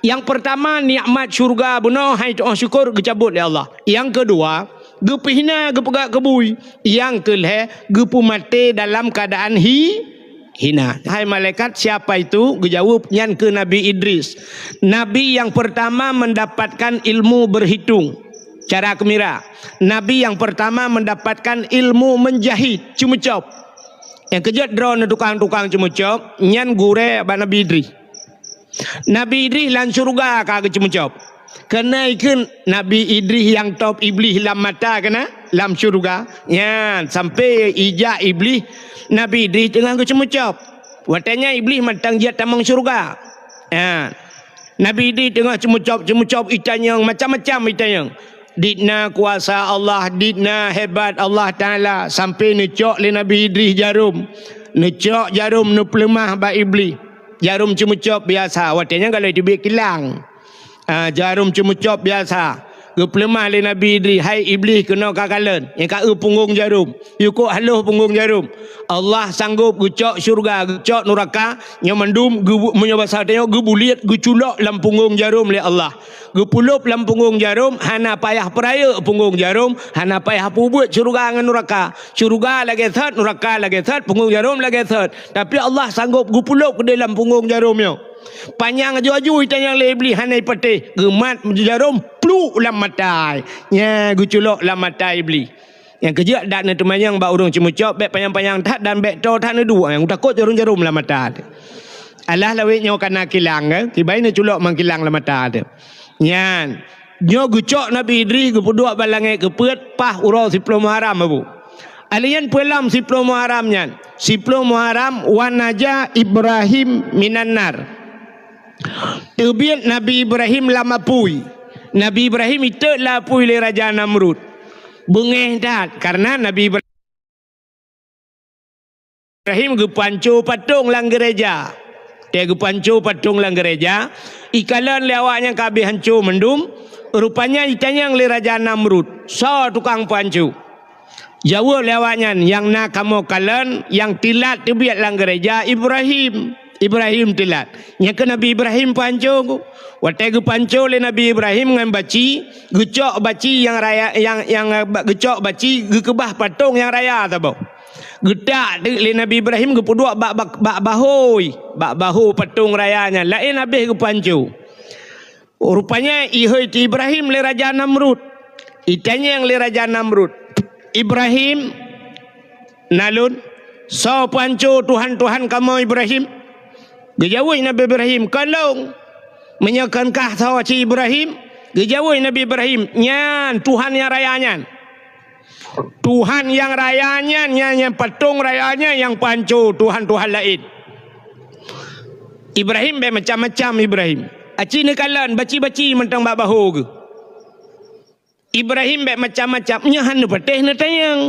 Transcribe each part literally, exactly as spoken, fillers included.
Nyang peurtama, nikmat syurga bunoe hai tu'oh syukur geucabot lé Allah. Nyang keudua, geupeue hina, geupeugah keubui. Nyang keulhée, geupeumaté dalam keuadaan hi-, hina. Hai malaikat, siapa itu? Geujaweueb, nyan keuh Nabi Idris. Nabi nyang peurtama mendapatkan ilmu berhitung, cara keumira. Nabi nyang peurtama mendapatkan ilmu menjahit, ceumeucop. Nyang keujeuet droeneuh tukang-tukang ceumeucop, nyan gurée bak Nabi Idris. Nabi Idris lam syeuruga ka geuceumeucop. Keuneuk kheun Nabi Idris nyang top Iblih lam mata keunan lam syeuruga. Nyan, sampoe ijak Iblih, Nabi Idris teungoh geuceumeucop. Watée nyan Iblih mantong jeuet tamong syeuruga. Nyan. Nabi Idris teungoh ceumeucop-ceumeucop itanyong, macam-macam itanyong. Dit na kuasa Allah, dit na hebat Allah Taala, sampoe neucok lé Nabi Idris jarom. Neucok jarom, neupeuleumah bak Iblih. Jarom ceumeucop biasa, watée nyan galak teubiet kilang. Ah, jarom ceumeucop biasa. Geupeuleumah lé Nabi Idris, "Hai Iblih, keunoe ka kalon, nyang ka eu punggong jarom. Yue kok haloh punggong jarom." Allah sanggob geucok syeuruga, geucok nuraka, nyoe mandum geu-, meunyoe basa tanyoe geubuliet, geuculok lam punggong jarom lé Allah. Geupeulop lam punggong jarom, hana payah peurayeuk punggong jarom, hana payah peubuet syeuruga ngon nuraka. Syeuruga lagée that, nuraka lagée that, punggong jarom lagée that. Tapi Allah sanggob geupeulop keudeh lam punggong jarom nyoe. Panyang aju-aju itanyong lé Iblih hana ipatéh, geumat jarom pluk lam mata. Nyan geuculok lam mata Iblih. Nyang keujeuet dak neuteumanyong bak ureuëng ceumeucop, bék panyang-panyang that dan bék toe that neuduek, nyang takot jarom-jarom lam mata teuh. Alah lawét nyoe kana kilang, eh? Kiban neuculok mang kilang lam mata teuh. Nyan, nyoe geucok Nabi Idris geupeuduek bak langét geupeuet paih uroe siploh Muharram, Abu. Alèh nyan peue lom siploh Muharram nyan? Siploh Muharram, "Wa naja Ibrahim minan nar." Teubiet Nabi Ibrahim lam apui. Nabi Ibrahim itot lam apui lé Raja Namrud. Beungéh that, kareuna Nabi Ibra-, Ibrahim geupanco patong lam geureja. Watée geupanco patong lam geureja, ikalon lé awak nyan ka habéh hanco mandum, rupanya itanyong lé Raja Namrud, "Soe tukang panco?" Jaweueb lé awak nyan, "Nyang na kamoe kalon, nyang teulat teubiet lam geureja Ibrahim." Ibrahim teulat. Nyan keuh Nabi Ibrahim panco ku. Watée geupanco lé Nabi Ibrahim ngon baci, geucok baci nyang raya, nyang, nyang, eh, ba-, geucok baci geukeubah patong nyang raya saboh. Geutak teuk lé Nabi Ibrahim geupeuduek bak, bak, bak bahôi, bak bahô patong raya nyan, laén habéh geupanco. Rupanya ihôi ti Ibrahim lé Raja Namrud. Itanyong lé Raja Namrud, "Ibrahim, na lôn, soe panco tuhan-tuhan kamoe Ibrahim?" Geujaweueb Nabi Ibrahim, "Kon lôn." "Meunyoe kon kah soe cit Ibrahim?" Geujaweueb Nabi Ibrahim, "Nyan tuhan nyang raya nyan." Tuhan nyang raya nyan, nyan, nyan patong raya nyan nyang panco tuhan-tuhan laén. Ibrahim bék macam-macam Ibrahim. Aci neukalon baci-baci mantong bak bahô geuh. Ibrahim bék macam-macam, nyoe hana patéh neutanyong.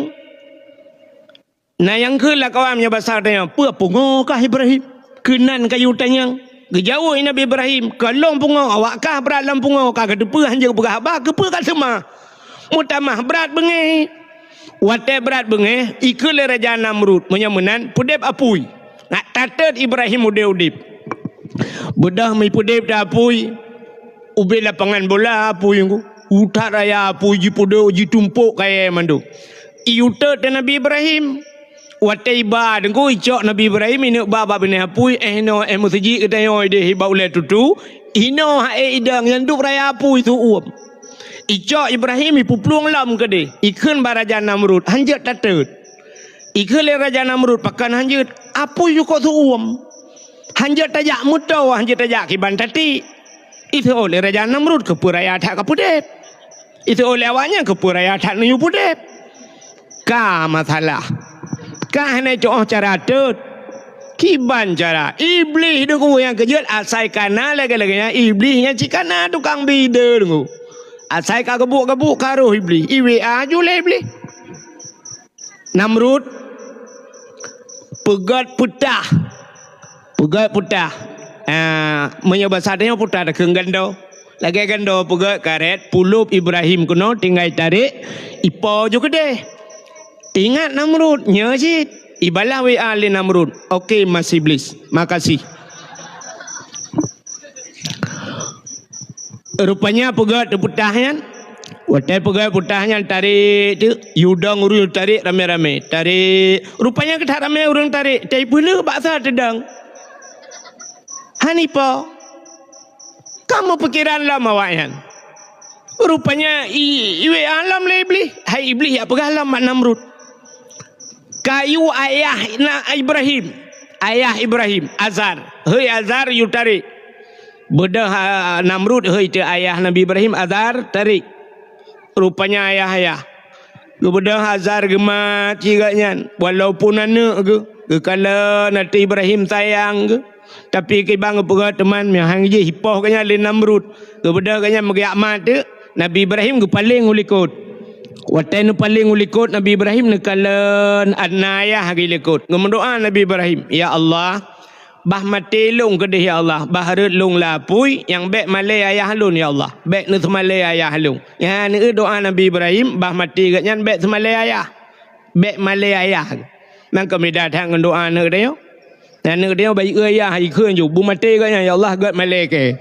Na nyang kheun lam kawan nyoe basa tanyong, "Peue pungoe kah Ibrahim? Keunan kayue tanyong." Geujaweueb Nabi Ibrahim, "Kon lôn pungoe, awak kah brat lam pungoe, ka kateupeue hanjeuet peugah haba, keupeue ka seumah?" Meutamah brat beungéh. Watée brat beungéh, ikheun lé Raja Namrud, "Meunyoe meunan, peudeb apui." Nak tatot Ibrahim udeb-udeb. Beudôh meupeudeb that apui, ubé lapangan bola apui nyoe. Utat raya apui jipeudeb, jitumpok kayée mandum. Iyue tot Nabi Ibrahim. Watée iba deungon icok Nabi Ibrahim ineuk ba bak binéh apui, eh, inoe, eh, meuseujid geutanyoe ideh bak ulée tutu, inoe ha'é idong nyang duek raya apui su uem. Icok Ibrahim ipeuplueng lom keudeh, ikheun bak Raja Namrud, hanjeuet tatot. Ikheun lé Raja Namrud, "Pakon hanjeuet? Apui yue kok su uem. Hanjeuet tajak meutoe, hanjeuet tajak kiban tatiek." Iseuôt lé Raja Namrud, "Keupeue raya that kapeudeb?" Iseuôt lé awaknyan, "Keupeue raya that neuyue peudeb?" Ka masalah. Ka hana cok cara tot. Kiban cara. Iblih deungon nyang keujeuet asai kana lagée-lagée nyan Iblih nyan cit kana tukang bide deungon. Asai ka geubuek-geubuek ka roh Iblih. I W A ju lé Iblih. Namrud, peugét peutah. Peugét peutah. Ah, meunyoe basa tanyoe peutah takheun gando. Lagée gando peugét karet, pulop Ibrahim keunoe tinggai tarek, ipo ju keudeh. Ingat Namrud, nyoe cit. Ibalah W A lé Namrud. Oke, Mas Iblis. Makasih. Rupanya peugöt teupeutah nyan. Watèe peugöt peutah nyan tarék teuk, yue dong ureueng tarék ramé-ramé. Tarék. Rupanya geuthat ramé ureueng tarék. Teupeuleueh bak sa teudong. Hana ipo. Ka meupikeran lom awaknyan. Rupanya i, iwé lom lé Iblih. Hai Iblih, jak peugah lom bak Namrud. Ka yue ayah na Ibrahim. Ayah Ibrahim, Azar. Hei Azar, yue tarék. Beudôh, ah, Namrud, hei teu ayah Nabi Ibrahim, Azar, tarék. Rupanya ayah-ayah. Geubeudôh Azar geumat cit gobnyan. Walaupun aneuk geuh, geukalon ateueh Ibrahim sayang geuh. Tapi kiban geupeugah teuma meuhan jih ipoh gobnyan lé Namrud. Geubeudôh gobnyan meugeuyak mat teuk, Nabi Ibrahim geupaleng u likot. Watèe neupaleng u likot Nabi Ibrahim neukalon na ayah geuh likot. Geumeudoa Nabi Ibrahim, "Ya Allah, bah maté lôn keudeh ya Allah, bah rhot lôn lam apui, nyang bèk malèe ayah lôn ya Allah, bèk neuseumalèe ayah lôn." Nyan neudoa Nabi Ibrahim, bah maté gobnyan bèk seumalèe ayah. Bèk malèe ayah. Nyan ka beda that ngon doa aneuk tanyoe. Aneuk tanyoe bayeue ayah, ikheun ju, beumaté gobnyan, "Ya Allah, göt malèe kèe."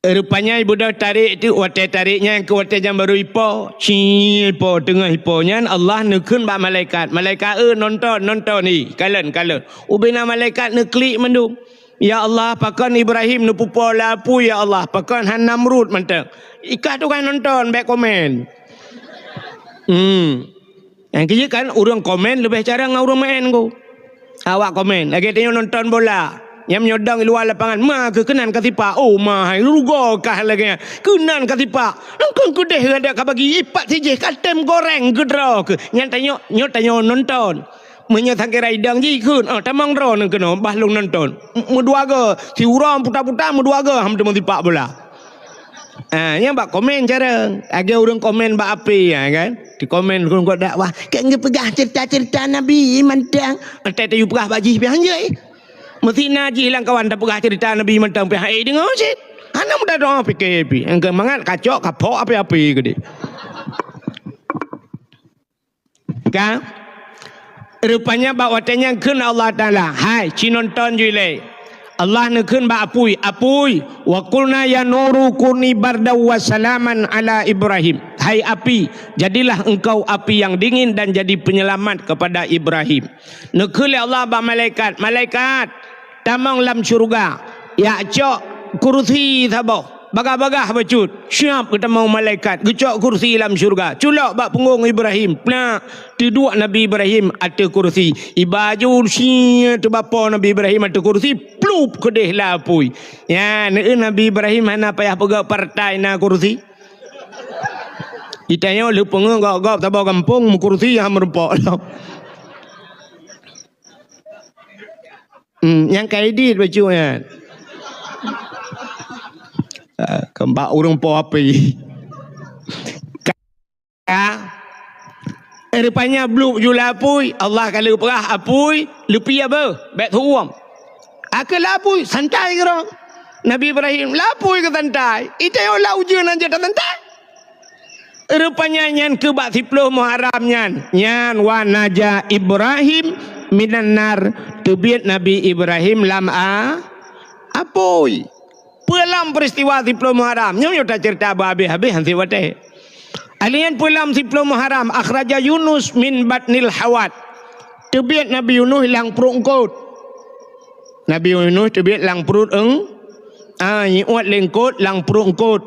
Rupanya ibeudôh tarék teuk, watèe tarék nyan keu watèe nyan barô ipo, ci ipo, teungoh ipo nyan Allah neukheun bak malaikat. Malaikat, "Eh, nonton, nonton, hi, kalon, kalon." Ubena malaikat neuklik mandum. "Ya Allah, pakon Ibrahim neupeupo lam apui, ya Allah, pakon han Namrud mantong." Ikah tugaih nonton, bèk komen. Hmm. Nyang keu jeuet kan ureueng komen leubeh carông ngon ureueng maén ku. Awak komen, lagèe tanyoe nonton bola. Nyang meunyoe dong luwa lapangan, "Ma keuh keunan ka sipak." "Oh, ma hai, rugoe kah lagèe nyan. Keunan ka sipak. Nang kon keudeh gata ka bagi, ipat sijih ka tem goreng keudroe keuh." Nyan tanyoe, nyoe tanyoe nonton. Meunyoe sangkira idong jih kheun, "Oh, tamong droeneuh keunoe, bah lôn nonton." M-, meudua goe, siuroe puta-puta meudua goe, han meuteumé sipak bola. Ah, nyan bak komen carông. Lagèe ureueng komen bak H P, ya kan? Di komen ureueng keu dakwah, "Keu geupeugah cerita-cerita Nabi mantong." Entah tayue peugah bak jih pih hanjeuet. Meusti na jih lam kawan tapeugah cerita Nabi mantong pih hai deungoe cit. Hana mudah doa pikir pih. Nyang keu mangat kacok, kapok api-api keudeh. Ka? Rupanya bak watèe nyan kheun Allah Taala, "Hai, ci nonton ju ilèe." Allah neukheun bak apui, "Apui, wa qulna ya naru kuni bardan wa salaman ala Ibrahim." "Hai api, jadilah engkau api yang dingin dan jadi penyelamat kepada Ibrahim." Neukheun lé Allah bak malaikat, "Malaikat, tamong lam syeuruga, jak cok kurusi saboh, bagah-bagah bacut." Siap geutamong malaikat, geucok kurusi lam syeuruga, culok bak punggong Ibrahim, plak, teuduek Nabi Ibrahim ateueh kurusi. Iba ju sie teubapo Nabi Ibrahim ateueh kurusi, plup keudeh lam apui. Nyan, eh, Nabi Ibrahim hana payah peugah partai na kurusi. Geutanyoe lheueh peungeuh gob-gob saboh gampông meukurusi han meurumpok lom. Hmm, nyang ka idit bacut nyan. Ah, keu bak ureueng po api. Ka, eh, rupanya blup ju lam apui, Allah ka lheueh peugah apui, leupie beuh, bèk teuuem. Akhé lam apui, santai keudroe. Nabi Ibrahim, lam apui keuh santai. Geutanyoe lam ujeuen aja tasantai. Rupanya nyan keuh bak siploh Muharram nyan. Nyan wa naja Ibrahim minan nar. Teubiet Nabi Ibrahim lam a-, apui. Peue lom peristiwa siploh Muharram? Nyoe, nyoe taceurita beuhabéh-habéh han sép watèe. Alèh nyan peue lom siploh Muharram? Akhraja Yunus min batnil hawat. Teubiet Nabi Yunus lam pruet eungkôt. Nabi Yunus teubiet lam pruet eung-, ah, iuet lé eungkôt lam pruet eungkôt.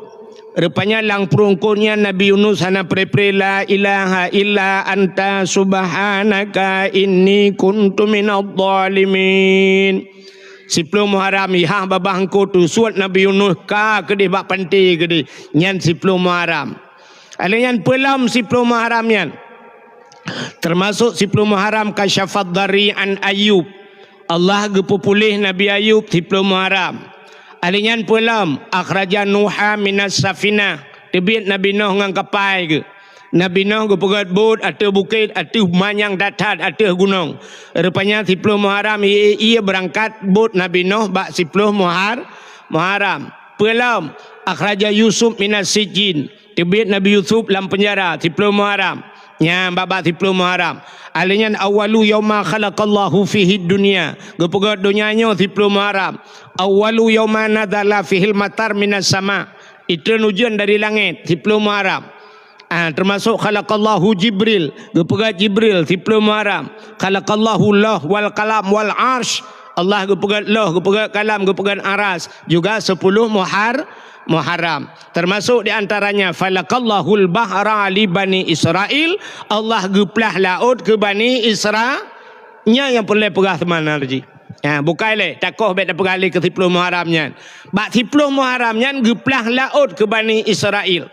Rupanya lam pruet eungkôt nyan Nabi Yunus hana pre-pre, "La ilaha illa anta subhanaka inni kuntu minadh dhalimin." Siploh Muharram, ihah babah eungkôt teusuet Nabi Yunus ka keudeh bak panté keudeh. Nyan siploh Muharram. Alèh nyan peue lom siploh Muharram nyan. Teumasok siploh Muharram kasyafad dhari an Ayub. Allah geupeupuléh Nabi Ayub siploh Muharram. Alèh nyan peue lom, akhraja Nuha minas safinah. Teubiet Nabi Nuh ngon kapai geuh. Nabi Nuh geupeugöt bot ateueh bukét, ateueh ma nyang that-that, ateueh gunong. Rupanya siploh Muharram ie-ie beurangkat bot Nabi Nuh bak siploh Muhar-, Muharram. Peue lom, akhraja Yusuf minas sijjin. Teubiet Nabi Yusuf lam peunjara, siploh Muharram. Nyan bak-bak siploh Muharram. Alheuh nyan, "Awwalu yauma khalaqallahu fihid dunya." Geupeugét donya nyoe siploh Muharram. "Awwalu yauma nazala fihil matar minas sama." Itreun ujeuen dari langét, siploh Muharram. Ah, teumasok khalaqallahu Jibril, geupeugét Jibril, siploh Muharram. Khalaqallahu Lauh wal Qalam wal Arsy. Allah geupeugét Lauh, geupeugét Kalam, geupeugét Aras. Juga sepuluh Muhar-, Muharram. Teumasok di antaranya, "Falakallahul bahra li Bani Israil." Allah geuplah laôt keu Bani Isra-, nyan nyang peureulée peugah seumanarji. Ha, bukai lé, takoh bék tapeugah lé keu siploh Muharram nyan. Bak siploh Muharram nyan geuplah laôt keu Bani Israil.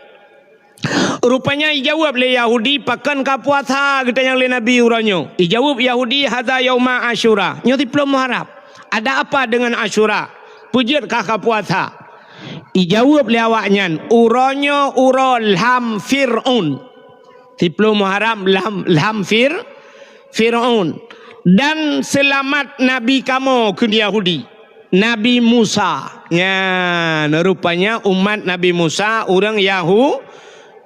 Rupanya ijaweueb lé Yahudi, "Pakon ka puasa?" geutanyong lé Nabi uroe nyoe. Ijaweueb Yahudi, "Hadza yauma Asyura." Nyoe siploh Muharram. "Ada apa dengan Asyura? Peue jeuet kah ka puasa?" Ijaweueb lé awaknyan, "Uroe nyoe uroe lham Fir'aun." Siploh Muharram lham, lham Fir-, Fir'aun. "Dan seulamat nabi kamoe," kheun Yahudi. Nabi Musa. Nyan, rupanya umat Nabi Musa ureuëng Yahu-,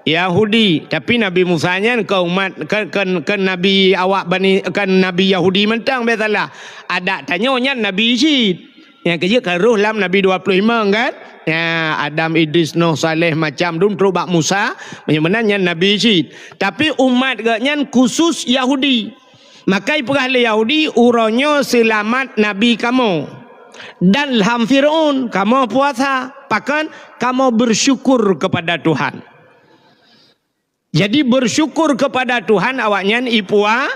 Yahudi. Tapi Nabi Musa nyan kon umat, kon, kon, kon nabi awak Bani, kon nabi Yahudi mantong, bék salah. Adak tanyoe nyan nabi cit. Nyang keujeuet ka roh lam nabi dua puluh lima kan? Ya, Adam, Idris, Nuh, Saleh, macam dum trok bak Musa, meunyoe meunan nyan nabi cit. Tapi umat geuh nyan khusus Yahudi. Maka ipeugah lé Yahudi, "Uroe nyoe seulamat nabi kamoe. Dan lham Fir'aun, kamoe puasa. Pakon? Kamoe bersyukur kepada Tuhan." Jadi, bersyukur kepada Tuhan awaknyan ipua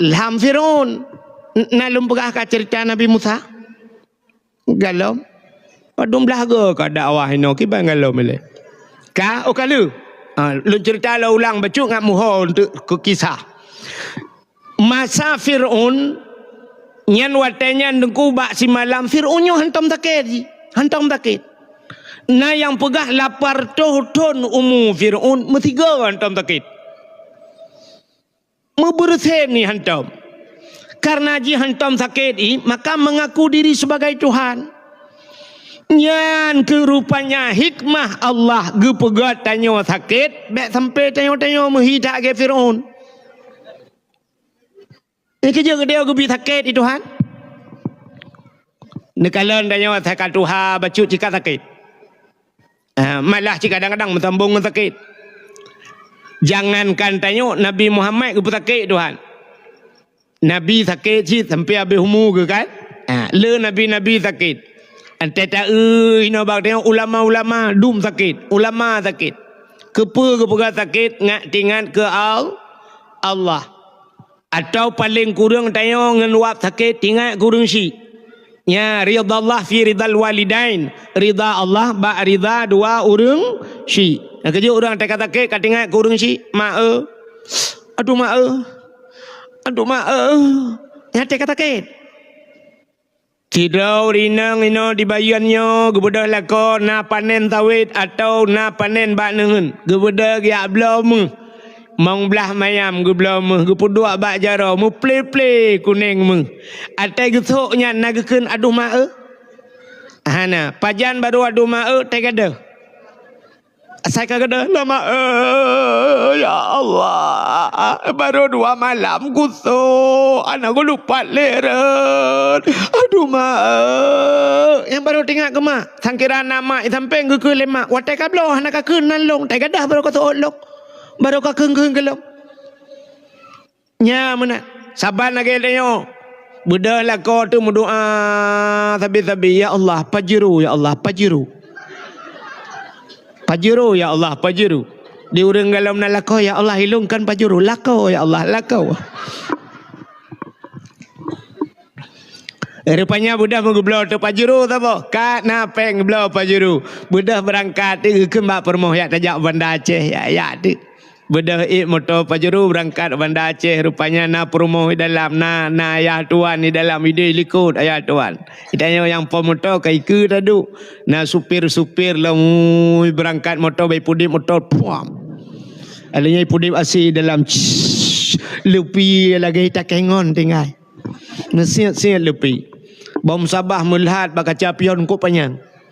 lham Fir'aun. N-, na lôn peugah ka cerita Nabi Musa? Galom. Padum blaih go ka dakwah inoe kiban galom ilée. Ka, oh ka lheueh. Ha, lôn cerita lôn ulang bacut ngat muho untuk keu kisah. Masa Fir'aun nyan, watée nyan Teungku, bak simalam Fir'aun nyoe hantom sakét jih, hantom sakét. Na nyang peugah lapan reutôh thon umu Fir'aun meusigoe hantom sakét. Meubeureusen jih hantom. Karena jih hantom sakét jih, maka mengaku diri sebagai Tuhan. Nyan keuh rupanya hikmah Allah geupeugét tanyoe sakét, bék sampai tanyoe-tanyoe meuhi that lagée Fir'aun. Nyang keujeuet geutanyoe geubi sakét di Tuhan. Neukalon tanyoe asai ka tuha bacut cit ka sakét. Ah, malah cit kadang-kadang meusambong ngon sakét. Jangankan tanyoe, Nabi Muhammad geupeusakét Tuhan. Nabi sakét cit sampai habéh umu geuh kan? Ah, le nabi-nabi sakét. Antée taeu inoe bak tanyoe ulama-ulama dum sakét, ulama sakét. Keupeue geupeugah sakét? Ngat teuingat keu Al-, Allah. Atawa paleng kureueng tanyoe ngon wab sakét teuingat keu ureuëng syiek. Nya, ridha Allah fi ridhal walidain. Ridha Allah bak ridha dua ureuëng syiek. Nyang keujeuet ureuëng teuka sakét ka teuingat keu ureuëng syiek, "Mak eu. Aduh mak eu. Aduh mak eu." Nyan teuka sakét. Sidroe ureuëng inong inoe di Bayeuen nyoe geubeudôh lakoe na panen sawét atawa na panen bak neuheun. Geubeudôh geujak bloe méuh. Mong blaih mayam geubloe méuh, geupeuduek bak jaroe, meuple-ple kuneng méuh. Watée geusok nyan na geukheun, "Aduh mak eu." Hana, pajan barô "Aduh mak eu", teugadôh. Asai ka gadôh, "Aduh mak eu, ya Allah, barô dua malam gusok, hana geulupat lé rot. Aduh mak eu." Nyang barô teuingat keu mak, sangkira na mak i sampéng geukheun lé mak, "Watée ka bloe hana kakheun nan lôn, teugadôh barô kasok lôn, barô kakheun-kheun keu lôn." Nya meunan. Saban lagée tanyoe. Beudôh lakoe teuh meudoá sabe-sabe, "Ya Allah, Pajero, ya Allah, Pajero. Pajero, ya Allah, Pajero." Di ureuëng galom na lakoe, "Ya Allah, ilôn kon Pajero, lakoe, ya Allah, lakoe." Rupanya beudôh meugeubloe teuh Pajero saboh. Ka na péng geubloe Pajero. Beudôh beurangkat teuh geukheun bak peurumoh, "Jak tajak Banda Aceh, jak, jak teuh." Beudôh ék moto Pajero beurangkat Banda Aceh, rupanya na peurumoh di dalam, na, na ayah tuan di dalam, ideh likot ayah tuan. Geutanyoe nyang po moto ka ikeue taduek. Na supir-supir lom, ui, beurangkat moto, bak ipudeb moto, puam. Alheuh nyan ipudeb asèe dalam, css, lupi lagèe takengon tinggai. Neusiet-siet lupi. Bom sabah meulhat bak kaca pion kok panyang.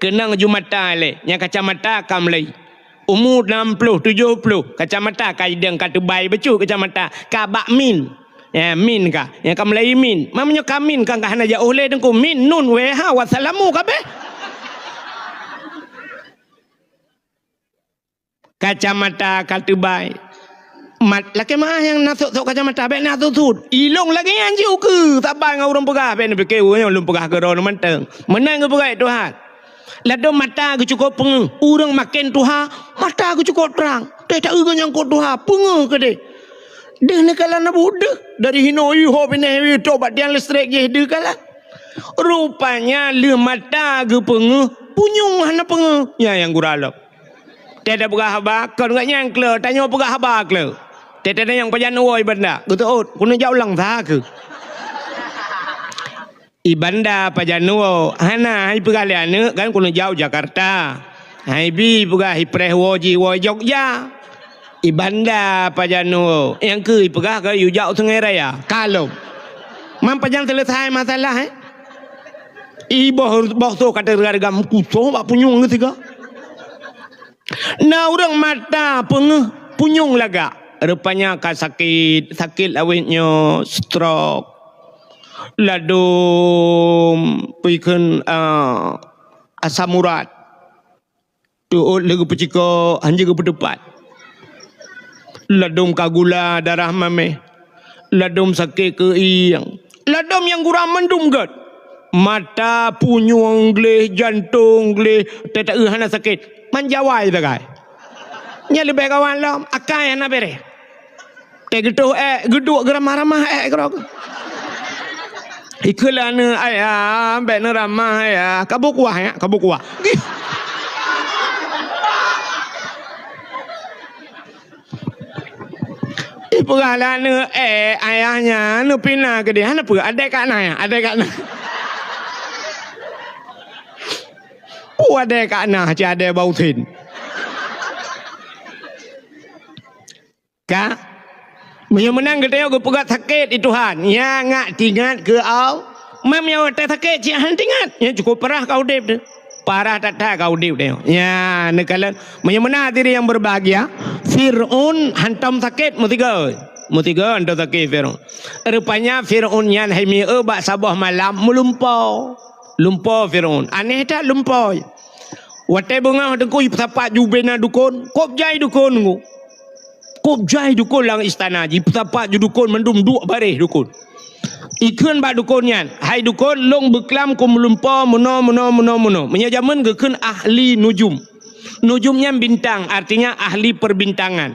Keunong ju mata lé, nyang kacamata ka meulai. Umu nam ploh, tujoh ploh, kacamata ka ideng, ka teubai bacut kacamata, ka bak min. Ya, min ka. Nyang ka meulai min. Ma meunyoe ka min ka, ka hana jiôh lé Teungku. Min, nun, wéh, ha, wassalamu kabéh. Kacamata ka teubai. Mat, lakée meu'ah nyang na sot-sot kacamata, bék na sut-sut. Ilong lagée nyan jiôh keu, saban ngon ureuëng peugah, bék neupike ureuëng nyoe lôn peugah keudroe mantong. Meunan geupeugah Tuhan. Ladôm mata geucukôp peungeuh. Ureuëng maken tuha, mata geucukôp trang. Teuh taeu geuh nyang kot tuha, peungeuh keudeh. Deuh neukalon na buet deuh. Dari hinoe ié ho binéh ié trok bak tiang listrik jih deuh kalon. Rupanya lheueh mata geupeungeuh, punyueng hana peungeuh. Nyan nyang gura lom. Teuh tapeugah haba, kon geuh nyang kleu, tanyoe peugah haba kleu. Teuh tatanyong pajan woe i Banda, geuteuôt, keuneuk jak u Langsa keuh. I Banda pajan woe, hana, hai peugah lé aneuëk kan keuneuk jak u Jakarta. Hai bi peugah i preh woe jih woe Jogja. I Banda pajan woe, nyang keuh i peugah ka yue jak u Sungai Raya. Ka lom. Man pajan seuleusai masalah, eh? I boh, boh soe ka teuga-teuga meukusong bak punyueng geusigoe. Na ureuëng mata peungeuh punyueng lagak. Rupanya ka sakét, sakét awét nyoe stroke. Ladôm peue kheun, ah, asam urat. Teuôt lé geupeucikok, hanjeuet geupeuteupat. Ladôm ka gula darah maméh. Ladôm sakét keuieng. Ladôm nyang gura mandum gét. Mata, punyueng gleh, jantong gleh, teuh taeu hana sakét. Man jawai sagai. Nyan leubeh kawan lom, akai hana béreh. Teuh geutoh ék, geuduek geuramah-ramah ék keudroe. Ikheun lé aneuëk, "Ayah, bék neuramah, Ayah. Kabu kuah, ya, kabu kuah." Gih. Ipeugah lé aneuëk, "Eh, ayah nyan neupina keudeh, hana peue, adék ka na, ya, adék ka na." Oh, adék ka na, cit adék bak usen. Ka? Meunyoe meunan geutanyoe geupeugah sakét di Tuhan, nyan ngak tingat keu Allah. Mam nyang watée sakét cit hana tingat, nyan cukôp parah ka udeb teuh. Parah that-that ka udeb tanyoe. Nyan neukalon. Meunyoe meunan hadirin yang berbahagia, Fir'aun hantom sakét meusigoe. Meusigoe hantom sakét Fir'aun. Rupanya Fir'aun nyan hai mieu bak saboh malam meulumpo. Lumpo Fir'aun. Aneh that lumpo. Watée beungoh teungku ipeusapat ju ubena dukon, kôb jai dukon ngu. Kôb jai dukon lam istana jih, ipeusapat ju dukon mandum duek baréh dukon. Ikheun bak dukon nyan, "Hai dukon, lôn beuklam keu meulumpo meunoe, meunoe, meunoe, meunoe." Meunyoe jameun geukheun ahli nujum. Nujum nyan bintang, artinya ahli perbintangan.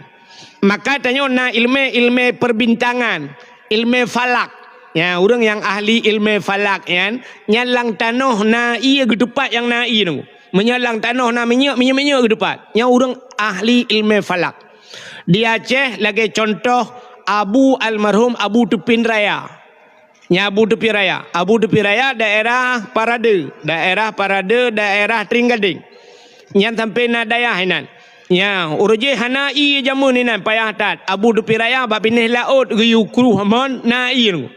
Maka tanyoe na ilmé-ilmé perbintangan, ilmé falak. Ya, ureuëng nyang ahli ilmé falak nyan, nyan lam tanoh na ié geuteupat nyang na ié nyoe. Meunyoe lam tanoh na minyeuk, minyeuk-minyeuk geuteupat. Nyan ureuëng ahli ilmé falak. Di Aceh lagée contoh Abu almarhum Abu Teupin Raya. Nyan Abu Teupin Raya. Abu Teupin Raya daerah Parade, daerah Parade, daerah Tringgadeng. Nyan sampoe na dayah inan. Nyan, ureuëng jih hana ié jameun inan payah that. Abu Teupin Raya bak binéh laôt geuyue kruh mon na ié.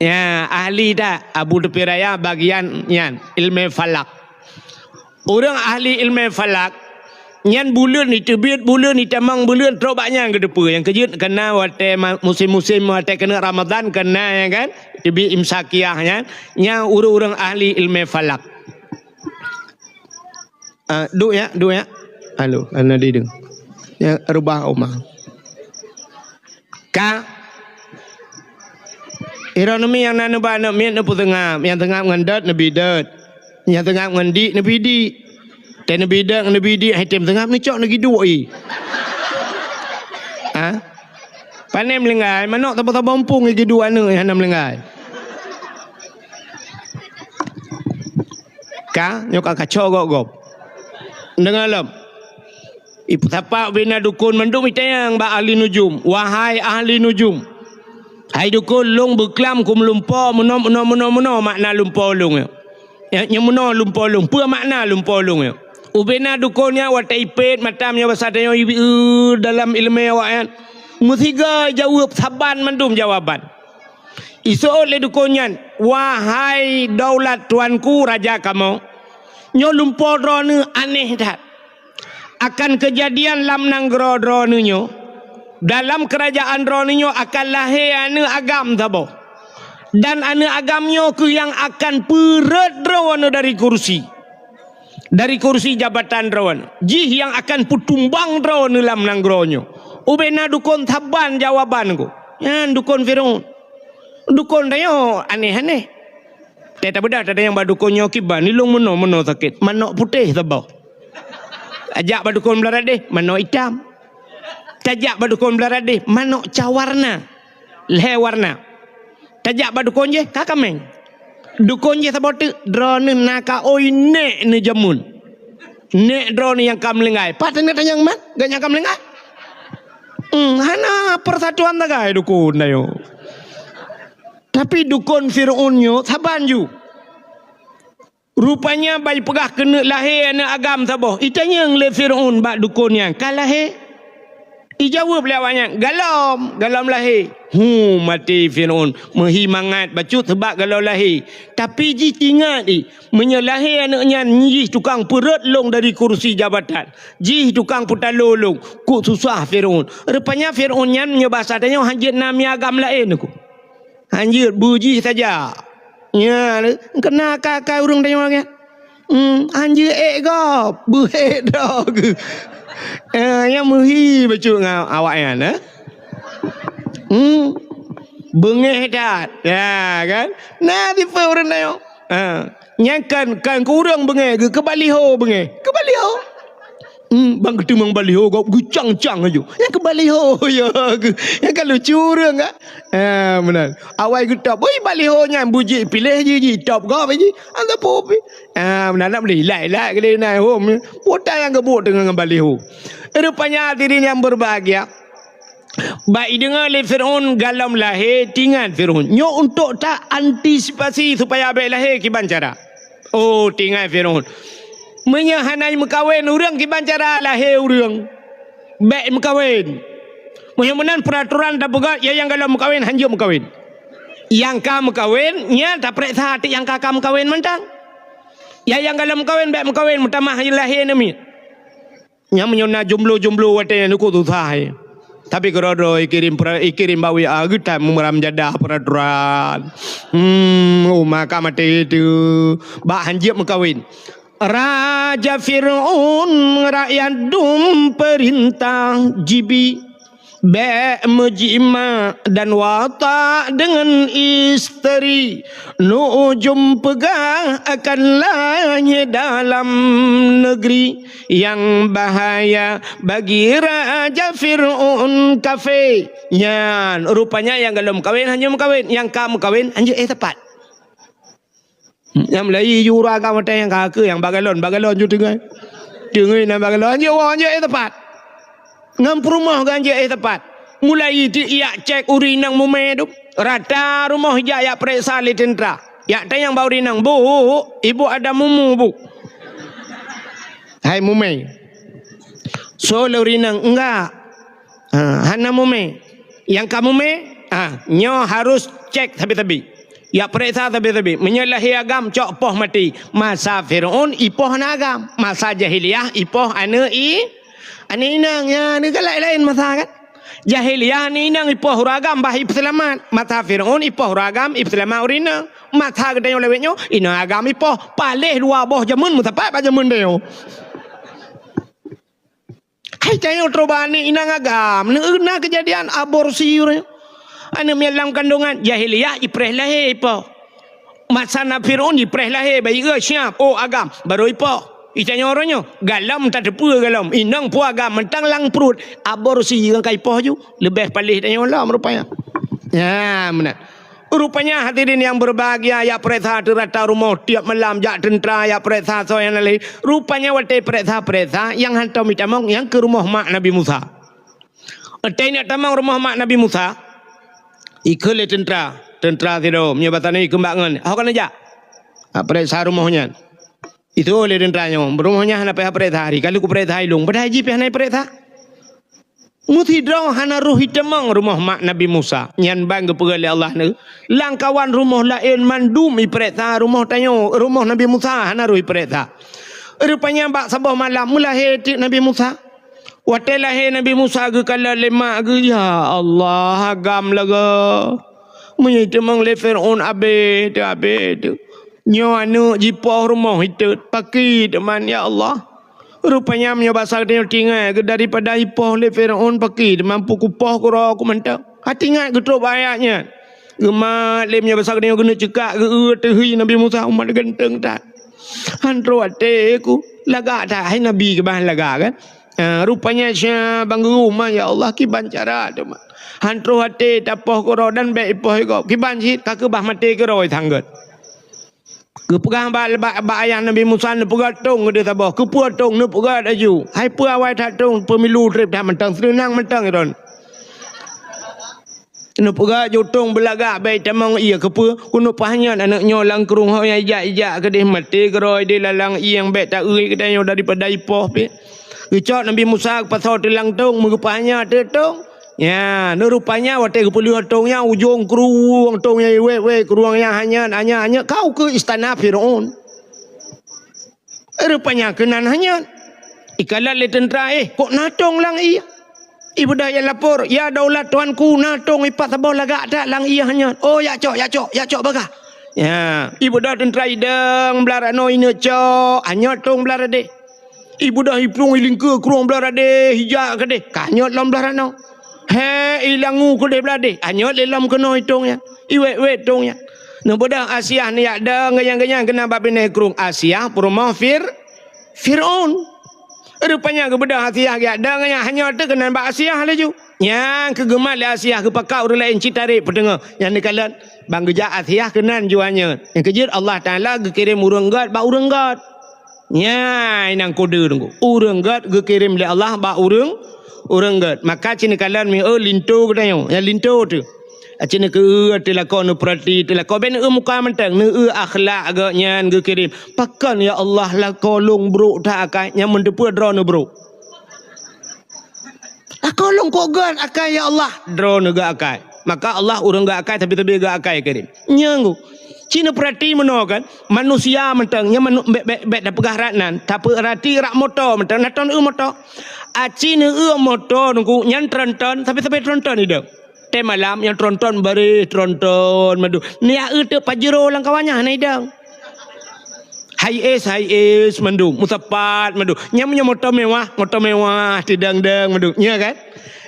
Ya, ahli that Abu Teupin Raya bagian nyan, ilmé falak. Ureuëng ahli ilmé falak, nyan buleuen iteubiet, buleuen itamong, buleuen trok bak nyan geuteupeue. Nyang keujeuet keuna watée ma-, musim-musim watée keuneuk Ramadan keuna, ya kan? Teubiet imsakiah nyan, nyan ureuëng-ureuëng ahli ilmé falak. Ah, duek ya, duek ya. Halo, hana dideung. Ya, rubah oma. Ka. Droeneuh mi nyang na neuba aneuk miet neupeuseungab, nyang seungab ngon dot neubi dot. Nyang seungab ngon dik neubi dik. Teuh neubi dot ngon neubi dik, hai tem seungab neucok neugi duek i. Ha? Pane meulinggai, manok saboh-saboh mumpung i duek aneuk hana meulinggai. Ka, nyoe ka kaco gob-gob. Deungoe lom. Ipeusapat ubena dukon mandum itanyong bak ahli nujum. Wahai ahli nujum. Hai dukon, lôn beuklam keu meulumpo meunoe, meunoe, meunoe, meunoe makna lumpo lôn nyoe. Ya, nyang meunoe lumpo lôn. Peue makna lumpo lôn nyoe? Ubena dukon nyan watée ipét mata meunyoe basa tanyoe ibi-, eu, dalam ileumé awaknyan. Meusigoe jaweueb saban mandum jawaban. Iseuôt lé dukon nyan, "Wahai daulat tuanku raja kamoe, Nyoe lumpoe droeneuh aneh that. Akan keujadian lam nanggroe droeneuh nyoe, dalam keurajaan droeneuh nyoe akan lahé aneuëk agam saboh. Dan aneuëk agam nyoe kheueh nyang akan peureuet droeneuh dari kursi. Dari kursi jabatan droeneuh. Jih nyang akan peutumbang droeneuh lam nanggroe nyoe. Ubena dukon saban jawaban ku. Nyan dukon Firaun. Dukon tanyoe aneh-aneh. Teutabeudah tatanyong bak dukon nyoe kiban, ilong meunoe-meunoe sakét, manok putéh saboh. Tajak bak dukon Beuladeh, manok itam. Tajak bak dukon Beuladeh, manok ca warna. Lhée warna. Tajak bak dukon jéh, ka kaméng. Dukon jéh saboh teuk, droeneuh na ka oi nék neujameun. Nék droeneuh nyang ka meulinggai. Pat teuneuk tanyong man, gobnyan ka meulinggai. Hmm, hana persatuan sagai dukon tanyoe. Tapi dukon Firaun nyoe saban ju. Rupanya ban jipeugah keuneuk lahé aneuëk agam saboh. Itanyong lé Firaun bak dukon nyan, "Ka lahé?" Ijaweueb lé awaknyan, "Galom, galom lahé." Hu, maté Firaun, meuhi mangat bacut seubab galom lahé. Tapi jih ingat i, meunyoe lahé aneuëk nyan jih tukang peureuet lôn dari kursi jabatan. Jih tukang peutalo lôn, kok susah Firaun. Rupanya Firaun nyan meunyoe basa tanyoe hanjeuet na mié agam laén ku. Hanjeuet beuji saja. Nya, keuna ka-ka ureuëng tanyoe nyan. Hmm, hanjeuet ék gob, beuék droe geuh. Eh, nyang meuhi bacut ngon awaknyan, eh. Hmm, beungéh that. Ya, kan? Na tipe ureuëng tanyoe. Ha. Nyan kan, kan keu ureuëng beungéh, geuh keu baliho beungéh. Keu baliho. Hmm, ban geuteumong baliho gob geucang-cang aju. Nyan keu baliho, ya, geuh. Nyan kan lucu ureuëng, kan? Ha, meunan. Awai geutôb, oi, baliho nyan beuji piléh ji, jitôb gob ji. Hana peue pi. Ha, meunan nak beli, lai-lai keu na hom. Putai nyang geubuet teungoh ngon baliho. Rupanya hadirin yang berbahagia, bak ideungoe lé Firaun galom lahé, tingat Firaun. Nyoe untuk ta antisipasi supaya bék lahé kiban cara. Oh, tingat Firaun. Meunyoe hana meukawen ureuëng kiban cara lahé ureuëng. Bék meukawen. Meunyoe meunan peraturan tapeugah, ya nyang galom meukawen, hanjeuet meukawen. Nyang ka meukawen, nyan tapeuriksa até nyang ka, ka meukawen mantong. Ya nyang galom meukawen, bék meukawen, meutamah lahé neumiet. Nyang meunyoe na jomblo-jomblo watée nyan, uku susah, eh. Tapi keudroe-droe ikirém pra-, ikirém bak W A geutan meumeuram jadah peraturan. Hmm, uma ka maté teuh. Bak hanjeuet meukawen. Raja Fir'aun rakyat dum peurintah jibi. Bék meujimak dan watak deungon isteri, nujum peugah akan lanyée dalam neugri. Nyang bahaya bagi Raja Fir'aun kafé. Nyan, rupanya nyang galom meukawen hanjeuet meukawen, nyang ka meukawen hanjeuet éh teumpat. Nyang meulayi ju ureuëng agam watée nyang ka keu nyang bak galon, bak galon ju teungoh. Teungoh nyang bak galon, hanjeuet woe, hanjeuet éh teumpat. Ngon peurumoh geuh hanjeuet éh teumpat. Meulayi teuk jak cék ureuëng inong mumé tu. Rata rumoh jak, jak peuriksa lé teuntra. Jak tanyong bak ureuëng inong, "Bu, ibu ada mumu, Bu?" "Hai mumé." Soe lé ureuëng inong, "Enggak." "Ha, hana mumé." "Nyang ka mumé?" "Ha, nyoe harus cék sabe-sabe. Jak peuriksa sabe-sabe. Meunyoe lahé agam, cok poh maté." Masa Fir'aun ipoh aneuëk agam. Masa jahiliyah ipoh aneuëk i-, aneuëk inong. Nyan, galak laén masa kan. Jahiliyah aneuëk inong ipoh ureuëng agam bah ipeuseulamat. Masa Fir'aun ipoh ureuëng agam ipeuseulamat ureuëng inong. Masa geutanyoe lawét nyoe, inong agam ipoh. Paléh dua boh jameun meusapat bak jameun tanyoe. Hai tanyoe troh bak aneuëk inong agam, na keujadian aborsi ureuëng. Aneuëk miet lam kandungan, jahiliyah jipreh lahé ipoh. Masa na Fir'aun jipreh lahé, bayi siap, oh agam, baru ipoh. Itanyoe uroe nyoe, galom tateupeue galom, inong peue agam, mantong lam pruet, aborsi nyang ka ipoh ju, leubeh paléh tanyoe lom rupanya. Nyan meunan. Rupanya hadirin yang berbahagia, jak peuriksa di rata rumoh, tiep malam jak teuntra jak peuriksa soe nyang na lé. Rupanya watée peuriksa-peuriksa, nyang hantom jitamong nyang keu rumoh mak Nabi Musa. Watée neuk tamong rumoh mak Nabi Musa, ikheun lé teuntra, teuntra sidroe, meunyoe basa nyoe ikheun bak ngon, "Ho keuneuk jak?" "Jak peuriksa rumoh nyan." Itu lé teuntra nyoe, "Rumoh nyan hana payah peuriksa, hari ka lheueh kupeuriksa ilong, padahai jih pih hana peuriksa." Meusidroe hana roh jiteumong rumoh mak Nabi Musa. Nyan ban geupeugah lé Allah neu, lam kawan rumoh laén mandum jipareksa rumoh tanyoe, rumoh Nabi Musa hana roh jipareksa. Rupanya bak saboh malam meulahé teuk Nabi Musa. Watée lahé Nabi Musa geukalon lé mak geuh, "Ya Allah, agam lagée. Meunyoe jiteumong lé Fir'aun abéh teuh, abéh teuh. Nyoe aneuëk jipoh rumoh itot, pakri teuma, ya Allah." Rupanya meunyoe basa geutanyoe teuingat geuh, daripada jipoh lé Fir'aun pakri teuma, peukupoh keudroe ku mantong. Ka teuingat geutrok bak ayat nyan. Geumat lé meunyoe basa geutanyoe keuneuk ceukak geu-eu teuh hi Nabi Musa, umat ganteng that. Han troh até ku, lagak that hai Nabi keuban lagak kan. Ha, rupanya sia ban geuruma, ya Allah, kiban cara teuma. Han troh até tapoh keudroe dan bék ipoh gob. Kiban cit ka keubah maté keudroe sanggot. Geupeugah bak, bak, bak ayah Nabi Musa, neupeugét tong keudeh saboh. Keupeue tong? Neupeugét laju. Hai peue awai that tong, peumilu treb that mantong, seunang mantong droen. Neupeugét ju tong beulagak bék tamong ié. Keupeue? Keuneuk paih nyan aneuëk nyoe lam krueng ho nyang ijak-ijak keudeh maté keudroe di lalang ié nyang bék ta-eu geutanyoe daripada ipoh pih. Geucok Nabi Musa geupasoe teulang tong, meugeupaih nyan teuk tong. Nya, neurupanya watée geupeulheueh tong nyan, ujong krueng tong nyan, wék-wék krueng nyan hanyét, hanyét, hanyét, kau keu istana Firaun. Rupanya keunan hanyét. Ikalon lé teuntra, "Eh, kok na tong lam ié?" Ibeudôh ijak lapor, "Ya daulat tuanku, na tong ipat saboh lagak that lam ié hanyét." "Oh, jak cok, jak cok, jak cok bagah." Ya, ibeudôh teuntra idong blah ranoe ineuk cok, hanyét tong blah radeh. Ibeudôh iplueng ilingkeue krueng blah radeh, ijak keudeh, ka hanyét lom blah ranoe. He, ilangu keudeh blah deh, hanyét lé lom keunoe itong nyan. Iwék-wék tong nyan." Neubeudôh Asiah neujak dong geunyang-geunyang keunan bak binéh krueng. Asiah peurumoh Fir-, Firaun. Rupanya geubeudôh Asiah geujak dong geunyang hanyét teuk keunan bak Asiah laju. Nyang keu geumat lé Asiah geupakat ureuëng laén cit tarek peuteungoh. Nyang neukalon ban geujak Asiah keunan ju hanyét. Nyang keujeuet Allah Taala geukirém ureuëng gét bak ureuëng gét. Nyan nyang kode teungku. Ureuëng gét geukirém lé Allah bak ureuëng, ureuëng gét. Maka ci neukalon mieu linto geutanyoe, nyang linto teuh. Aci neukeu teuh lakoe neupeurati teuh lakoe, bék neueu muka mantong, neueu akhlak gét nyan geukirém. Pakon ya Allah lakoe lôn brok that akai, nyang meuteupeue droe neubrok. Lakoe lôn kok gét akai ya Allah, droe neugét akai. Maka Allah ureuëng gét akai, tapi-tapi gét akai kirém. Nyang gu. Ci neupeurati meunoe kan, manusia mantong, nyan manu-, bék, bék, bék tapeugah rat nan, tapeurati rak moto mantong, na tron eu moto. Aci neueu moto nungku, nyan tronton, tapi-tapi tronton idong. Tée malam nyang tronton bareh, tronton mandum. Nyan eu teuk Pajero lam kawan nyan hana idong. Hiace, Hiace mandum, meusapat mandum. Nyang meunyoe moto mewah, moto mewah, tidang-dang mandum. Nya kan?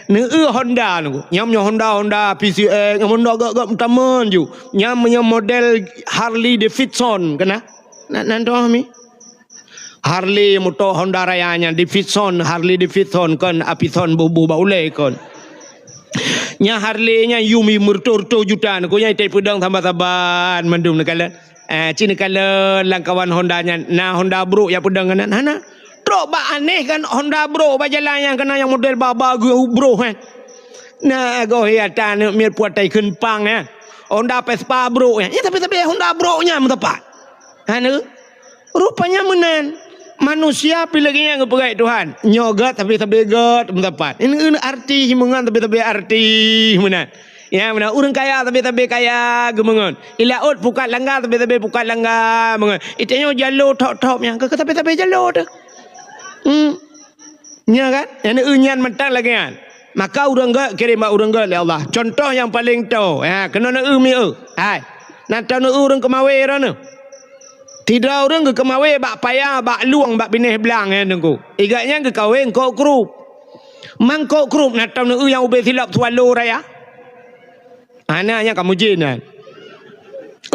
Neueu Honda nungku. Nyang meunyoe Honda, Honda P C X, nyang Honda gak-gak meutamon ju. Nyang meunyoe model Harley Davidson kena. Nak nan doh mi. Harley moto Honda Raya nyan, Davidson, Harley Davidson kon, Apison boh-boh bak ulée kon. Nya Harley nyan yum meureutoh-reutoh juta, nungku nyan teupeudong saban-saban mandum neukalon. Eh, ci neukalon lam kawan Honda nyan, na Honda brok jak peudong keunan, hana. Trok bak aneh kan Honda brok bak jalan nyang keunan nyang model ba-ba geuh brok, eh. Na goh ya ta aneuk miet puatai kheun pang, eh. Honda Vespa brok, eh. Ya, tapi-tapi Honda brok nyan meusapat. Hana. Rupanya meunan. Manusia pih lagée nyan geupeugah Tuhan. Nyoe gét tapi-tapi gét meusapat. Ini, ini arti himungan tapi-tapi arti meunan. Ya, meunan ureuëng kaya tapi-tapi kaya geumeungon. Ilaôt pukat langga tapi-tapi pukat langga meungon. Itanyoe jalo thop-thop nyang keu tapi-tapi jalo teuh. Hmm. Nya kan? Nyang eu nyan mantong lagée nyan. Maka ureuëng gét kirém bak ureuëng gét lé Allah. Contoh nyang paleng toe. Ha, keunoe neu eu mi eu. Hai. Nan tanoh ureuëng keumawe droeneuh. Sidroe ureuëng geukeumawe bak paya, bak lueng, bak binéh blang nyan teungku. Igat nyan geukawe eungkôt krup. Mangkôt krup na tom neueu nyang ubé silop Swallow Raya. Hana nyang kamoe jén nyan.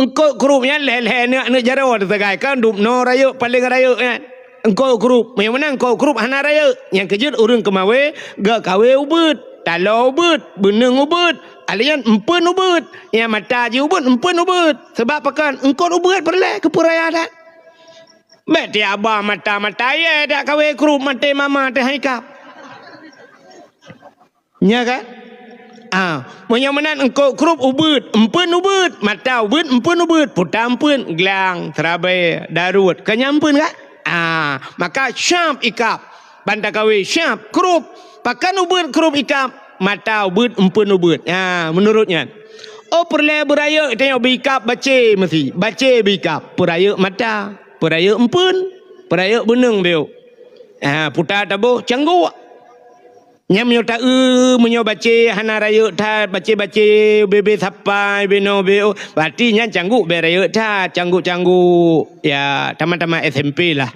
Eungkôt krup nyan lhée-lhée aneuk-aneuk jaroe teusagai kan dum noe rayeuk paleng rayeuk nyan. Eungkôt krup, meunyoe meunan eungkôt krup hana rayeuk. Nyang keujeuet ureuëng keumawe geukawe ubeuet, taloe ubeuet, beuneueng ubeuet, alien empeuen ubeuet. Nyang mata jih ubeuet, empeuen ubeuet. Sabab pakon? Eungkôt ubeuet peureulée keupeuraya that. Bék tiaba mata-mata ye dak kawe krup maté mama teuh hai kap. Nya kan? Ah, meunyoe meunan eungkôt krup ubeuet, empeuen ubeuet, mata ubeuet, empeuen ubeuet, puta empeuen, glang, seurabe, daruet, ka nyan empeuen kan? Ah, maka syab ikab. Ban takawe siap, krup. Pakon ubeuet krup ikab? Mata ubeuet, empeuen ubeuet. Ha, meunurot nyan. Oh, peureulée beurayeuk tanyoe beu ikab bacé meusi. Bacé beu ikab. Peurayeuk mata, peurayeuk empeuen, peurayeuk beuneueng beu. Ha, puta taboh cangguk. Nyan meunyoe taeu, meunyoe bacé hana rayeuk that, bacé-bacé, bebe sapai, beno beo, berarti nyan cangguk beu rayeuk that, cangguk-cangguk. Ya, tamat-tamat S M P lah.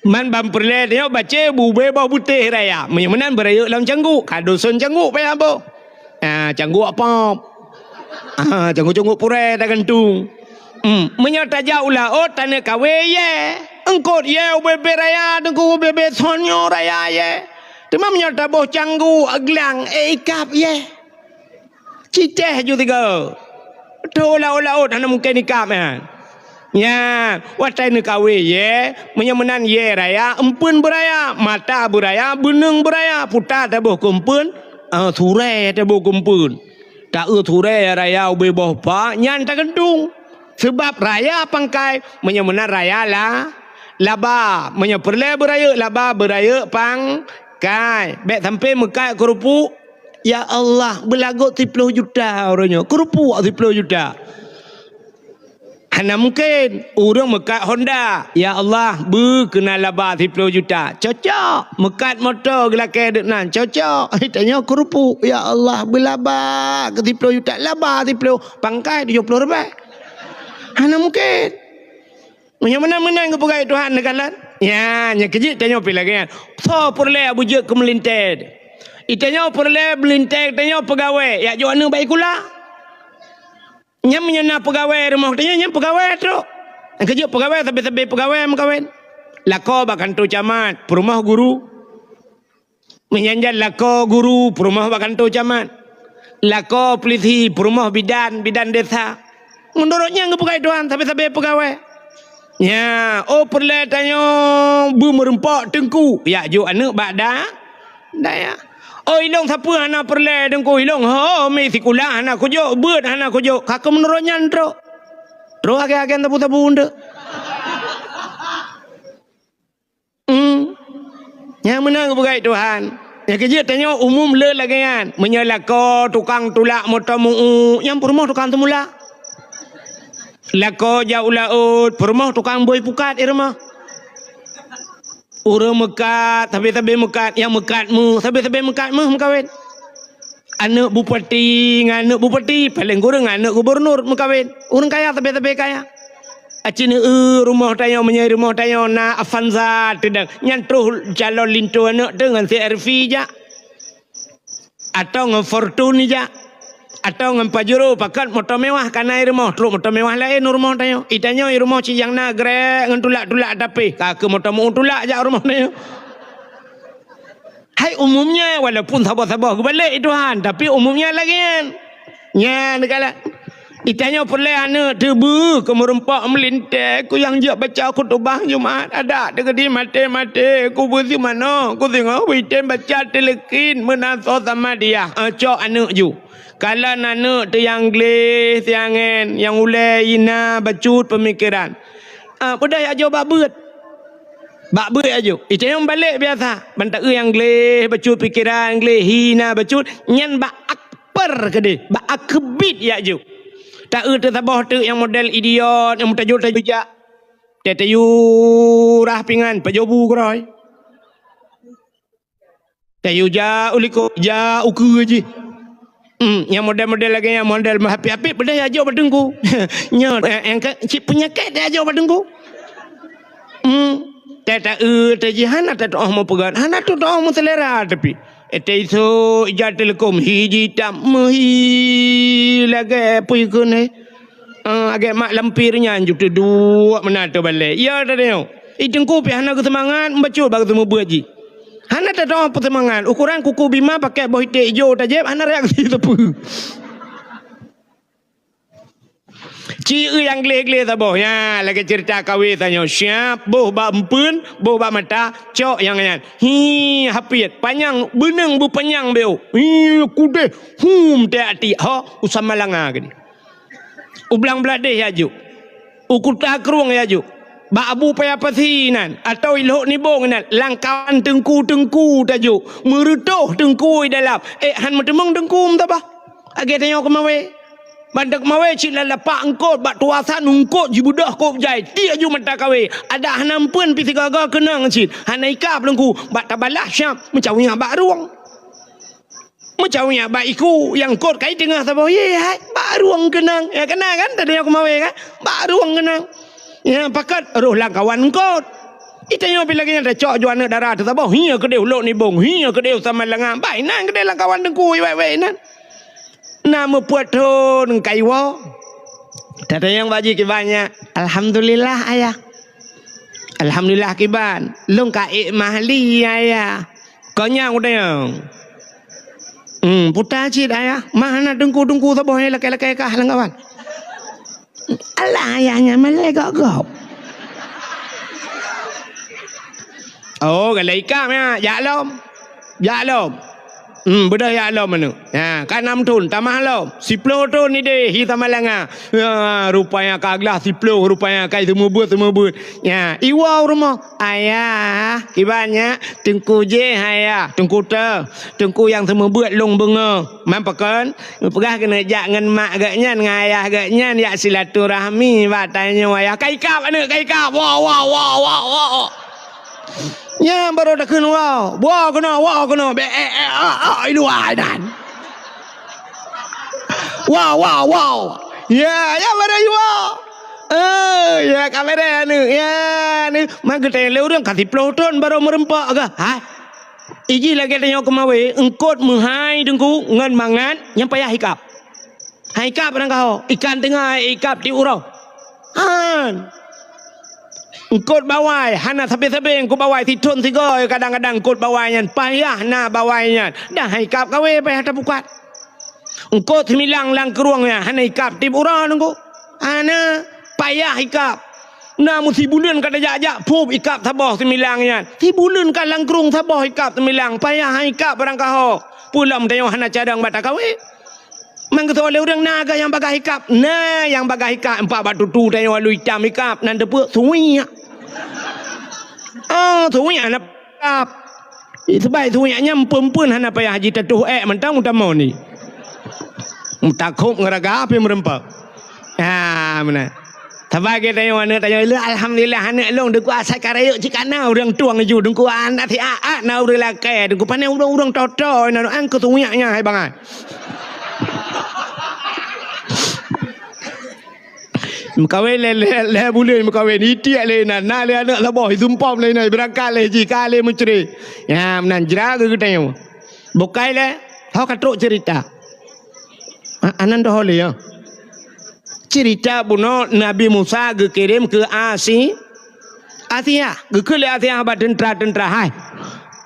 Man ban peureulée tanyoe bacé bube boh butéh raya. Meunyoe meunan beurayeuk lam cangguk, ka doson cangguk payah boh. Ah, cangguk apa? Ah, cangguk-cangguk purée tagantung. Hmm, meunyoe tajak u laôt taneuk kawé yé. Eungkot yé ubé-bé raya, teungku ubé-bé sonyo raya yé. Teuma meunyoe taboh cangguk glang, eh, ikab yé. Citeh ju tiga. Tho laôt-laôt hana mungken ikab nyan. Nyan, watée neukawé yé, meunyoe meunan yé raya, empeuen beuraya, mata beuraya, beuneueng beuraya, puta taboh keu empeuen, ah, surée taboh keu empeuen. Taeu surée raya ubé boh pa, nyan tagantung. Seubab raya pangkai, meunyoe meunan raya la, laba. Meunyoe peureulée beurayeuk laba, beurayeuk pangkai. Bék sampoe meukat keurupuek, Ya Allah, beulagot siploh juta uroe nyoe. Keurupuek siploh juta. Hana mungken. Ureuëng meukat Honda, "Ya Allah, beu keunan laba siploh juta." Cocok. Meukat moto geulakée deuk nan. Cocok. Tanyoe keurupuek, "Ya Allah, beulaba keu siploh juta." Laba siploh, pangkai tujoh ploh ribée. Hana mungken. Meunyoe meunan-meunan geupeugah Tuhan neukalon. Ya, nyang keujeuet tanyoe pih lagée nyan. Soe peureulée beujeuet keu meulintée? Itanyoe peureulée meulintée tanyoe peugawée, yak jok aneuëk bak sikula. Nyan meunyoe na peugawée rumoh tanyoe, nyan peugawée trok. Nyang keujeuet peugawée, sabe-sabe peugawée meukawen. Lakoe bak kantô camat, peurumoh guru. Meunyan jan lakoe guru peurumoh bak kantô camat. Lakoe pulisi peurumoh bidan, bidan desa. Meunurot nyang geupeugah Tuhan sabe-sabe peugawée. Nya, oh peureulée tanyoe beumeureumpok teungku, yak jok aneuëk bak da-, dayah. Oh ilong sapeue hana peureulée teungku, ilong ho mi sikula hana kujok, beuet hana kujok. Ka keu meunurot nyan trok. Trok agen-agen sabu-sabu undek. Hmm. Nyang meunan geupeugah Tuhan. Nyang keujeuet tanyoe umum le lagée nyan. Meunyoe lakoe tukang tulak moto meu-, nyang peurumoh tukang teumulak. Lakoe jak u laôt, peurumoh tukang bôi pukat i rumoh. Ureuëng meukat, sabe-sabe meukat, nyang meukat meu, sabe-sabe meukat meu meukawen. Aneuëk bupati ngon aneuëk bupati, paleng kureueng aneuëk gubunur meukawen. Ureuëng kaya sabe-sabe kaya. Aci neu-eu rumoh tanyoe, meunyoe rumoh tanyoe na Avanza teudang. Nyan troh calon linto aneuëk teuh ngon C R V jak. Atau ngon Fortuner jak. Atau ngon Pajero, pakat moto mewah ka na i rumoh, trok moto mewah laén u rumoh tanyoe. Itanyoe i rumoh cit nyang na grek ngon tulak-tulak tapi. Ka keu moto meu tulak jak u rumoh tanyoe. Hai umumnya, walaupun saboh-saboh geubalek i Tuhan, tapi umumnya lagée nyan. Nyan kala. Itanyoe peureulée aneuëk teubeu keu meureumpok meulintée keu nyang jeuet baca khutubah Jumat, adak teukeudi maté-maté, keu beusi manoe, keu singoh beuitem baca tileukin meunan soe sama diah, eh, cok aneuëk ju. Kalon aneuëk teuh nyang gleh siangén, nyang ulée hina bacut peumikeran. Ah, peudeh ajo bak beuet. Bak beuet ajo. Itanyoe balek biasa. Ban taeu nyang gleh bacut pikeran, gleh hina bacut, nyan bak akper keudeh, bak akeubit yak ju. Taeu teusaboh teuk nyang model idiot, nyang meutajur-tajur jak. Teu-teu yue rah pingan, pajoh bu keurôi. Teu yue jak u likot, jak u keue jih. Hmm, nyang model-model lagée nyan, model meuhapit-hapit, peudeh ajok bak teungku. Nyoe, eh, eh, ka, cit peunyakét teu ajok bak teungku. Hmm, teu taeu, teu jih hana teu teuoh meupeugah, hana teu teuoh meuseulera tapi. Eh, teu isok ija teuleukom, hi jitam, meuhi lagée peue keuneuk. Ah, agée mak lampir nyan ju teuduek meunan teubalek. Ya, teudeungoe. I teungku pih hana geuseumangat, meubacut bak geuseumeubeuet jih. Hana teutoh peuseumangat. Ukoran kuku bima pakai boh iték ijo tajép, hana reaksi sapeue. Ci eu nyang gleh-gleh saboh. Nya, lagée ceurita kawé tanyoe. Siap, boh bak empeuen, boh bak mata, cok nyang nyan. Hi, hapiet, panyang, beuneueng beupanyang beu. Hi, kudeh, hum, teu atik, ho, u Samalanga keudeh. U Blang Bladeh ya juk. U Kuta Krueng ya juk. Bak Abu Paya Pasi nan, atau i Lhok Nibong nan, lam kawan teungku-teungku tajok, meureutoh teungku i dalam. Eh, han meuteumeung teungku meutabah. Lagèe tanyoe keumawe. Ban teuk mawe cit lam lapak eungkôt, bak tuasan eungkôt jibeudôh kôb jai, tiek ju mata kawé. Adak hana eumpeuen pih sigaga keunong cit. Hana ikab teungku, bak tabalah syam, meucawiyak bak rueng. Meucawiyak bak iku, nyang eungkôt kai teungoh saboh. Ye, hai, bak rueng keunong. Ya, keunong kan? Tadi nyang keumawe kan? Bak rueng keunong. Ya, pakat roh lam kawan eungkôt. Itanyoe pih lagèe nyan tacok ju aneuk dara teusaboh. Hi keudéh u Lhok Nibong, hi keudéh u Samalanga. Bai nan keudéh lam kawan teungku, wék-wék nan. Na meupeuet thon kaiwoe. Tatanyong bak jih kiban nyan, "Alhamdulillah, Ayah." "Alhamdulillah kiban, lôn ka ék mahli, Ayah." Kon nyan kutanyong. "Hmm, puta cit, Ayah. Mah na teungku-teungku saboh nyang lakèe-lakèe kah lam kawan." "Alah, Ayah nyan malèe gob-gob." Oh, galak ikab nyan, jak lom. Jak lom. Hmm, beudôh jak lom aneuk. Ha, ka nam thon, tamah lom. Siploh thon idéh, hi Samalanga. Ha, rupanya ka glah siploh, rupanya ka seumeubeuet-seumeubeuet. Ya, iwoe u rumoh. "Ayah, kiban nyan, teungku jéh, Ayah. Teungku teuh. Teungku nyang seumeubeuet lôn beungoh." Man pakon? Geupeugah keuneuk jak ngon mak geuh nyan, ngon ayah geuh nyan, jak silaturahmi bak tanyoe, Ayah. Ka ikab aneuk, ka ikab. Woe, woe, woe, woe, woe. Nyan barô takheun woe. Woe keunoe, woe keunoe. Bèk, eh, eh, ah, ah, i luwa nyan. Woe, woe, woe. Ya, ya, barô i woe. Eh, ya, ka beureh aneuk. Ya, aneuk. Man geutanyong lé ureueng ka siploh thon barô meureumpok kah? Hai. Ijih lagèe tanyoe keumawe, eungkôt meuhai teungku ngon mangat nyang payah ikab. Han ikab barangkaho, ikan teungoh ikab tiep uroe. Han. Eungkôt bawai, hana sabe-sabe eungkôt bawai, sithon sigoe kadang-kadang eungkôt bawai nyan, payah na bawai nyan. Dah han ikab kawé, payah tapukat. Eungkôt seumilang lam krueng nyan, hana ikab tiep uroe teungku. Hana, payah ikab. Na meusibuleuen ka tajak-jak, phup ikab saboh seumilang nyan. Sibuleuen ka lam krueng saboh ikab seumilang, payah han ikab barangkaho. Peue lom tanyoe hana cadang bak takawé. Man geusoe lé ureueng na geuh nyang bagaih ikab. Na nyang bagaih ikab, empat bak tutu tanyoe lalu itam ikab, nan teupeue suwiak. Ah, suwiak na ikab. Sabab suwiak nyan eumpeuen-eumpeuen hana payah jitatoh ék mantong meutamong ni. Meutakhob ngon raga pih meureumpok. Ha, meunan. Sabai geutanyoe aneuk tanyoe, "Alhamdulillah aneuk lôn, Teungku, asai ka rayeuk cit ka na ureueng tueng ju, Teungku, aneuk siat-at na ureueng lakée, Teungku, pane ureueng-ureueng toto na, an keu suwiak nyan hai bangai." Meukawen lé, lé, lé buleuen meukawen, itiek lé inan, na lé aneuk saboh, isumpom lé inan, beurangkat lé jih, ka lé meucre. Nyan meunan jra geutanyoe. Bukai lé, ho ka trok ceurita. A-, anan doh lé, ya. Ceurita bunoe Nabi Musa geukirém keu Asi-, Asia. Geukheun lé Asia bak teuntra-teuntra, "Hai,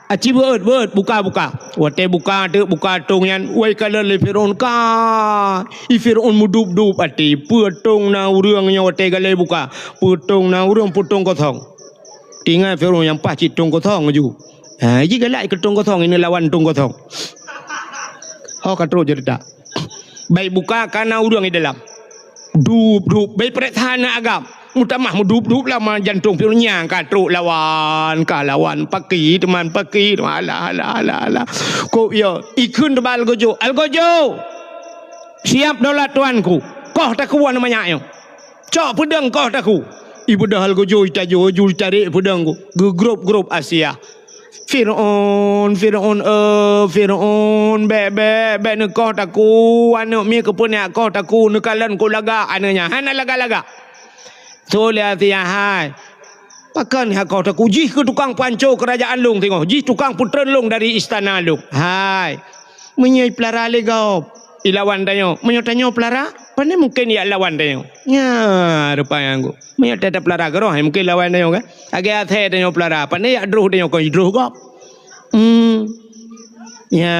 aci beuet, beuet, buka, buka." Watée buka teuk, buka tong nyan, wai kalon lé Firaun ka. I Firaun meudup-dup até, peue tong na ureueng nyoe watée galée buka. Peue tong na ureueng, peue tong kosong. Teuingat Firaun nyang paih cit tong kosong ju. Ha, ji galak keu tong kosong, ini lawan tong kosong. Ho ka trok ceurita. Bai buka ka na ureueng di dalam. Dup, dup, bai peuriksa na agam. Meutamah meudup-dup lama jantong Firaun nyan ka trok lawan, ka lawan paki, teuma paki, teuma alah, alah, alah, alah. Kok ya, ikheun teuba algojo, "Algojo! Siap daulat tuanku. Koh takue aneuk manyak nyoe. Cok peudeueng koh takue." Ibeudôh algojo itajo, ju itarek peudeueng ku. Geugrop-grop Asia. "Firaun, Firaun, eh, Firaun, bèk, bèk, bèk neukoh takue, aneuk miet keupeue neukoh takue, neukalon kok lagak aneuk nyan, hana lagak-lagak." Tuléh Asia hai. Pakon neukoh takue, jih keu tukang panco keurajaan lôn singoh, jih tukang peutreun lôn dari istana lôn. Hai. Meunyoe ipeulara lé gob, ilawan tanyoe. Meunyoe tanyoe peulara, pane mungken ijak lawan tanyoe. Nya, rupa nyang ku. Meunyoe tata peulara keudroe, mungken lawan tanyoe kan. Lagèe asèe tanyoe peulara, pane ijak droh tanyoe kon idroh gob. Hmm. Nya,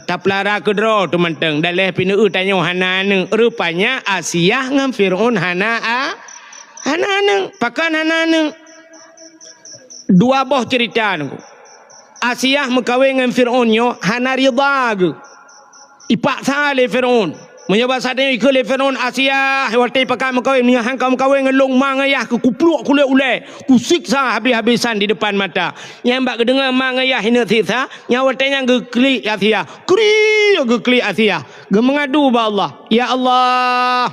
tapeulara keudroe teumantong. Daleh pineue tanyoe hana aneuk. Rupanya Asiah ngon Fir'aun hana a-, hana aneuk. Pakon hana aneuk? Dua boh ceurita nyoe. Asiah meukawen ngon Fir'aun nyoe hana ridha geuh. Ipaksa lé Fir'aun. Meunyoe basa tanyoe ikheun lé Firaun, "Asiah, watée pakat meukawen, meunyoe han ka meukawen ngon lôn, ma ngon yah kukupluek kulét ulée, kusiksa habéh-habésan di depan mata." Nyan bak geudeungoe ma ngon yah ineuk siksa, nyan watée nyan geuklik Asiah. Kriek geuklik Asiah. Geumeungadu bak Allah, "Ya Allah,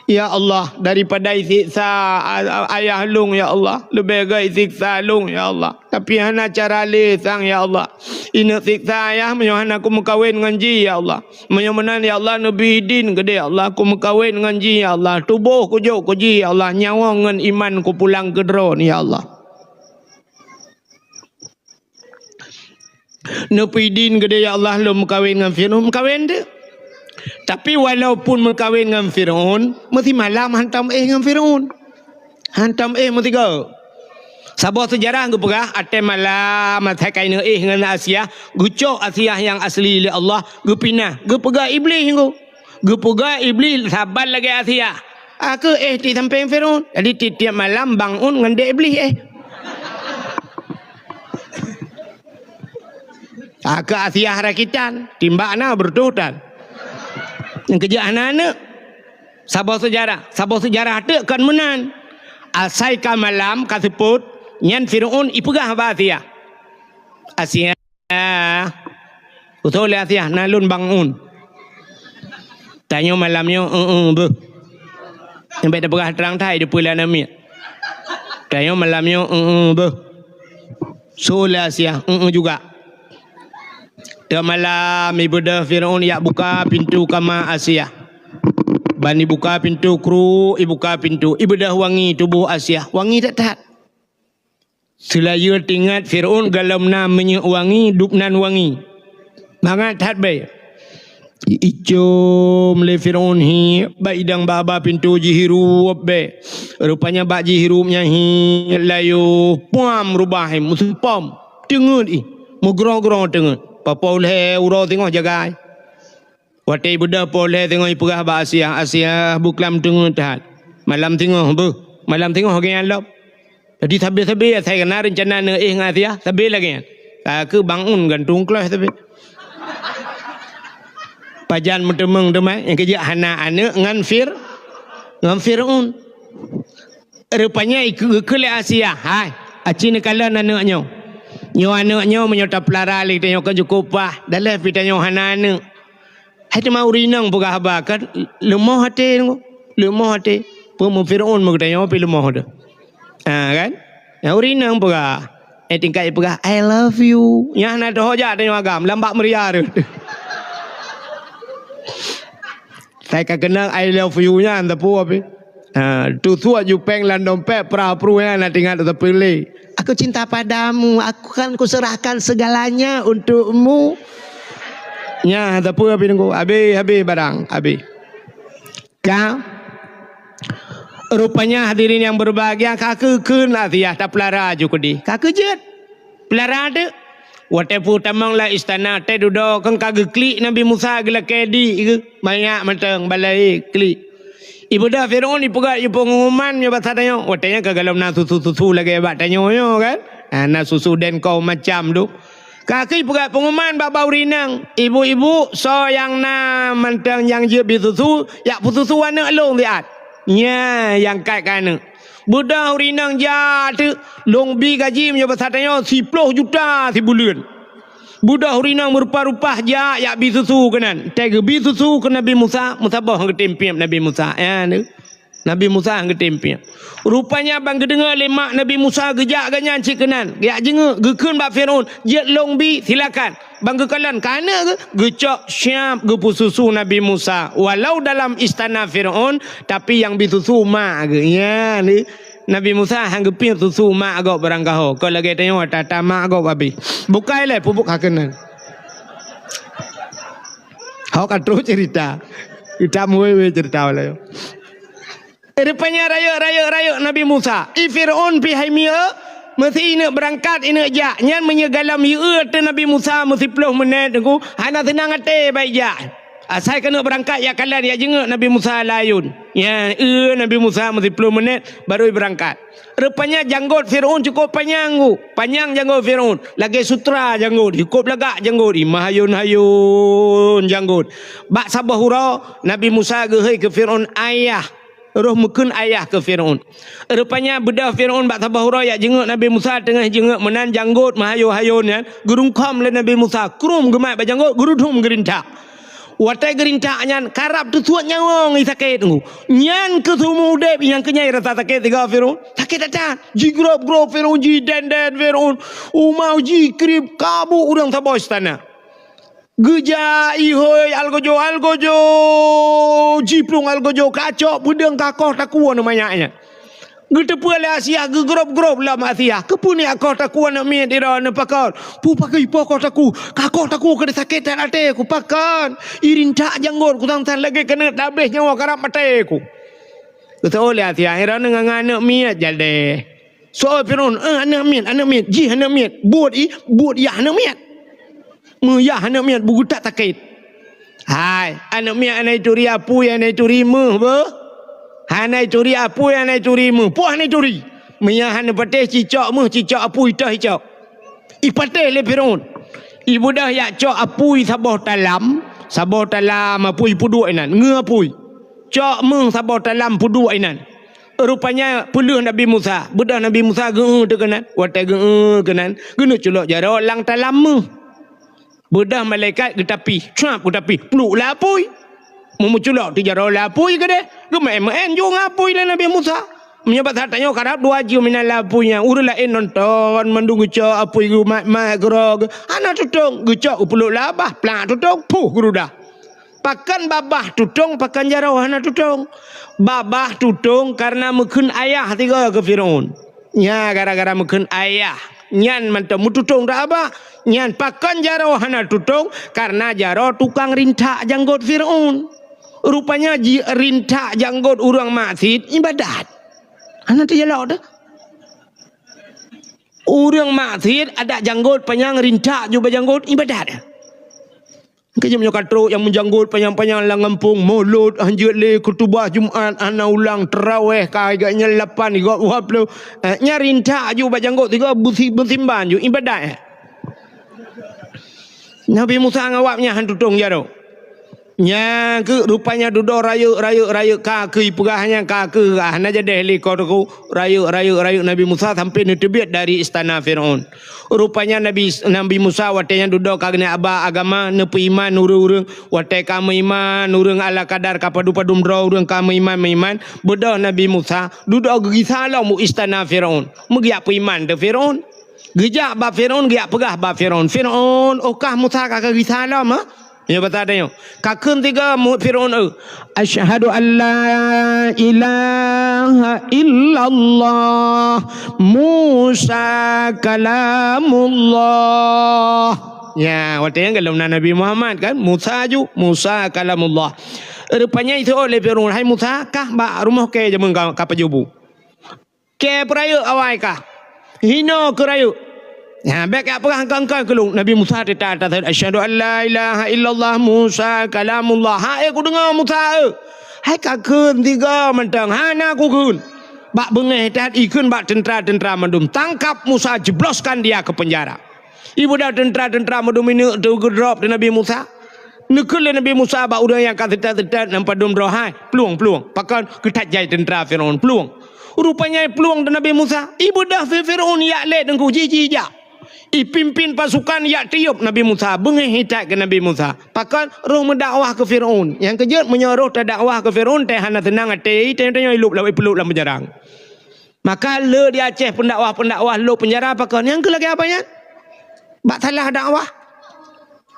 ya Allah, daripada isiksa a-, a-, ayah lôn, ya Allah, leubeh gét isiksa lôn, ya Allah. Tapi hana cara lé sang, ya Allah. Ineuk siksa ayah meunyoe hana kumeukawen ngon jih, ya Allah. Meunyoe meunan, ya Allah, neubri idin keudéh, ya Allah, kumeukawen ngon jih, ya Allah. Tuboh kujok keu jih, ya Allah. Nyawöng ngon iman kupulang keu droe, ya Allah." Neupeuidin keudéh, "Ya Allah, lôn meukawen ngon Firaun." Meukawen teuk. Tapi walaupun meukawen ngon Firaun, meusimalam hantom éh ngon Firaun. Hantom éh meusigoe. Saboh seujarah geupeugah, watée malam, asai ka ineuk éh ngon Asiah, geucok Asiah nyang asli lé Allah, geupinah, geupeugah Iblih nyoe. Geupeugah Iblih saban lagée Asiah. Aku éh di sampéng Firaun. Jadi tieb-tieb malam bangun ngon dek Iblih éh. Aku Asiah rakitan, timbak na beureutoh tan. Nyang keujak hana aneuk. Saboh seujarah, saboh seujarah teuk kon meunan. Asai ka malam ka seupôt, nyan Firaun ipeugah bak Asiah. Asiah, "Usoe lé Asiah, na lôn bangun." Tanyoe malam nyoe, "Eung-eung beuh." Nyang bék tapeugah trang that, dipeue lé aneuk miet. Tanyoe malam nyoe, "Eung-eung beuh." Soe lé Asiah, "Eung-eung juga." Teuma malam ibeudôh Firaun yak buka pintoe kama Asiah. Ban ibuka pintoe kruek, ibuka pintoe, ibeudôh wangi tuboh Asiah. Wangi that-that. Seulayeue teuingat Firaun gohlom na minyeuk wangi, dub nan wangi. Mangat that bèe. Icom lé Firaun hi bak idang baba pintoe jihirup bèe. Rupanya bak jihirup nyan hi layu puam rubah hi meuseupom. Teungeut ih, meugroe-groe teungeut. Papo lhèe uroe singoh jagai. Watèe ibeudôh po lhèe singoh ipeugah bak Asiah, "Asiah, beuklam teungeut that. Malam singoh beuh, malam singoh lagèe nyan lom." Jadi sabe-sabe asai na reuncana neuéh ngon Asiah, sabe lagèe nyan. Ka keuh bangun gantung kleuh sabe. Pajan meuteumeung teuma nyang keujeuet hana aneuk ngon Fir-, ngon Firaun. Rupanya ikeu-, ikeu lé Asiah, "Hai, aci neukalon aneuk nyoe. Nyoe aneuk nyoe meunyoe tapeulara lé geutanyoe kan cukôp paih, daleh pih tanyoe hana aneuk." Hai teuma ureueng inong peugah haba kan leumoh até, leumoh até. Peue meu Firaun meu geutanyoe pih leumoh teuh. Ha kan? Nyang ureueng inong peugah, eh tingkat peugah, "I love you." Nyan na teuh jak tanyoe agam lam bak meuria teuh. Sai ka keunong "I love you" nyan teupeu pih. Ha, tusuak jupeng lam dompet, pra-pru nyan na teuingat teupeu lé. "Aku cinta padamu, aku kan kuserahkan segalanya untukmu." Nyan teupeu pih nunggu. Habéh, habéh barang, habéh. Ka. Rupanya hadirin yang berbahagia, ka keuh kheun Asiah tapeulara ju keudéh. Ka keuh jeuet. Peulara teuk. Watèe peutamong lam istana, watèe dudoe kan ka geuklik Nabi Musa geulakèe di geuh, manyak mantong balai klik. Ibeudôh Firaun ipeugah ié peunguman nyoe basa tanyoe. Watèe nyan ka gohlom na susu-susu lagèe bak tanyoe nyoe kan. Ha, na susu dengko macam tu. Ka keuh ipeugah peunguman bak, bak ureueng inong, "Ibu-ibu, soe nyang na mantong nyang jeuet bi susu, jak peususu aneuk lôn siat." Nyan nyang kat keu aneuk. Beudôh ureueng inong jak teuk, lôn bi gaji meunyoe basa tanyoe siploh juta sibuleuen. Beudôh ureueng inong meurupa-rupa jak, jak bi susu keunan. Watèe geubi susu keu Nabi Musa, meusaboh geutem piep Nabi Musa. Nyan teuk. Nabi Musa geutem piep. Rupanya ban geudeungoe lé mak Nabi Musa geujak gobnyan cit keunan. Geujak jingeuk, geukheun bak Firaun, "Jeuet lôn bi, silakan." Ban geukalon keu aneuk geuh, geucok siap geupeususu Nabi Musa. Walau dalam istana Firaun, tapi nyang bi susu mak geuh. Nyan teuk. Nabi Musa han geupiep susu mak gob barangkaho. Kon lagèe tanyoe ata-ata mak gob abéh. Bukai lé peubuet ka keunan. Hok ka troh cerita. Kita muwe-we cerita walai. Rupanya rayeuk, rayeuk, rayeuk Nabi Musa. I Firaun pih hai mieu, meusi ineuk beurangkat, ineuk jak. Nyan meunyoe gohlom yue ateueh Nabi Musa meusiploh meunét teungku, hana seunang até bak ijak. Asai keuneuk beurangkat jak kalon, jak jeungeuk Nabi Musa layun. Nyan, eu Nabi Musa meusiploh menit baru beurangkat. Rupanya janggot Firaun cukup panyang, Bu. Panyang janggot Firaun. Lagèe sutra janggot. Cukup lagak janggot. Imah hayun-hayun janggot. Bak saboh uroe, Nabi Musa geuhôi keu Firaun, "Ayah." Roh meukheun ayah keu Firaun. Rupanya beudôh Firaun bak saboh uroe jak jeungeuk Nabi Musa, teungoh jeungeuk meunan janggot meuhayô-hayô nyan, geurungkhom lé Nabi Musa, krum geumat bak janggot, geurudum geurintak. Watèe geurintak nyan, karab teusuet nyawöng i sakét nyoe. Nyan keuh seumeu udép nyang keunyai rasa sakét sigoe Firaun. Sakét that-that. Jigrob-grob Firaun, jidèn-dèn Firaun. Uma jikrieb, kabôk ureueng saboh istana. Geujak ihôi algojo-algojo, jiplueng algojo kacok peudeueng kakoh takue aneuk manyak nyan. Geuteupeue lé Asiah, geugrob-grob lom Asiah. Keupeue neuk koh takue aneuk miet droeneuh pakon? Peue pakon ipo koh takue? Kakoh takue keu sakét that até ku pakon. Irintak janggot ku sang-sang lagèe keuneuk tabeh nyawa karab maté ku. Geuteupeue lé Asiah, droeneuh ngon aneuk miet jadeh. Soe Firaun, "Eh, aneuk miet, aneuk miet, jih aneuk miet. Buet i, buet yah aneuk miet. Meuyah aneuk miet, beugeutat sakét." Hai, aneuk miet hana ituri apui, hana ituri méuh beuh. Hana ituri apui, hana ituri méuh. Peue hana ituri? Meuyah hana patéh cicok méuh, cicok apui toh icok. Ipatéh lé Firaun. Ibeudôh jak cok apui saboh talam, saboh talam apui peuduek inan, ngeue apui. Cok méuh saboh talam peuduek inan. Rupanya peuleueh Nabi Musa. Beudôh Nabi Musa geu-eu teuh keunan. Watèe geu-eu keunan, geuneuk culok jaroe lam talam méuh. Beudôh malaikat geutapih, cuap geutapih, pluek lam apui. Meumeuculok teuh jaroe lam apui keudeh, geumeu'en-meu'en ju ngon apui lé Nabi Musa. Meunyoe bak that tanyoe karab dua jeuem inan lam apui nyan, ureueng laén nonton mandum geucok apui geumat-mat keudroe, hana tutong, geucok geupluek lam babah, plak tutong, puh geurudah. Pakon babah tutong, pakon jaroe hana tutong? Babah tutong kareuna meukheun ayah sigoe keu Firaun. Nya gara-gara meukheun ayah, nyan mantong meututong dak babah. Nyan pakon jaroe hana tutong, kareuna jaroe tukang rintak janggot Firaun. Rupanya jirintak janggot ureueng maksiet ibadat. Hana teujalok teuh. Ureueng maksiet adak janggot panyang rintak ju bak janggot ibadat. Keu jeuem nyoe ka trok nyang meujanggot panyang-panyang lam gampông, mulod hanjeuet lé, khutubah Jumat hana ulang, teurawéh ka geuh nyan lapan, geuh dua ploh. Eh, nyan rintak ju bak janggot sigoe beusi-, beusimban ju ibadat. Nabi Musa ngon awak nyan han tutong jaroe. Nyan keuh rupanya dudoe rayeuk, rayeuk, rayeuk ka keuh ipeugah nyan ka keuh hana jadeh lé ko teuku. Rayeuk, rayeuk, rayeuk Nabi Musa sampai neuteubiet dari istana Firaun. Rupanya Nabi, Nabi Musa watèe nyan dudoe ka geuneuk aba agama, neupeuiman ureueng-ureueng. Watèe ka meuiman ureueng ala kadar ka padum-padum droe ureueng ka meuiman-meuiman, beudôh Nabi Musa dudoe geugisa lom u istana Firaun. Meugeujak peuiman teuh Firaun. Geujak bak Firaun, geujak peugah bak Firaun, "Firaun, oh kah Musa ka geugisa lom, ha?" Nyoe basa tanyoe. Ka kheun sigoe mu-, Firaun, "Eu, asyhadu an la ilaha illallah, Musa kalamullah." Ya, watèe nyan golom na Nabi Muhammad kan, Musa ju, Musa kalamullah. Rupanya iseuôt lé Firaun, "Hai Musa, kah bak rumoh kèe jameun ka, ka pajoh bu?" Kèe peurayeuk awai kah? Hinoe keu rayeuk. Nyan, bèk ka peugah engkau-engkau keu lôn. Nabi Musa teuta, teuta, "Asyhadu an la ilaha illallah Musa kalamullah." Hai, kudeungoe Musa, eu. Hai ka kheun sigoe mantong, hana kukheun. Bak beungéh that ikheun bak teuntra-teuntra mandum. Tangkap Musa, jebloskan dia ke penjara. Ibeudôh teuntra-teuntra meudum ineuk teuh geudrop di Nabi Musa. Neukheun lé Nabi Musa bak ureueng nyang ka seutôt-seutôt nyang padum droe, "Hai, plueng, plueng." Pakon? Keu that jai teuntra Firaun, plueng. Rupanya plueng di Nabi Musa. Ibeudôh Firaun jak lé teungku, ji, ji jak. Ipimpin pasukan jak tiôb Nabi Musa, beungéh that keu Nabi Musa. Pakon? Roh meudakwah keu Firaun. Nyang keujeuet meunyoe roh tadakwah keu Firaun, teuh hana seunang até, tanyoe-tanyoe ilôb lam, ipeulôb lam peunjara. Maka le di Aceh pendakwah-pendakwah lôb penjara pakon? Nyang keu lagèe apa nyan? Bak salah dakwah.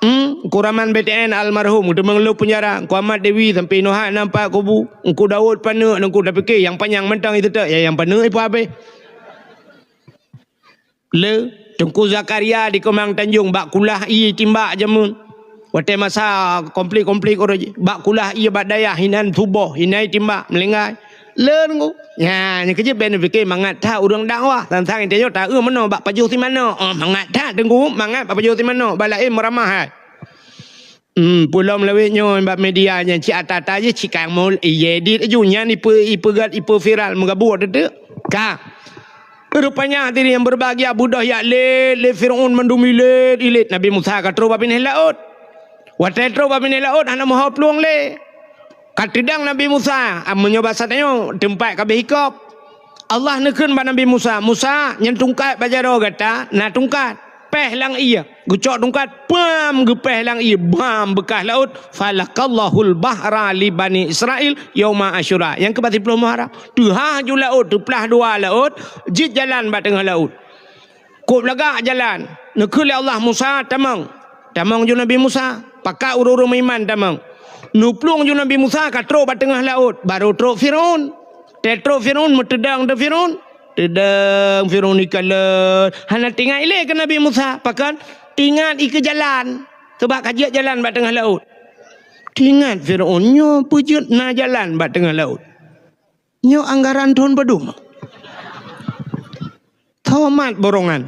Hmm, Kuraman B T N almarhum teumang lôb penjara, Ku Ahmad Dewi sampai inoe hana nampak kubu, Engku Daud paneuk, Engku tapike nyang panyang mantong itu tak, ya nyang paneuk ipa habéh. Le, Teungku Zakaria di Keumang Tanjong bak kulah ie timbak jameun. Watèe masa konflik-konflik uroe jih, bak kulah ie bak dayah inan tuboh, inan timbak meulinggai. Le Teungku. Nyan, nyan keujeuet bèk neupike mangat that ureueng dakwah. Sang-sang tanyoe taeu meunoe bak pajoh si manok. Oh, mangat that Teungku, mangat bak pajoh si manok, bak laén meuramah hai. Hmm, peulom lawét nyoe bak media nyan cit ata-ata jih cit ka mul, ié dit aju nyan ipe-, ipeugét, ipeviral meugabuk teuteu. Ka. Rupanya hadirin yang berbahagia, beudôh jak lét, lé Firaun mandum ilét, ilét. Nabi Musa ka trok bak binéh laôt. Watée trok bak binéh laôt hana meuho plueng lé. Ka teudong Nabi Musa, ah, meunyoe basa tanyoe teumpat ka beuhikop. Allah neukheun bak Nabi Musa, "Musa, nyan tungkat bak jaroe gata na tungkat, péh lam ié." Geucok tungkat, pam, geupéh lam ié, bam, beukah laôt. "Falakallahul bahra li Bani Israil yauma Asyura." Nyang keubat siplôh Muharram. Teuhah ju laôt, teuplah dua laôt, jeuet jalan bak teungoh laôt. Kôb lagak jalan. Neukheun lé Allah, "Musa, tamong." Tamong ju Nabi Musa. Pakat ureuëng-ureuëng meuiman tamong. Neuplueng ju Nabi Musa ka trok bak teungoh laôt, barô trok Firaun. Teutrok Firaun, meuteudong teuh Firaun. Teudong Firaun ikalon. Hana teuingat ilée keu Nabi Musa. Pakon? Teuingat ikeu jalan. Sabab ka jeuet jalan bak teungoh laôt. Teuingat Firaun, nyoe peue jeuet na jalan bak teungoh laôt. Nyoe anggaran thon padum. Tomat borongan.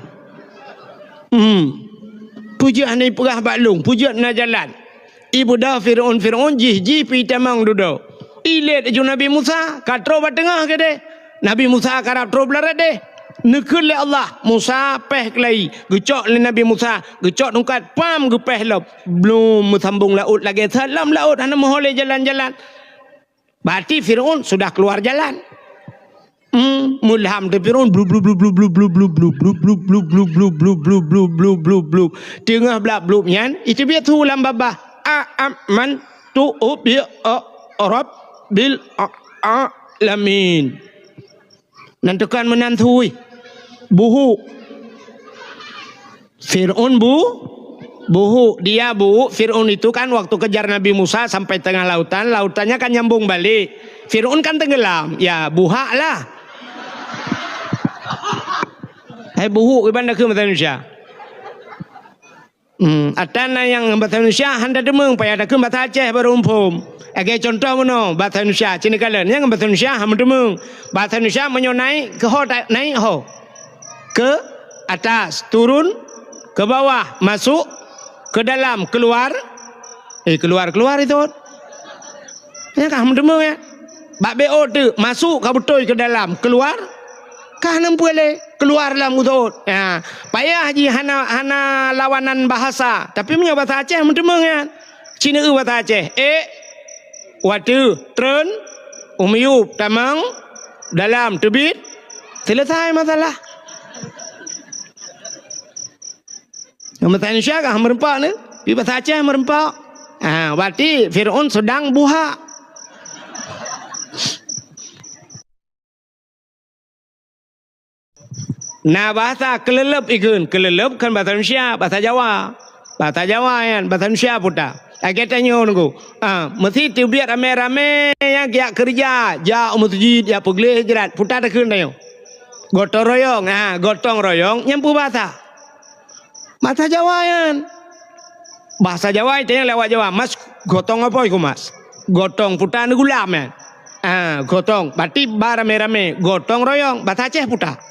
Hmm. Peue jeuet hana ipeugah bak lôn, peue jeuet na jalan. Ibeudôh Firaun, Firaun jih, jih pih tamong dudoe. Ilét ju Nabi Musa, ka trok bak teungoh keudeh. Nabi Musa karab trok bak larat deh. Neukheun lé Allah, "Musa, péh keulayi." Geucok lé Nabi Musa, geucok tungkat, pam, geupéh lom. Blum meusambong laôt lagée that lam laôt, hana meuho lé jalan-jalan. Berarti Firaun sudah keluar jalan. Hmm, meulham teuh Firaun, blub, blub, blub. Teungoh blab blub nyan, iteubiet su lam babah. "A-am-man tu bi-, a-, rabbil a-, alamin." Nan tukang meunan su, buhuk. Firaun bu-, buhuk. Dia buhuk, Firaun itu kan waktu kejar Nabi Musa sampai tengah lautan, lautannya kan nyambung balik. Firaun kan tenggelam, ya buhak lah. Hai buhuk iban dah ke bahasa Indonesia. Hmm, ata na nyang bahasa Indonesia hana teumeung, payah takheun bahasa Aceh baru muphom. Lagée contoh meunoe, bahasa Indonesia, cit neukalon, nyang bahasa Indonesia hana teumeung. Bahasa Indonesia meunyoe naik, keu ho ta-, naik ho. Ke atas, turun, ke bawah, masuk, ke dalam, keluar. Eh, keluar, keluar itu. Nyan ka hana teumeung, ya. Bak B O teuk, masuk ka beutôi ke dalam, keluar ka hana peue lé, keluar lam utot. Ha, payah jih hana, hana lawanan bahasa. Tapi meunyoe bahasa Aceh hana teumeung nyan. Cit neueu bahasa Aceh. Ék, watée, treun, u miyueb, tamong, dalam, teubiet, selesai masalah. Nyang bahasa Indonesia ka meureumpok ni, di bahasa Aceh meureumpok. Ha, berarti Firaun sedang buhak. Na bahasa keuleuleub ikheun, keuleuleub kan bahasa Indonesia, bahasa Jawa. Bahasa Jawa nyan, bahasa Indonesia puta. Lagée tanyoe nunggu. Ah, meusti teubiet ramé-ramé nyang jak keureuja, jak u meuseujid, jak peugleh jrat, puta takheun tanyoe. Gotong royong, ha, gotong royong nyang peubahasa. Bahasa Jawa nyan. Bahasa Jawa itanyong lewat Jawa, "Mas, gotong apa iku, Mas?" Gotong puta neugulam nyan. Ah, gotong. Berarti ba ramé-ramé, gotong royong, bahasa Aceh puta.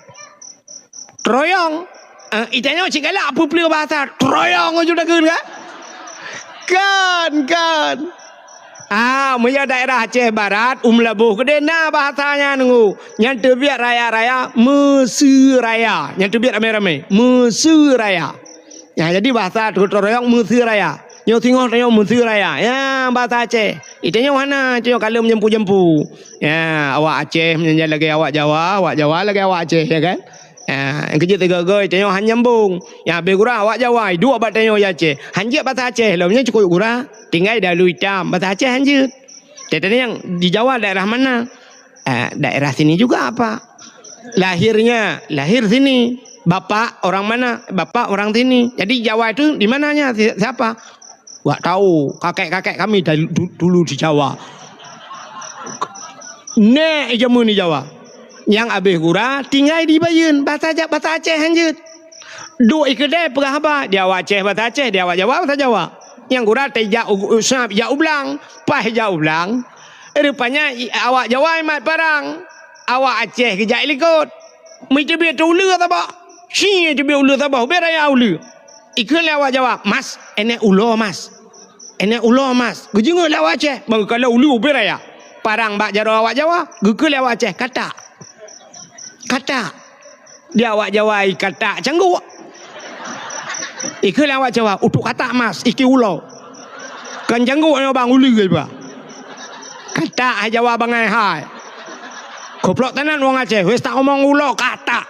Troyong. Ah, itanyong cit galak peue-peue bahasa. Troyong aju takheun kan? Kan, kan. Ah, meunyo daerah Aceh Barat, u Meulaboh keudeh na bahasa nyan nunggu. Nyan teubiet raya-raya, meuseuraya. Nyan teubiet ramé-ramé, meuseuraya. Nyan jadi bahasa gotong royong meuseuraya. Nyoe singoh tanyoe meuseuraya. Ya, bahasa Aceh. Itanyong hana, itanyong kalon meujampu-jampu. Ya, awak Aceh meunyan lagée awak Jawa, awak Jawa lagée awak Aceh, ya kan? Ha, nyang keujeuet sigoe-goe, tanyoe han nyambong. Nyang habéh gura awak Jawa, iduek bak tanyoe di Aceh. Han jeuet bahasa Aceh lom, nyan cukôp gura. Tinggai dalu itam, bahasa Aceh han jeuet. Teuntèe nyang di Jawa daerah mana? Eh, daerah sini juga apa? Lahirnya, lahir sini. Bapak orang mana? Bapak orang sini. Jadi Jawa itu di mananya? Si-, siapa? Wak tahu, kakek-kakek kami dari du-, dulu di Jawa. Nèk jameun di Jawa. Nyang abéh gura tinggai di Bayeuen, bahasa Ja-, bahasa Aceh han jeuet. Duek i keudè peugah haba, di awak Aceh bahasa Aceh, di awak Jawa bahasa Jawa. Nyang gura teuh jak u, u, seunab jak u blang, paih jak u blang. Rupanya i, awak Jawa mat parang, awak Aceh geujak i likot. Meuteubiet uleue saboh. Ci teubiet uleue saboh, bèk raya uleue. Ikheun lé awak Jawa, "Mas, ènèk ulo, Mas." Inan ulo emas, geujeungeuk lé awak Aceh, bang geukalon u lé ubé raya. Parang bak jaroe awak Jawa, geukheun lé awak Aceh, katak. Katak. Di awak Jawa, i katak cangguk. Ikheun lé awak Jawa, utok katak emas, iki ulo. Kan cangguk nyoe bang, u lé iba. Katak hai Jawa bangai hai. Goblok tenan wong Aceh, wes tak omong ulo, katak.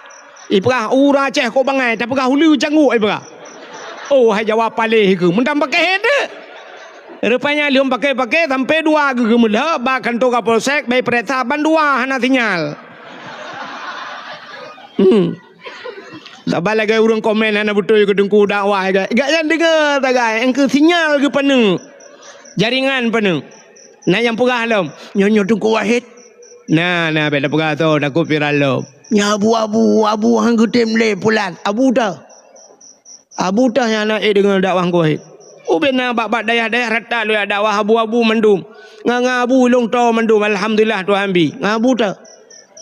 Ipeugah ureueng Aceh kok bangai, tapeugah u lé cangguk ipeugah. Oh, hai Jawa paléh keu, meunan pakéh teuh. Rupanya lheueh pakéh-pakéh sampoe dua geuh geumeulheueh bak kantor Kapolsek, bak peuriksa ban dua hana sinyal. Hmm. Saban lagèe ureueng komen hana beutôi keu Teungku dakwah, gak, gak nyan deungoe sagai, engkeu sinyal geupaneuk. Jaringan paneuk. Na nyang peugah lom, "Nyoe, nyoe Teungku Wahid." Na, na, bèk tapeugah soe, takot viral lom. "Nyoe abu-abu, abu han geutem lé pulan." Abu teuh. Abu teuh nyang na ék deungoe dakwah Teungku Wahid. Ubé na bak-bak dayah-dayah rata lôn jak dakwah abu-abu mandum. Ngon, ngon abu ilong toe mandum, alhamdulillah Tuhan bi. Ngon abu teuh.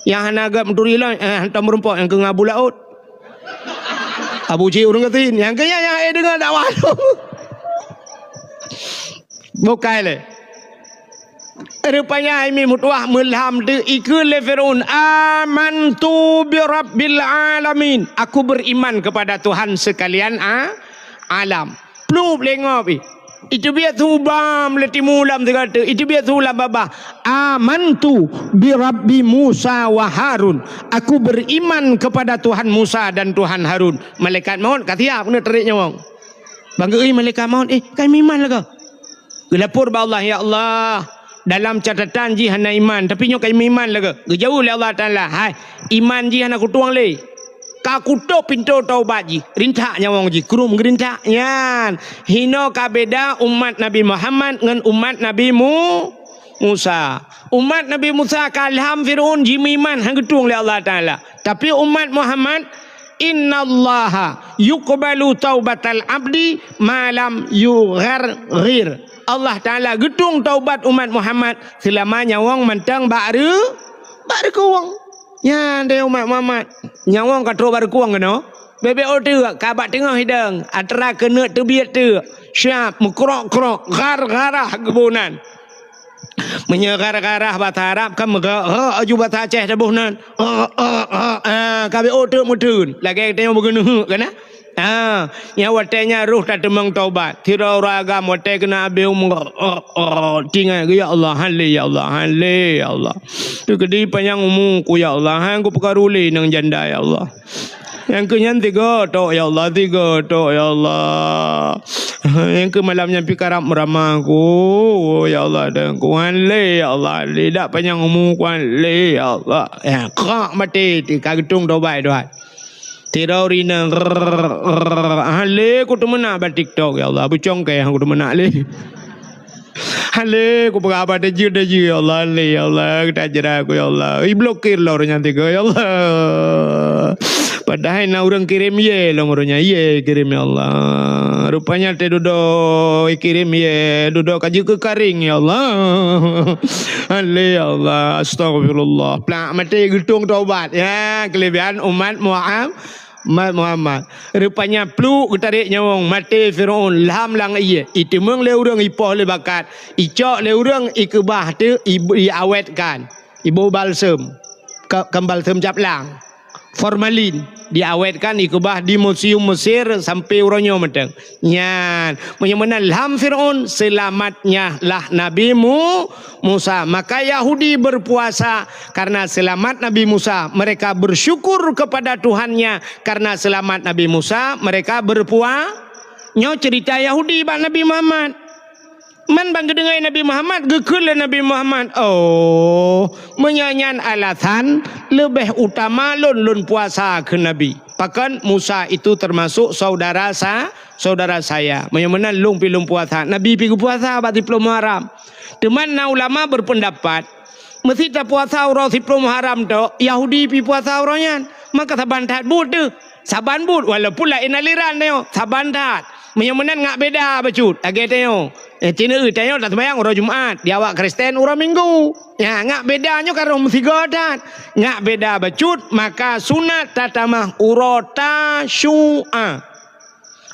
Nyang hana gèt meuturi lom, eh, hantom meurumpok nyang keu ngon abu laôt. Abu cit ureueng gasien, nyang keu nyan nyang ék deungoe dakwah lôn. Bukai lé. Rupanya hai mi meutuwah meulham teuh ikheun lé Firaun, "Amantu bi rabbil alamin." Aku beriman kepada Tuhan sekalian a-, alam. Plup lé ngop ih. Iteubiet su bam lé timu lam sigoe teuk. Iteubiet su lam babah. "Amantu bi rabbi Musa wa Harun." Aku beriman kepada Tuhan Musa dan Tuhan Harun. Malaikat maut ka siap keuneuk tarék nyawöng. Bang geuéh malaikat maut, "Eh, ka meuiman lagèe." Geulapor bak Allah, "Ya Allah, dalam catatan jih hana iman, tapi nyoe ka meuiman lagèe." Geujaweueb lé Allah Taala, "Hai, iman jih hana kutueng lé. Ka kutôp pintoe taubat jih, rintak nyawöng jih, krueng geurintak." Nyan, hinoe ka beda umat Nabi Muhammad ngon umat Nabi Mu-, Musa. Umat Nabi Musa ka lham Firaun jimeuiman han geutueng lé Allah Taala. Tapi umat Muhammad, "Innallaha yuqbalu taubatal abdi ma lam yugharghir." Allah Taala geutueng taubat umat Muhammad seulama nyawöng mantong bak reu-, bak reukueng. Nyan deh umat Muhammad, nyawöng ka trok bak reukueng keunoe. Bèk-bèk ôh teuk, ka bak teungoh idong, atra keuneuk teubiet teuk. Siap, meukrok-krok, ghar-gharah geuboh nan. Meunyoe ghar-gharah basa Arab kan meuga, ha, aju basa Aceh taboh nan. Ha, ha, ha, ha, ka bèk ôh teuk meuteun. Lagèe tanyoe beugeuneuheuk kan, ha? Ha, nyang watèe nyan roh tateumeung taubat. Sidroe ureueng agam watèe keuneuk abéh umroh. Ha, ha, tingat, "Ya Allah, han lé, ya Allah, han lé, ya Allah. Teukeudi panyang umu ku, ya Allah. Han kupeukaru lé nang janda, ya Allah." Nyang keu nyan tiga tok, ya Allah, tiga tok, ya Allah. Nyang keu malam nyan pih karab meurama ku, ya Allah, dan ku han lé, ya Allah, lé dak panyang umu ku han lé, ya Allah. Ya, krak maté, ti ka geutueng tobat, Tuhan. Tidong rinang, rrrr, han lé ku teumeunak bak TikTok, ya Allah, beucongkée han ku teumeunak lé. Han lé kupeugah haba tajeuet-tajeuet, ya Allah, han lé, ya Allah, tajra ku, ya Allah. Iblokir lom ureueng nyan tiga, ya Allah. Padahai na ureueng kirém yé lom ureueng nyan, yé kirém, ya Allah. Rupanya teududoe kirém yé, dudoe ka jeuet keu karing, ya Allah. Han lé, ya Allah. Astagfirullah. Plak maté geutueng taubat. Ya, kelebihan umat Muhammad. Mat Muhammad. Rupanya pluek geutarek nyawöng maté Firaun lham lam ié. Iteumeung lé ureueng ipoh lé bakat. Icok lé ureueng ikeubah teuk i-, iawetkan. Iboh balsem. Ka-, kan balsem cap lang. Formalin. Diawetkan ikeubah di museum Mesir sampai uroe nyoe mantong. Nyan, meunyoe meunan lham Firaun, seulamatnya lah Nabi Mu-, Musa. Maka Yahudi berpuasa karena selamat Nabi Musa. Mereka bersyukur kepada Tuhannya karena selamat Nabi Musa. Mereka berpua-, nyoe cerita Yahudi bak Nabi Muhammad. Man ban geudeungoe Nabi Muhammad, geukheun lé Nabi Muhammad, "Oh, meunyoe nyan alasan, leubeh utama lôn, lôn puasa," kheun Nabi. Pakon Musa itu termasuk saudara sa-, saudara saya. Meunyoe meunan lôn pih lôn puasa, Nabi pih geupuasa bak siplôh Muharram. Teuma na ulama berpendapat, meusi tapuasa uroe siplôh Muharram tok, Yahudi pih puasa uroe nyan. Maka saban that buet teuh. Saban buet, walaupun laén aliran tanyoe, saban that. Meunyoe meunan ngak beda bacut, lagée tanyoe. Eh, tineuk tanyoe taseumayang uroe Jumat, di awak Kristen uroe Minggu. Ya, ngak beda nyoe ka rôh meusigoe that. Ngak beda bacut, maka sunat tatamah uroe Tasyu'a.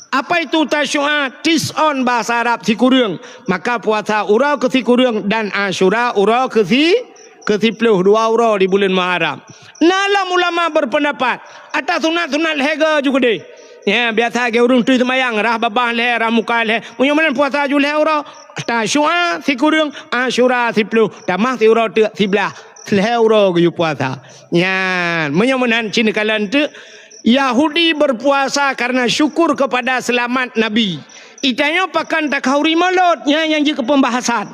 Apa itu Tasyu'a? Tis'on bahasa Arab sikureueng. Maka puasa uroe keu sikureueng dan Asyura uroe keu si, keu siploh, dua uroe di buleuen Muharram. Na lom ulama berpendapat, ata sunat-sunat lhèe go ju keudeh. Ya, biasa lagèe ureueng teuh seumayang, rhah babah lhèe, rhah muka lhèe. Meunyoe meunan puasa ju lhèe uroe, Tasyu'a sikureueng, Asyura siploh, tamah siuroe teuk siblaih. Lhèe uroe geuyue puasa. Nyan, meunyoe meunan cit neukalon teuk, Yahudi berpuasa karena syukur kepada selamat Nabi. Itanyoe pakon takhanduri Maulud, nyan nyang jeuet keu pembahasan.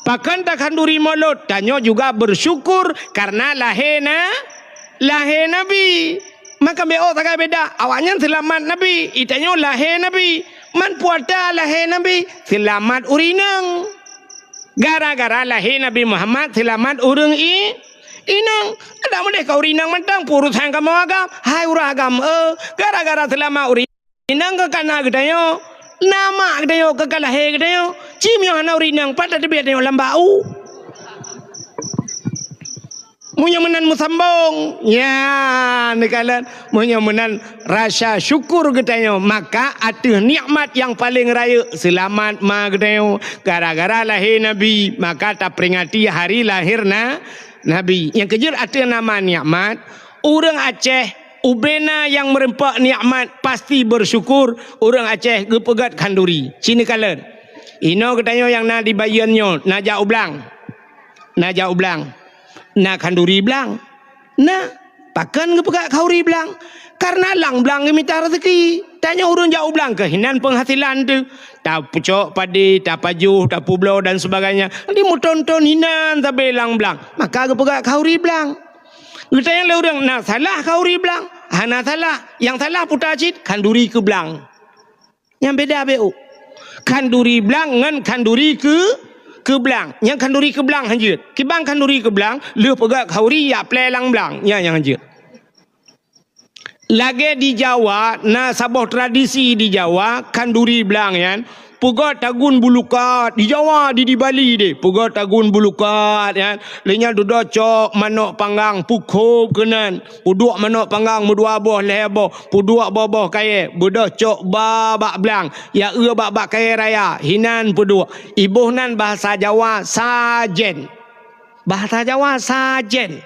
Pakon takhanduri Maulud, tanyoe juga bersyukur karena lahé na, lahé Nabi. Maka beu sagai beda, awaknyan seulamat Nabi, itanyoe lahé Nabi. Man puasa lahé Nabi, seulamat ureueng inong. Gara-gara lahé Nabi Muhammad, seulamat ureueng i-, inong. Adak meudeh ka ureueng inong mantong, peurusan kamoe agam. Hai ureueng agam, eh, gara-gara seulamat ureueng inong ka kana geutanyoe, na mak geutanyoe, ka, ka lahé geutanyoe. Ci meunyoe hana ureueng inong, pat tateubiet tanyoe lam bak u. Meunyoe meunan meusambong, ya, neukalon. Meunyoe meunan rasa syukur geutanyoe, maka ateueh nikmat nyang paleng rayeuk, seulamat ma geutanyoe, gara-gara lahé Nabi, maka taperingati hari lahé na-, Nabi. Nyang keujeuet ateueh nama nikmat, ureueng Aceh, ubena nyang meureumpok nikmat, pasti bersyukur, ureueng Aceh geupeugöt khanduri. Ci neukalon. Inoe geutanyoe nyang na di Bayeuen nyoe, na jak u blang. Na jak u blang. Na khanduri blang. Na, pakon geupeugöt khanduri blang? Karena lam blang geumita raseuki. Tanyoe ureueng jak u blang keuh hinan peunghasilan teuh. Tapeucok padé, tapajoh, tapubloe dan sebagainya. Di meuthon-thon hinan sabe lam blang. Maka geupeugöt khanduri blang. Geutanyoe lé ureueng na salah khanduri blang? Hana salah. Nyang salah puta cit khanduri keu blang. Nyang beda beu. Khanduri blang ngon khanduri keu, keu blang. Nyang khanduri keu blang hanjeuet. Kiban khanduri keu blang, lheueh peugöt khanduri jak plè lam blang. Nyan nyang hanjeuet. Lagèe di Jawa, na saboh tradisi di Jawa, khanduri blang nyan, peugöt tagun bulukat. Di Jawa, di, di Bali deh, peugöt tagun bulukat nyan. Lheueh nyan dudoe cok manok panggang, peukhop keunan. Peuduek manok panggang meudua boh, lhèe boh, peuduek boh-boh kayèe, beudôh cok ba bak blang, ya eu bak, bak kayèe raya, hinan peuduek. Iboh nan bahasa Jawa sajen. Bahasa Jawa sajen.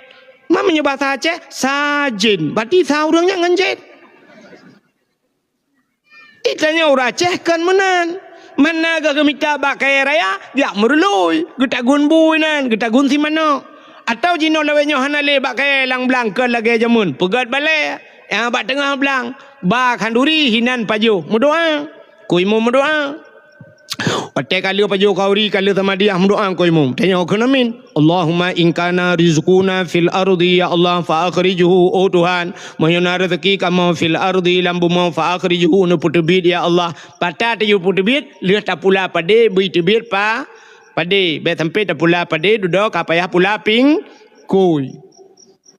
Ma meunyoe bahasa Aceh, sajen. Berarti sa ureueng nyan ngon jen. Di tanyoe ureueng Aceh kon meunan. Mana geuh geumita bak kayèe raya, jak meurulôi, geutagun bui nan, geutagun si manok. Atawa jinoe lawét nyoe hana lé bak kayèe lam blang kon lagèe jameun, peugöt balèe, nyang bak teungoh blang, ba khanduri hinan pajoh, meudoa. Ku imum meudoa. Watèe ka lheueh pajoh khanduri, ka lheueh samadiah, meudoa ku imum. Tanyoe kheun amin. Allahumma in kana rizquna fil ardi, ya Allah, fa akhrijhu, oh Tuhan, meunyoe na raseuki kamoe fil ardi, lam bumoe, fa akhrijhu, neupeuteubiet, ya Allah. Pat tapeuteubiet, lheueh tapula padé, bri teubiet pa-, padé. Bèk sampoe tapula padé, dudoe ka payah pula pingkui.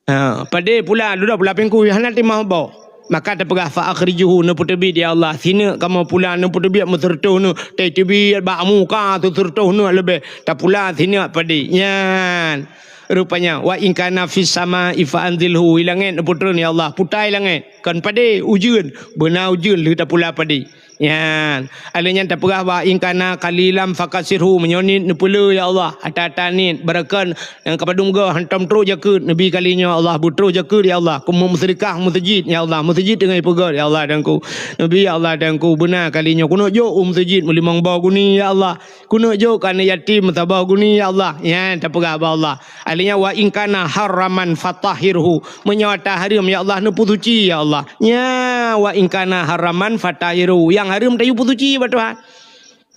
Ha, padé pula, dudoe pula pingkui, hana teuma boh. Maka tapeugah, "Fa akhrijhu," neupeuteubiet, ya Allah. Sineuk kamoe pula neupeuteubiet meuseureutoh neuk, teubiet bak muka teuseureutoh neuk leubeh. Tapula sineuk padé. Nyan. Rupanya, "Wa in kana fis sama'i fa anzilhu," i langét neupeutreun, ya Allah. Putai langét. Kon padé, ujeuen. Beuna ujeuen lheueh tapula padé. Nyan. Alèh nyan tapeugah, "Wa in kana qalilan fakatsirhu," meunyoe niet neupeule, ya Allah. Ata-ata niet, barokon nyang ka padum goe hantom trok jakeuet, neubi kali nyoe, ya Allah, beutrok jakeuet, ya Allah. Keu meuseudekah meuseujid, ya Allah. Meuseujid teungoh ipeugöt, ya Allah, Tuhanku. Neubi, ya Allah, Tuhanku, beuna kali nyoe. Keuneuk jok u meuseujid meulimong boh guni, ya Allah. Keuneuk jok keu aneuk yatim meusaboh guni, ya Allah. Nyan tapeugah bak Allah. Alèh nyan, "Wa in kana haraman fatahhirhu." Meunyoe ata hareuem, ya Allah, neupeusuci, ya Allah. Nya, "Wa in kana haraman fatahhirhu." Nyang hareuem tayue peusuci bak Tuhan.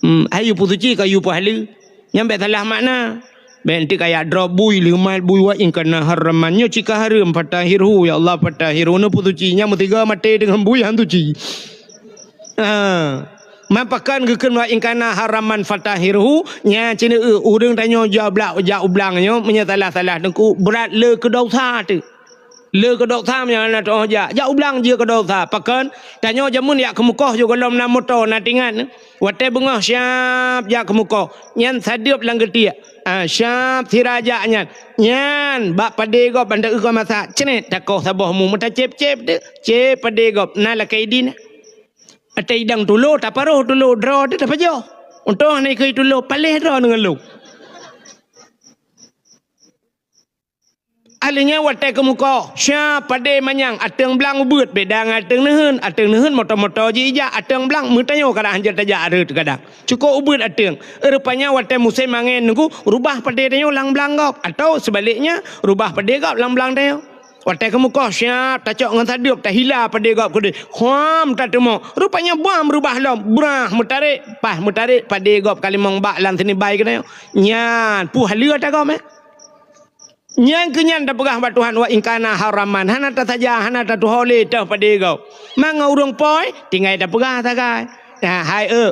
Hmm, ayue peusuci ka yue peuhaleue. Nyan bèk salah makna. Bèk enteuk kajak drob bui, leumat bui, "Wa in kana haraman." Nyoe cit ka hareuem, "Fatahhirhu, ya Allah, fatahhirhu." Neupeusuci. Nyan meusigoe maté deungon bui han suci. Ha. Man pakon geukheun, "Wa in kana haraman fatahhirhu," nyan cit, eh, ureueng tanyoe jak blang, jak u blang nyoe, meunyoe salah-salah teungku, brat le keu dosa teuh. Le keu dosa meunyoe hana teu'oh jak. Jak u blang jeuet keu dosa. Pakon? Tanyoe jameun jak keumeukoh, sigohlom na moto, na tingat. Watèe beungoh siap jak keumeukoh. Nyan sadeup lam geutiek. Ah, siap sira jak nyan. Nyan, bak padé gob ban ta-eu keu masak. Cret, takoh saboh mu, meutacép-cép teuh. Cép padé gob, na lakèe idin. Watèe idang tulo, taparoh tulo, droe teuh tapajoh. Untông hana ikheun tulo, paléh droe deungon lôn. Akhirnya watèe keumukoh, siap padé manyang, ateueng blang ubeuet, beda ngon ateueng neuheun. Ateueng neuheun moto-moto jih ijak, ateueng blang meutanyoe kadang hanjeuet tajak rot kadang. Cukôp ubeuet ateueng. Rupanya watèe musém angén nunggu, rubah padé tanyoe lam blang gob. Atau sebaliknya, rubah padé gob lam blang tanyoe. Watèe keumukoh siap, tacok ngon sadeup, tahila padé gob keudéh. Huam, tateumok. Rupanya bam rubah lom. Brah, meutarek. Paih meutarek, padé gob ka limong bak lam sinibai keunoe. Nyan, peue haleue ata gob, eh? Nyang keu nyan tapeugah bak Tuhan, "Wa in kana haraman," hana tasaja, hana tatuho lé teuh padé gob. Mangat ureueng pôi, tinggai tapeugah sagai. Nah, hai eu,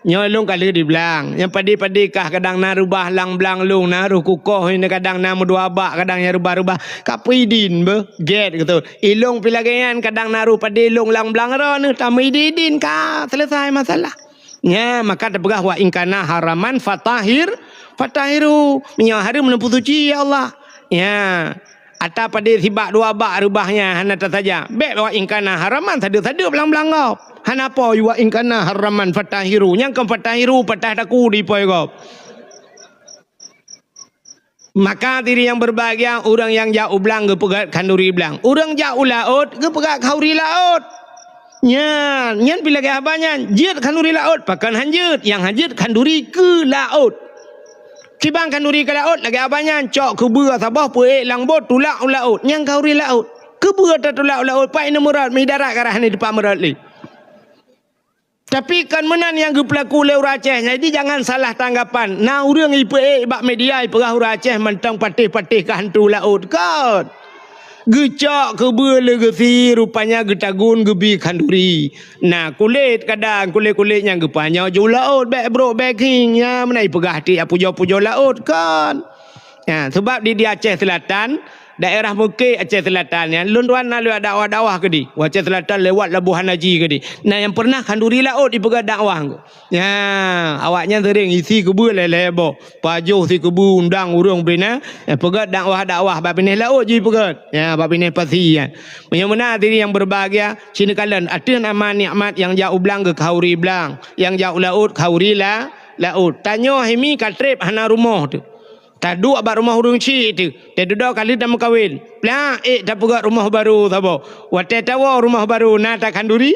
nyoe lôn ka lheueh di blang. Nyang padé-padé kah kadang na rubah lam blang lôn, na roh kukoh, kadang na meudua bak, kadang nyang rubah-rubah. Ka peuidin beuh, gét gitu. Ilôn pih lagèe nyan kadang na roh padé lôn lam blang droeneuh, tameudin-idin ka selesai masalah. Nya, maka tapeugah, "Wa in kana haraman fatahhir, fatahhirhu." Meunyoe hareuem, neupeusuci, ya Allah. Nya, ata padé sibak dua bak reubah nyan hana tasaja. Bèk, "Wa in kana haraman," sadeup-sadeup lam blang gob. Hana po, "Wa in kana haraman fatahhirhu." Nyang kon fatahhirhu, patah taku di pôi gob. Maka hadirin yang berbahagia, ureueng nyang jak u blang geupeugöt khanduri blang. Ureueng jak u laôt geupeugöt khanduri laôt. Nyan, nyan pih lagèe haba nyan, jeuet khanduri laôt, pakon han jeuet, nyang han jeuet khanduri keu laôt. Kiban khanduri keu laôt, lagèe haba nyan, cok keubeue saboh peuék lam bot tulak u laôt, nyan khanduri laôt. Keubeue tatulak u laôt, pat ineuk meurot, mi darat ka rhah ni teumpat meurot lé. Tapi kon meunan nyang geupeulaku lé ureueng Aceh, jadi jangan salah tanggapan. Na ureueng ipeuék bak media ipeugah ureueng Aceh mantong patéh-patéh keu hantu laôt, kon. Geucok keubeue lé geusie, rupanya geutagun geubi khanduri. Na kulét kadang, kulét-kulét nyang geupajoh jih u laôt, bèk brôk, bèk khieng, nyan meunan ipeugah tiep pujoe-pujoe laôt, kon. Ya, sebab di, di Aceh Selatan, daerah Mukè Aceh Selatan nyan, lôn tuan na lewat dakwah-dakwah keudéh. U Aceh Selatan lewat Labuhan Haji keudéh. Na nyang pernah khanduri laôt ipeugöt dakwah. Ya, awaknyan sering isi keubeue lhèe-lhèe boh. Pajoh si keubeue undang ureueng bri na, ya, peugöt dakwah-dakwah bak binéh laôt jih peugöt. Ya, bak binéh pasi nyan. Meunyoe meunan hadirin yang berbahagia, sinoe kalon ateueh nama nikmat nyang jak u blang geukhanduri blang, nyang jak u laôt khanduri la-, laôt. Tanyoe hai mi ka trép hana rumoh teuh. Taduek bak rumoh ureueng chik teuh, teududoe ka lheueh tameukawen. Plak, ék tapeugöt rumoh barô saboh. Watèe tawoe rumoh barô, na takhanduri?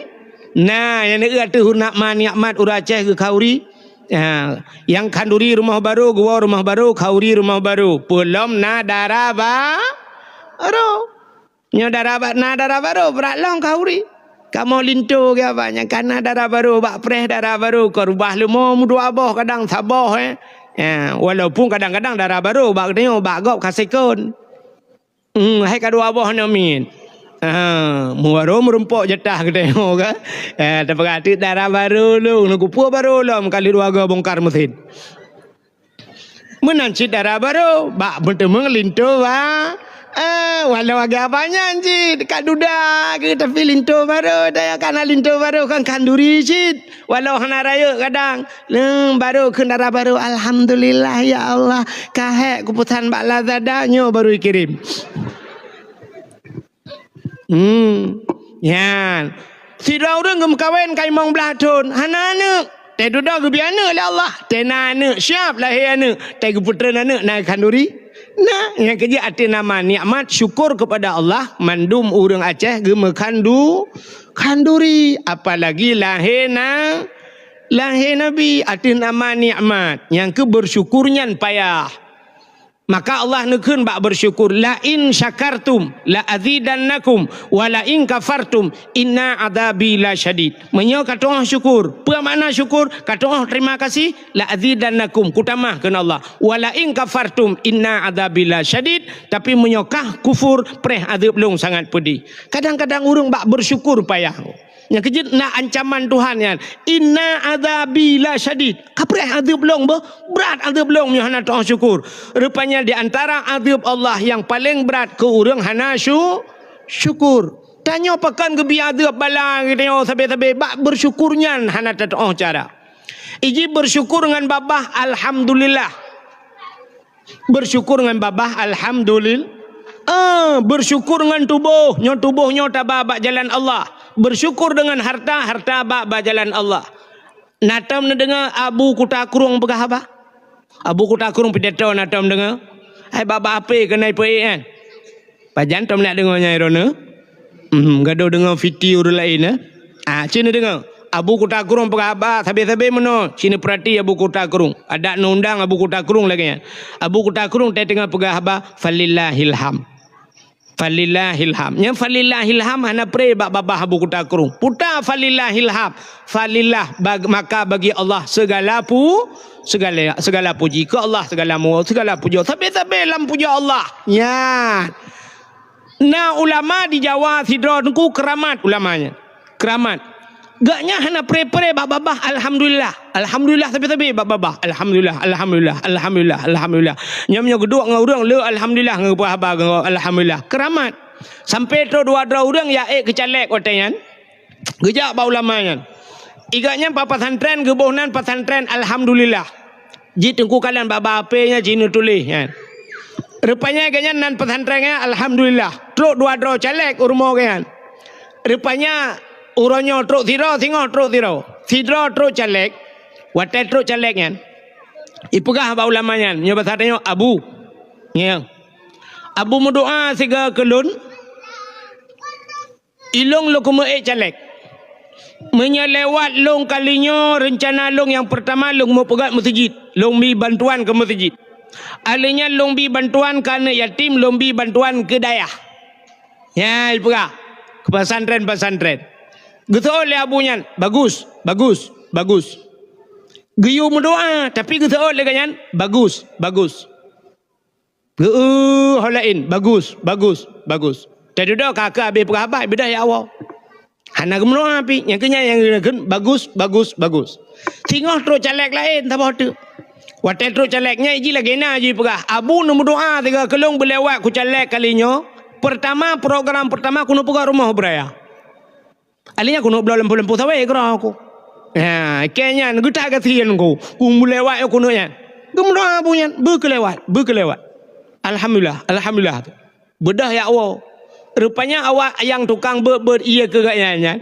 Na, nyang neueu ateueh nama nikmat ureueng Aceh geukhanduri. Ha, nyang khanduri rumoh barô, geuwoe rumoh barô, khanduri rumoh barô. Peulom na dara ba-, barô. Nyoe dara ba-, na dara barô, brat lom khanduri. Kamoe linto geuh abah nyan, ka na dara barô, bak preh dara barô, ka rubah leumo meudua boh kadang saboh, eh. Ya, walaupun kadang-kadang dara barô bak geutanyoe, bak gob ka sekon. Hmm, hai ka dua boh nyoe miet. Ha, meubarô meurumpok jatah geutanyoe ka. Eh, tapeugah teuk dara barô lôn, nunggu peue barô lom ka lheueh dua goe bongkar meusén. Meunan cit dara barô, bak meuteumèe linto ba-, eh, walau agak banyak cit, ka duda keuh, tapi linto barô, daya kana linto barô kan khanduri cit, walau hana rayeuk kadang. Leueng barô kheun dara barô, "Alhamdulillah, ya Allah, ka hék kupesan bak Lazada, nyoe barô ikirém." Hmm. Nyan. Sidroe ureueng geumeukawen ka limong blaih thon, hana aneuk. Teududoe geubri aneuk lé Allah. Teuh na aneuk, siap lahé aneuk. Teuh geupeutreun aneuk na khanduri. Nah, nyang keujeuet ateueh nama nikmat syukur kepada Allah, mandum ureueng Aceh geumeukandu-, khanduri. Apalagi lahé na-, lahé Nabi ateueh nama nikmat. Nyang keu bersyukur nyan payah. Maka Allah neukheun bak bersyukur, "La in syakartum la azidannakum, wa la in kafartum inna adzabi lasyadid." Meunyoe katu'oh syukur, peue makna syukur? Katu'oh terima kasih, "La azidannakum," kutamah kheun Allah. "Wa la in kafartum inna adzabi lasyadid," tapi meunyoe kah kufur, preh azeub lôn sangat peudeh. Kadang-kadang ureueng bak bersyukur payah. Nyang keujeuet na ancaman Tuhan nyan, "Inna adzabi lasyadid." Kapreh azeub lôn beuh, brat azeub lôn meunyoe hana tu'oh syukur. Rupanya di antara azeub Allah nyang paleng brat keu ureueng hana syu-, syukur. Tanyoe pakon geubri azeub bala geutanyoe sabe-sabe, bak bersyukur nyan hana tatu'oh cara. Iji bersyukur ngon babah alhamdulillah. Bersyukur ngon babah alhamdulil-, Ah, bersyukur ngon tuboh, nyoe tuboh nyoe taba bak jalan Allah. Bersyukur dengan harta, harta bak, bak jalan Allah. Na tom neudeungoe Abu Kuta Krueng peugah haba? Abu Kuta Krueng pidato na tom deungoe? Hai bak-bak ape keuneuk peuék nyan? Pajan tom nak deungoe nyan droeneuh? Hmm, gadôh deungoe fiti ureuëng laén, eh? Ah, ci neudeungoe. Abu Kuta Krueng peugah haba sabe-sabe meunoe, ci neupeurati Abu Kuta Krueng. Adak neuundang Abu Kuta Krueng lagée nyan. Abu Kuta Krueng teuh teungoh peugah haba, "Falillahil ham." Falillahil ham. Nyang falillahil ham hana pre bak babah Abu Kuta Krueng. Puta falillahil ham. Falillah bag-, maka bagi Allah segala pu-, segala, segala puji. Keu Allah segala mu-, segala puja. Sabe-sabe lam puja Allah. Nyan. Na ulama di Jawa sidroe teungku keramat ulamanya. Keramat. Gaknyan hana pre-pre bak babah alhamdulillah. Alhamdulillah sabe-sabe bak babah. Alhamdulillah, alhamdulillah, alhamdulillah, alhamdulillah. Nyoe meunyoe geuduek ngon ureuëng le alhamdulillah ngon peugah haba ngon alhamdulillah. Keramat. Sampai trok dua droe ureuëng ya ék keu caleg watée nyan. Geujak bak ulama nyan. Igaknyan bak pesantren geuboh nan pesantren alhamdulillah. Jih teungku kalon bak-bak ape nyan jih neutuléh nyan. Rupanya gobnyan nan pesantren nyan alhamdulillah. Trok dua droe caleg u rumoh gobnyan. Rupanya uroe nyoe trok sidroe, singoh trok sidroe. Sidroe trok caleg, watée trok caleg nyan, ipeugah bak ulama nyan, nyoe basa tanyoe Abu. Nyoe. Abu meudoa sigoe keu lôn, ilôn lôn keumeue ék caleg. Meunyoe lewat lôn kali nyoe, reuncana lôn nyang peurtama lôn meupeugét meuseujid, lôn bi bantuan keu meuseujid. Alheuh nyan lôn bi bantuan keu aneuëk yatim, lôn bi bantuan keu dayah. Nyan ipeugah keu pesantren-pesantren. Geuseuôt lé Abu nyan, "Bagus, bagus, bagus." Geuyue meudoa, tapi geuseuôt lé gobnyan, "Bagus, bagus." Geu-, ho laén, "Bagus, bagus, bagus." Teududoe ka keu habéh peugah haba, beudôh ya Allah. Hana geumeudoa pih, nyang keu nyan nyang geukheun, "Bagus, bagus, bagus." Singoh trok caleg laén saboh teuk. Watée trok caleg nyan jih lagée na jih peugah, "Abu neumeudoa sigoe keu lôn beulewat keu caleg kali nyoe. Peurtama, program peurtama keuneuk peugét rumoh beuraya." Alheuh nyan keuneuk bloe lampôh-lampôh sawét keudroe ku. Ha, keu nyan geutak gasien ku. Ku meulewat keuneuk nyan. Geumeudoa Abu nyan, beu keu lewat, beu keu lewat. Alhamdulillah, alhamdulillah. Beudôh ya Allah. Rupanya awak nyang tukang beuet-beuet ié keu gobnyan nyan,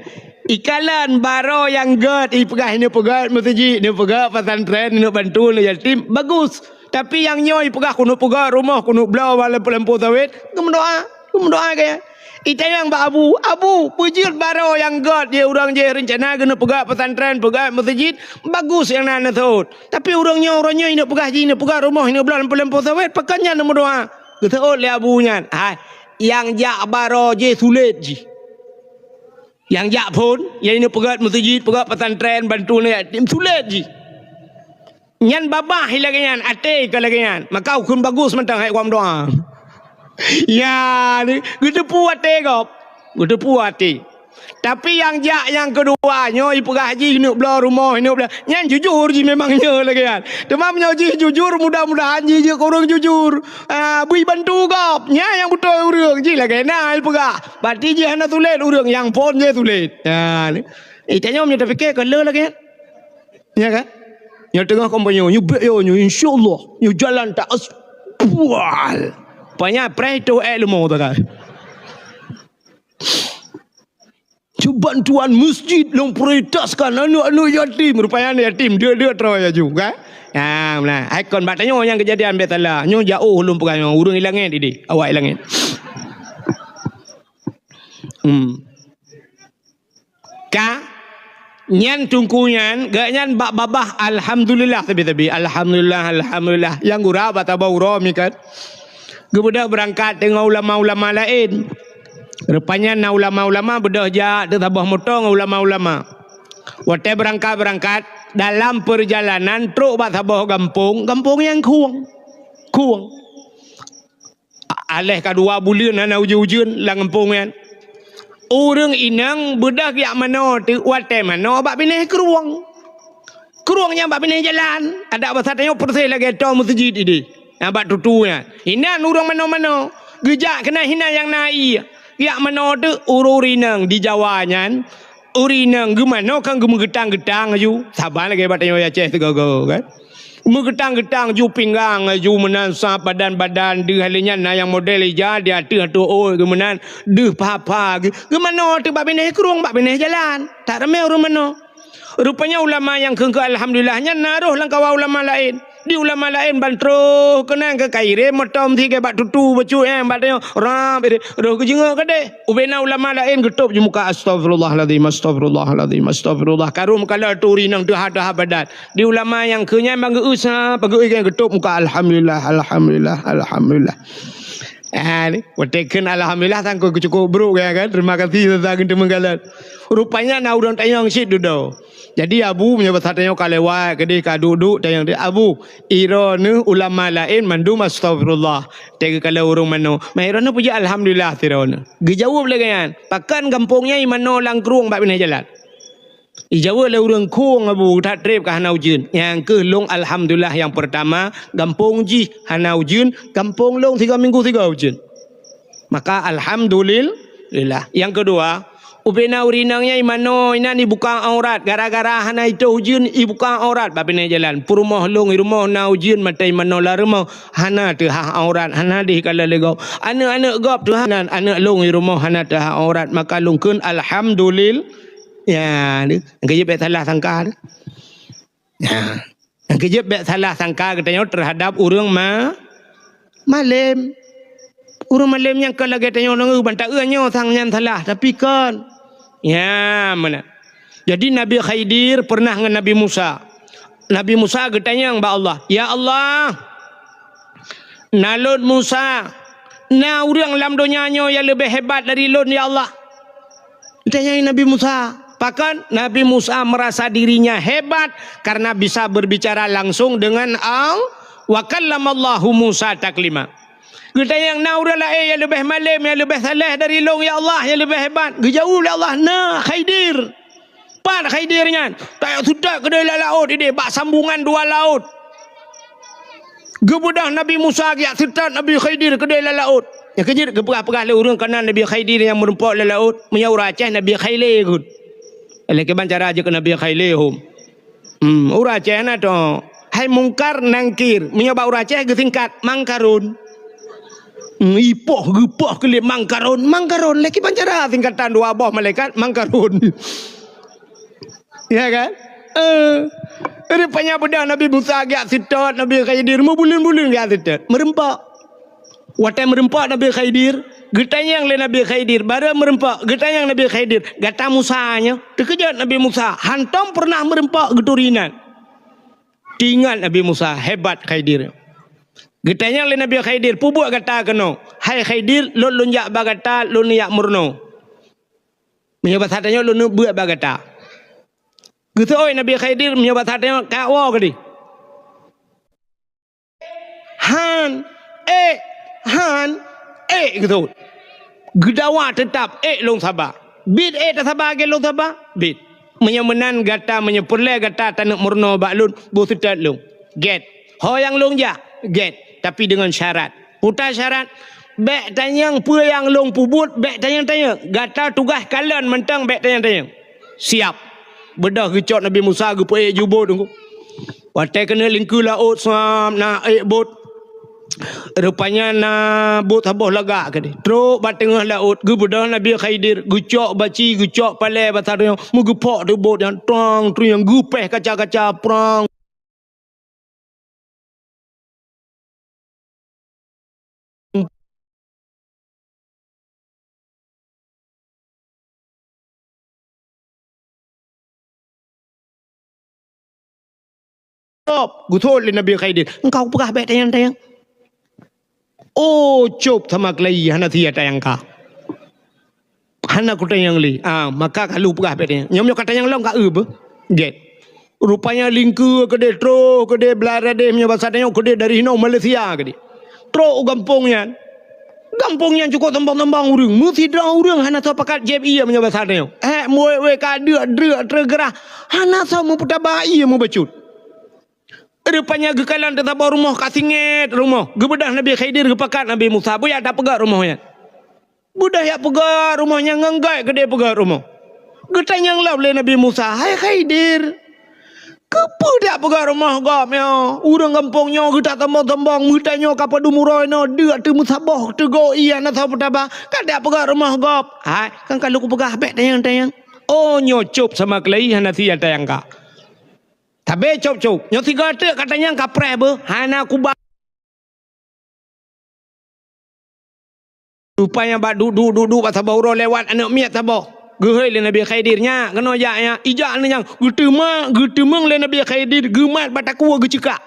ikalon baroe nyang gét, ipeugah ineuk peugét meuseujid, ineuk peugét pesantren, ineuk bantu aneuk yatim, bagus. Tapi nyang nyoe ipeugah keuneuk peugét rumoh, keuneuk bloe lampôh-lampôh sawét, geumeudoa, geumeudoa gobnyan. Itanyong bak Abu, "Abu, peue jeuet baroe nyang gét jih ureuëng jih reuncana keuneuk peugét pesantren, peugét meuseujid, bagus nyang na neuseuôt. Tapi ureuëng nyoe, ureuëng nyoe ineuk peugah jih, ineuk peugét rumoh, ineuk bloe lampôh-lampôh sawét, pakon nyan neumeudoa?" Geuseuôt lé Abu nyan, "Hai, nyang jak baroe jih sulet jih. Nyang jak phon, nyang ineuk peugét meuseujid, peugét pesantren, bantu aneuk yatim, sulet jih. Nyan babah lagée nyan, até ka lagée nyan. Maka ukheun bagus mantong hai awak meudoa." Ya, ni, geuteupeue até gob. Geuteupeue até. Tapi nyang jak nyang keudua, nyoe ipeugah jih ineuk bloe rumoh, ineuk bloe. Nyan jujur jih memang nyoe lagée nyan. Teuma meunyoe jih jujur, mudah-mudahan jih jeuet keu ureuëng jujur. Ah, bri bantu gob. Nyan nyang beutôi ureuëng jih lagée na ipeugah. Berarti jih hana sulet ureuëng, nyang phon jih sulet. Ya, ni. Eh, tanyoe meunyoe tapike ka le lagée nyan. Ya kan? Nyang teungoh kampanye, nyoe bek yo, nyoe insyaallah, nyoe jalan tak as-, bual. Panya preh tu eh leumo tu kan. Cuba tuan masjid lôn prioritaskan aneuk-aneuk yatim. Rupanya aneuk yatim, dia-dia terus laju kan? Ha, nah, ikon bak tanyoe nyang kejadian bek salah. Nyoe jauh lôn peugah nyoe, ureuëng ilangét ideh, awak ilangét. Hmm. Ka nyan teungku nyan, gobnyan bak babah alhamdulillah sabe-sabe. Alhamdulillah, alhamdulillah. Nyang gura bak saboh uroe mi kan. Geubeudôh beurangkat teungoh ulama-ulama laén. Rupanya na ulama-ulama beudôh jak teusaboh moto ngon ulama-ulama. Watée beurangkat-beurangkat, dalam peurjalanan trok bak saboh gampông, gampông nyang khueng. Khueng. Aléh ka dua buleuen hana ujeuen-ujeuen lam gampông nyan. Ureuëng inong beudôh jak manoe teuk watée manoe bak binéh krueng. Krueng nyan bak binéh jalan, adak basa tanyoe persis lagée toe meuseujid ideh. Nyang bak tutu nyan. Inan ureuëng manoe-manoe, geujak keunan hinan nyang na ié. Jak manoe teuk ureuëng inong di Jawa nyan, ureuëng inong geumanoe kan geumeugeutang-geutang laju. Saban lagée bak tanyoe Aceh sigoe-goe kan. Meugeutang-geutang ju pinggang, ju meunan sab badan-badan, deuh lé nyan na nyang model ija di ateueh ateueh ôt geuh meunan, deuh pha-pha geuh. Geumanoe teuk bak binéh krueng, bak binéh jalan. That ramé ureuëng manoe. Rupanya ulama nyang kheun-kheun alhamdulillah nyan na roh lam kawan ulama laén. Di ulama laén ban troh keunan keu kairém meutom sigé bak tutu bacut nyang bak tanyoe rab roh geujeungok keudeh. Ubena ulama laén geutôb ju muka, "Astagfirullahalazim, astagfirullahalazim, astagfirullah." Karu meukalon turi nang teuha-teuha badan. Di ulama nyang keu nyan ban geu-eu sa, ban geu-eu geutôb muka, "Alhamdulillah, alhamdulillah, alhamdulillah." Ah, ni, watée kheun alhamdulillah sangkot keucukôp brok gaya kan. Terima kasih sasa geuteumeung galan. Rupanya na ureuëng tanyong cit dudoe. Jadi abu meunyoe basa tanyong ka lewat keudeh ka duek-duek tanyong dia, "Abu, iroe neuh ulama laén mandum astagfirullah. Teuka kalau ureuëng manoe, ma iroe neuh puji alhamdulillah siroe neuh." Geujaweueb lé geuhnyan, "Pakon gampông nyan imanoe lam krueng bak binéh jalan?" Ijaweueb lé ureuëng khueng abu that treb ka hana ujeuen. Nyang keuh lôn alhamdulillah nyang peurtama, gampông jih hana ujeuen, gampông lôn sigoe minggu sigoe ujeuen. Maka alhamdulillah. Nyang keudua, ubena ureuëng inong nyan imanoe inan ibuka aurat, gara-gara hana itôh ujeuen ibuka aurat bak binéh jalan. Peurumoh lôn i rumoh na ujeuen maté imanoe lam rumoh, hana teuhah aurat, hana deh kala lé gob. Aneuëk-aneuëk gob teuhah nan, aneuëk lôn i rumoh hana teuhah aurat, maka lôn kheun alhamdulillah. Ya, ni. Nyang keujeuet bék salah sangka tu. Ya. Nyang keujeuet bék salah sangka geutanyoe teuhadab ureuëng ma-, malém. Ureuëng malém nyang kon lagée tanyoe nangeu ban taeu nyoe sang nyan salah, tapi kon. Ya, meunan. Jadi Nabi Khidir pernah ngon Nabi Musa. Nabi Musa geutanyong bak Allah, "Ya Allah, nalot Musa, na ureuëng lam donya nyoe nyang leubeh hebat dari lôn, ya Allah?" Ditanyong Nabi Musa. Pakon? Nabi Musa merasa dirinya hebat karena bisa berbicara langsung dengan Allah. "Wa kallamallahu Musa taklima." Geutanyong, "Na ureuëng laén nyang leubeh malém, nyang leubeh saleh dari lôn, ya Allah, nyang leubeh hebat?" Geujaweueb lé Allah, "Na, Khidir." Pat Khidir nyan? Tajak seutôt keudeh lam laôt idéh bak sambungan dua laôt. Geubeudôh Nabi Musa geujak seutôt Nabi Khidir keudeh lam laôt. Nyang keujeuet geupeugah-peugah lé ureuëng kana Nabi Khidir nyang meureumpok lam laôt, meunyoe ureuëng Aceh Nabi Khaile geuh. Lé kiban cara jeuet keu Nabi Khaile hom. Hmm, ureuëng Aceh na to. Hai Mungkar Nangkir, meunyoe bak ureuëng Aceh geusingkat Mangkarun. Hmm, ipoh geupoh keu lé Mangkarun, Mangkarun. Lé kiban cara singkatan dua boh malaikat Mangkarun. Ya kan? Eh, rupanya beudôh Nabi Musa geujak seutôt Nabi Khidir, meubuleuen-buleuen geujak seutôt. Meureumpok. Watée meureumpok Nabi Khidir, geutanyong lé Nabi Khidir, barô meureumpok, geutanyong Nabi Khidir, "Gata Musa nyoe?" Teukeujot Nabi Musa, hantom pernah meureumpok geuturi inan. Teuingat Nabi Musa, hebat Khidir. Geutanyong lé Nabi Khidir, "Peue buet gata keunoe?" "Hai Khidir, lôn, lôn jak bak gata, lôn jak meurunoe." Meunyoe basa tanyoe, "Lôn neubeuet bak gata." Geuseuôt Nabi Khidir, meunyoe basa tanyoe, "Kawoe keudeh." Han, ék, han, ék geuseuôt. Geudawa teutap, ék lôn saba. Bit ék tasaba lagée lôn saba, bit. Meunyoe meunan gata, meunyoe peureulée gata taneuk meurunoe bak lôn, boh seutôt lôn. Gét. Ho nyang lôn jak, gét. Tapi deungon syarat. Peue syarat, bék tanyong peue nyang lôn peubuet, bék tanyong-tanyong. Gata tugaih kalon mantong, bék tanyong-tanyong. Siap. Beudôh geucok Nabi Musa geupeuék ju bot teungku. Watée keuneuk lingkeue laôt sab na ék bot. Rupanya na bot saboh lagak keudeh. Trok bak teungoh laôt, geubeudôh Nabi Khidir, geucok baci, geucok palée basa tanyoe, meugeupok teuk bot nyan, trong, trieng, geupéh kaca-kaca, prang. Stop, geuthôt lé Nabi Khidir. Engkau peugah bék tanyong-tanyong. Oh, cop sama keulayi hana sia tanyong ka. Hana kutanyong lé. Ah, maka kalu peugah bék tanyong. Nyoe meunyoe katanyong lom ka eu beuh. Gét. Rupanya lingkeue keudeh troh, keudeh Bangladesh meunyoe basa tanyoe, keudeh dari hinoe Malaysia keudeh. Troh u gampông nyan. Gampông nyan cukôp sombong-sombong ureuëng. Meusidroe ureuëng hana soe pakat jieb ié meunyoe basa tanyoe. Hék muwék-wék ka deuk-deuk treugeurah. Hana soe meupeutaba ié meubacut. Rupanya geukalon teusaboh rumoh ka singét rumoh. Geubeudôh Nabi Khidir geupakat Nabi Musa. Buya tapeugét rumoh nyan. Beudôh jak peugét rumoh nyan ngon gét keudeh peugét rumoh. Geutanyong lom lé Nabi Musa, "Hai Khidir, Keupeue dak peugah rumoh gob nyoe? Ureuëng gampông nyoe geutak tombong-tombong, meutanyoe ka padum uroe nyoe, deuk teumeusaboh, teugoe ié na saboh taba, ka dak peugah rumoh gob. Hai, kan ka lôn kupeugah, bék tanyong-tanyong. Oh, nyoe cop sama keulai hana sia tanyong ka. Tabe cop-cop. Nyoe sigoe teuk ka tanyong ka preh beuh, hana kuba. Rupanya bak duek-duek, duek-duek bak saboh uroe lewat aneuk miet saboh. Geuhôi lé Nabi Khidir, "Nyak, keunoe jak nyak." Ijak aneuk nyan, geuteuma-, geuteumeung lé Nabi Khidir, geumat bak takue geuceukak.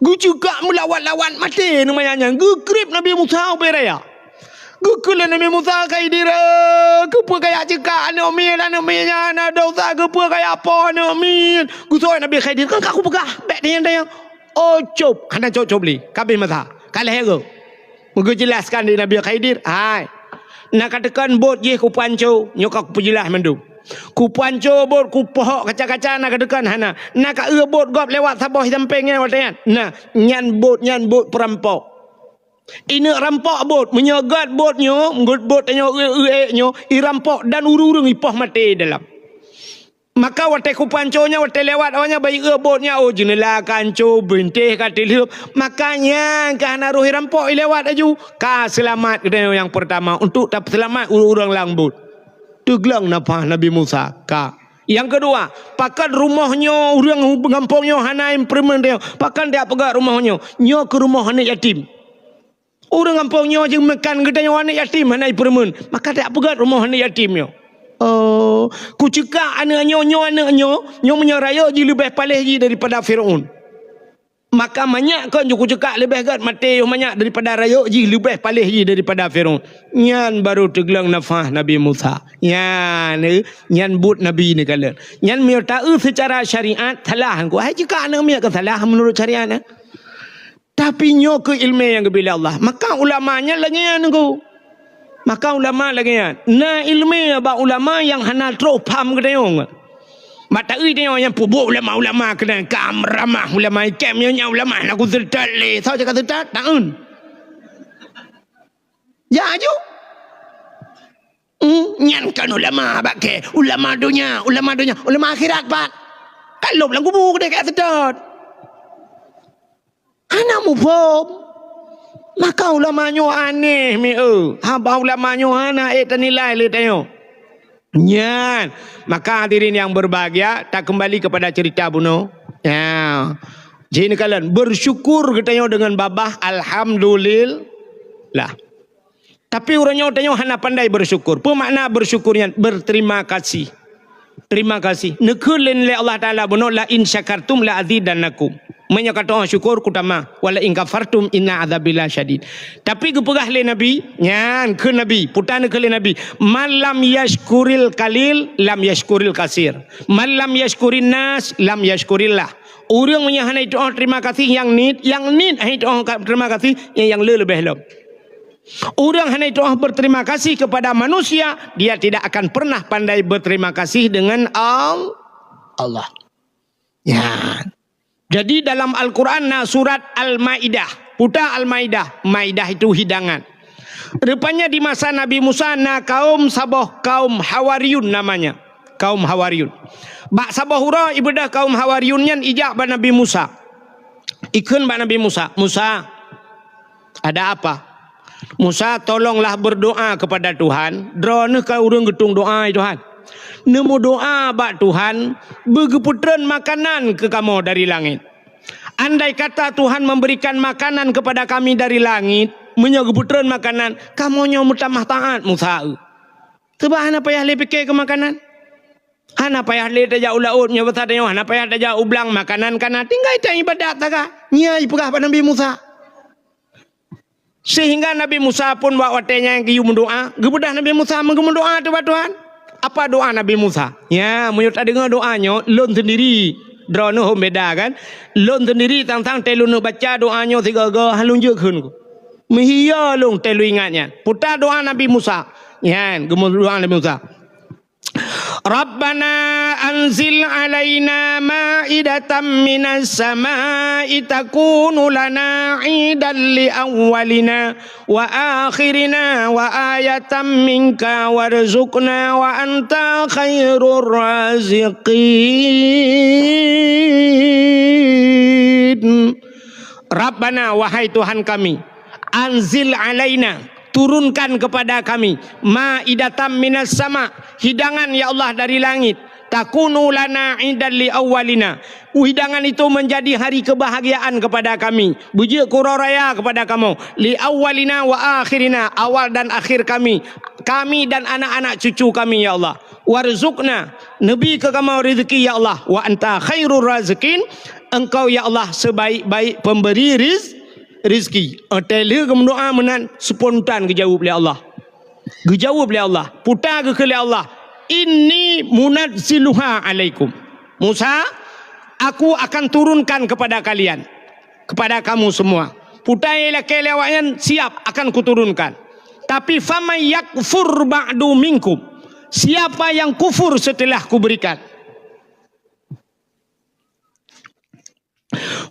Geuceukak meulawat-lawat maté aneuk manyak nyan. Geukrieb Nabi Musa ubé raya. Geukheun lé Nabi Musa, "Khidir, eh, keupeue kajak ceukak aneuk miet, aneuk miet nyan na dosa, keupeue kajak poh aneuk miet?" Geuseuôt Nabi Khidir, "Kan ka kupeugah, bék tanyong-tanyong." Oh, cop, hana cop-cop lé, ka abéh masa, ka lhée goe. Meugeujelaskan lé Nabi Khidir, "Hai, na ka teukon bot jih kupanco, nyoe ka kupeujeulaih mandum. Kupanco bot, kupohok kaca-kaca na ka teukon hana. Na ka eu bot gob lewat saboh sampéng nyan watée nyan. Na, nyan bot, nyan bot peurampok." Ineuk rampok bot, meunyoe gét bot nyoe, gét bot tanyoe eu-eu ék nyoe, irampok dan ureuëng-ureuëng ipoh maté dalam. Maka watée kupanco nyan, watée lewat awaknyan bak ieu bot nyan, oh, jeuneula ka anco, bintéh ka teulheueb. Maka nyan ka hana roh irampok ilewat laju. Ka seulamat geutanyoe nyang peurtama untuk tapeuseulamat ureuëng-ureuëng lam bot. Teugleng nafah Nabi Musa, ka. Nyang keudua, pakon rumoh nyoe ureuëng gampông nyoe hana ipeureumeun tanyoe? Pakon dak peugét rumoh nyoe? Nyoe keu rumoh aneuk yatim. Ureuëng gampông nyoe jeumakan geutanyoe aneuk yatim hana ipeureumeun, maka dak peugét rumoh aneuk yatim nyoe. Oh, kuceukak aneuk nyoe, nyoe aneuk nyoe, nyoe meunyoe rayeuk jih leubeh paléh jih daripada Firaun. Maka manyak kon ju kuceukak leubeh gét maté yoh manyak daripada rayeuk jih leubeh paléh jih daripada Firaun. Nyan barô teugleng nafah Nabi Musa. Nyan, eh, nyan buet Nabi neukalon. Nyan meunyoe taeu seucara syariat salah. Hai ceukak aneuk miet ka salah meunurot syariat, eh. Tapi nyoe keuh iéleumé nyang geubri lé Allah. Maka ulama nyan lagée nyan nunggu. Maka ulama lagée nyan. Na iéleumé bak ulama nyang hana troh pham geutanyoe. Bak taeu tanyoe nyang peubuet ulama-ulama keunan ka ramah ulama ikém nyoe nyan ulama na kuseutôt lé. Soe cakap seutôt? Taeun. Jak aju. Hmm, nyan kan ulama bak kée. Ulama donya, ulama donya, ulama akhirat pat. Ka lom lam kubu keudeh ka seutôt. Hana muphom. Maka ulama nyoe aneh mi eu. Haba ulama nyoe hana ék tanilai lé tanyoe. Nyan, maka hadirin yang berbahagia, takeumbali kepada cerita bunoe. Ya. Jih neukalon, bersyukur geutanyoe deungon babah, alhamdulillah. Tapi uroe nyoe tanyoe hana pandai bersyukur. Peue makna bersyukur nyan? Berterima kasih. Terima kasih. Neukheun lé Allah Taala bunoe, "La in syakartum la azidannakum." Meunyoe ka teu'oh syukur, kutamah. "Wa la in kafartum inna adzabi lasyadid." Tapi geupeugah lé Nabi, nyan kheun Nabi, puta neukheun lé Nabi, "Man lam yashkuril qalil, lam yashkuril katsir. Man lam yashkurin nas, lam yashkurillah." Ureuëng meunyoe hana jiteu'oh terima kasih nyang niet, nyang niet hana jiteu'oh ka-, terima kasih nyang, nyang le leubeh lom. Ureuëng hana jiteu'oh berterima kasih kepada manusia, dia tidak akan pernah pandai berterima kasih dengan Al-, Allah. Ya. Jadi dalam Al-Quran na surat Al-Maidah. Puta Al-Maidah. Maidah itu hidangan. Rupanya di masa Nabi Musa na kaum saboh, kaum Hawariyun namanya. Kaum Hawariyun. Bak saboh uroe ibeudôh kaum Hawariyun nyan ijak bak Nabi Musa. Ikheun bak Nabi Musa, "Musa, ada apa?" "Musa, tolonglah berdoa kepada Tuhan. Droeneuh ka ureuëng geutung doa, ya Tuhan. Neumeudoa bak Tuhan, beugeupeutrön makanan keu kamoe dari langét. Andai kata Tuhan memberikan makanan kepada kami dari langit, meunyoe geupeutrön makanan, kamoe nyoe meutamah taát Musa eu." Teuba hana payah lé pike keu makanan. Hana payah lé tajak u laôt, meunyoe basa tanyoe hana payah tajak u blang, makanan ka na, tinggai taibadat sagai. Nyan ipeugah bak Nabi Musa. Sehingga Nabi Musa pun bak watée nyan geuyue meudoa, geubeudôh Nabi Musa meugeumeudoa teuh bak Tuhan. Apa doa Nabi Musa? Ya, meunyoe tadeungoe doa nyoe, lôn sendiri, droeneuh hom beda kan? Lôn sendiri tang-tang tée lôn neubaca doa nyoe sigoe-goe, han lôn jeuet kheun. Meuhiya lôn tée lôn ingat nyan. Puta doa Nabi Musa. Nyan, geumeudoa Nabi Musa. Rabbana anzil alaina ma'idatan minas sama'i takunu lana idan li awwalina wa akhirina wa ayatan minka warzuqna wa anta khairur raziqin. Rabbana, wahai Tuhan kami, anzil alaina, turunkan kepada kami, ma'idatan minas sama, hidangan ya Allah dari langit, takunu lana idan li awwalina, hidangan itu menjadi hari kebahagiaan kepada kami, beujeuet keu uroe raya kepada kamoe, li awwalina wa akhirina, awal dan akhir kami, kami dan anak-anak cucu kami ya Allah. Warzuqna, neubi keu kamoe rezeki ya Allah. Wa anta khairur raziqin, Engkau ya Allah sebaik-baik pemberi riz-, rezeki. Watée lheueh geumeudoá meunan, spontan geujaweueb lé Allah. Geujaweueb lé Allah, puta geukheun lé Allah, "Inni munazziluha alaikum." Musa, aku akan turunkan kepada kalian, kepada kamu semua. Puta ilakée lé awaknyan, siap, akan kuturunkan. Tapi faman yakfur ba'du minkum, siapa yang kufur setelah kuberikan,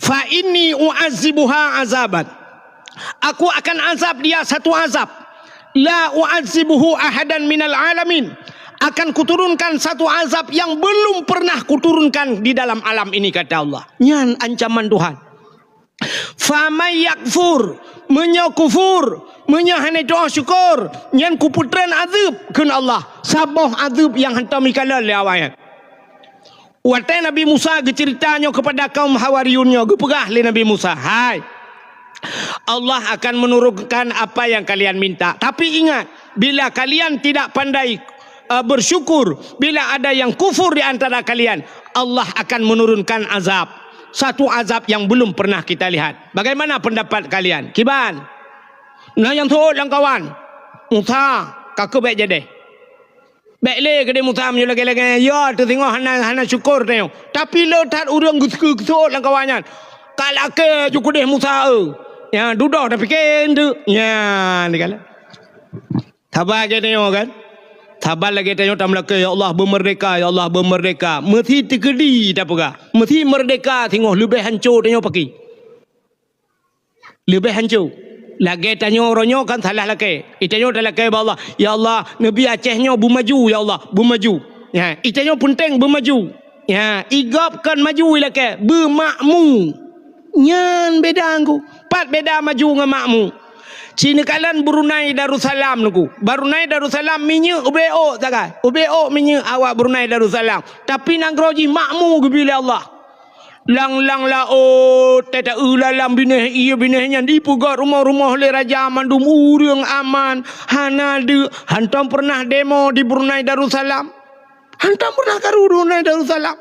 fa inni u'azibuha azaban, aku akan azab dia satu azab, la u'azibuhu ahadan minal alamin, akan kuturunkan satu azab yang belum pernah kuturunkan di dalam alam ini, kata Allah. Nyan ancaman Tuhan. Faman yakfur, meunyoe kufur, meunyoe hana tu'oh syukur, nyan kupeutreun azeueb, kheun Allah, saboh azeueb nyang hantom jikalon lé awaknyan. Watée Nabi Musa geuceurita nyoe keupada kaum Hawariyun nyoe, geupeugah lé Nabi Musa, "Hai, Allah akan menurunkan apa yang kalian minta. Tapi ingat, bila kalian tidak pandai, eh, bersyukur, bila ada yang kufur di antara kalian, Allah akan menurunkan azab. Satu azab yang belum pernah kita lihat. Bagaimana pendapat kalian?" Kiban? Na nyang seuôt lam kawan. Musa, ka keuh bék jadeh. Bék lé keudeh Musa meunyoe lagée-lagée nyan, ya, teusingoh hana, hana syukur tanyoe. Tapi le that ureuëng geuseu-, geuseuôt lam kawan nyan, "Ka lakée ju keudeh Musa, eu." Nyan dudoe tapike eunteuk. Nyan dikalon. Saban lagée tanyoe kan? Saban lagée tanyoe tameulakée, "Ya Allah, beumeurdeka, ya Allah, beumeurdeka." Meusi teukeudi tapeugah. Meusi meurdeka singoh leubeh hanco tanyoe paki. Leubeh hanco. Lagée tanyoe uroe nyoe kan salah lakée. Itanyoe talakée bak Allah, "Ya Allah, neubi Aceh nyoe beumaju, ya Allah, beumaju." Ya, itanyoe peunteng beumaju. Ya, igob kon maju ilakée, beumakmu. Nyan beda ngku. Pat beda maju ngon makmu. Ci neukalon Brunei Darussalam ngku. Brunei Darussalam minyeuk ubé ôk sagai. Ubé ôk minyeuk awak Brunei Darussalam. Tapi nanggroe jih makmu geubri lé Allah. Lang-lang laôt, tée taeu lalam binéh ié binéh nyan jipeugét rumoh-rumoh lé raja mandum ureuëng aman, hana deuk, hantom peureunah demo di Brunei Darussalam. Hantom peureunah karu Brunei Darussalam.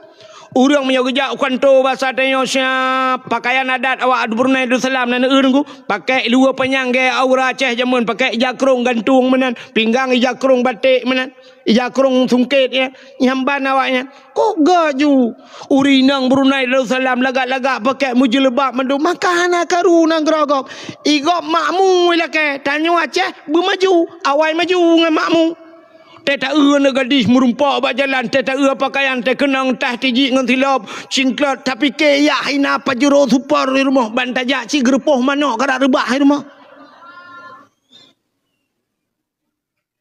Ureuëng meunyoe geujak u kanto basa tanyoe siab, pakaian adat awak Brunei Darussalam na neueu ngku, pakai luwa panyang gaya aura Aceh jameun, pakai ija krong gantung meunan, pinggang ija krong batek meunan. Ija krong sungkét ya, nyamban awaknyan. Kok gaju? Ureuëng inong Brunei Darussalam lagak-lagak pakai meujeuleubat mandum, maka hana karu nanggroe gob. Igob makmu ilakée, tanyoe Aceh beumaju, awai maju ngon makmu. Tée taeu aneuk gadih meurumpok bak jalan, tée taeu pakaian, tée keunong tah tijik ngon silop, cingklot, tapike yak hina Pajero Super di rumoh, ban tajak cit geureupoh manok karak reubah di rumoh.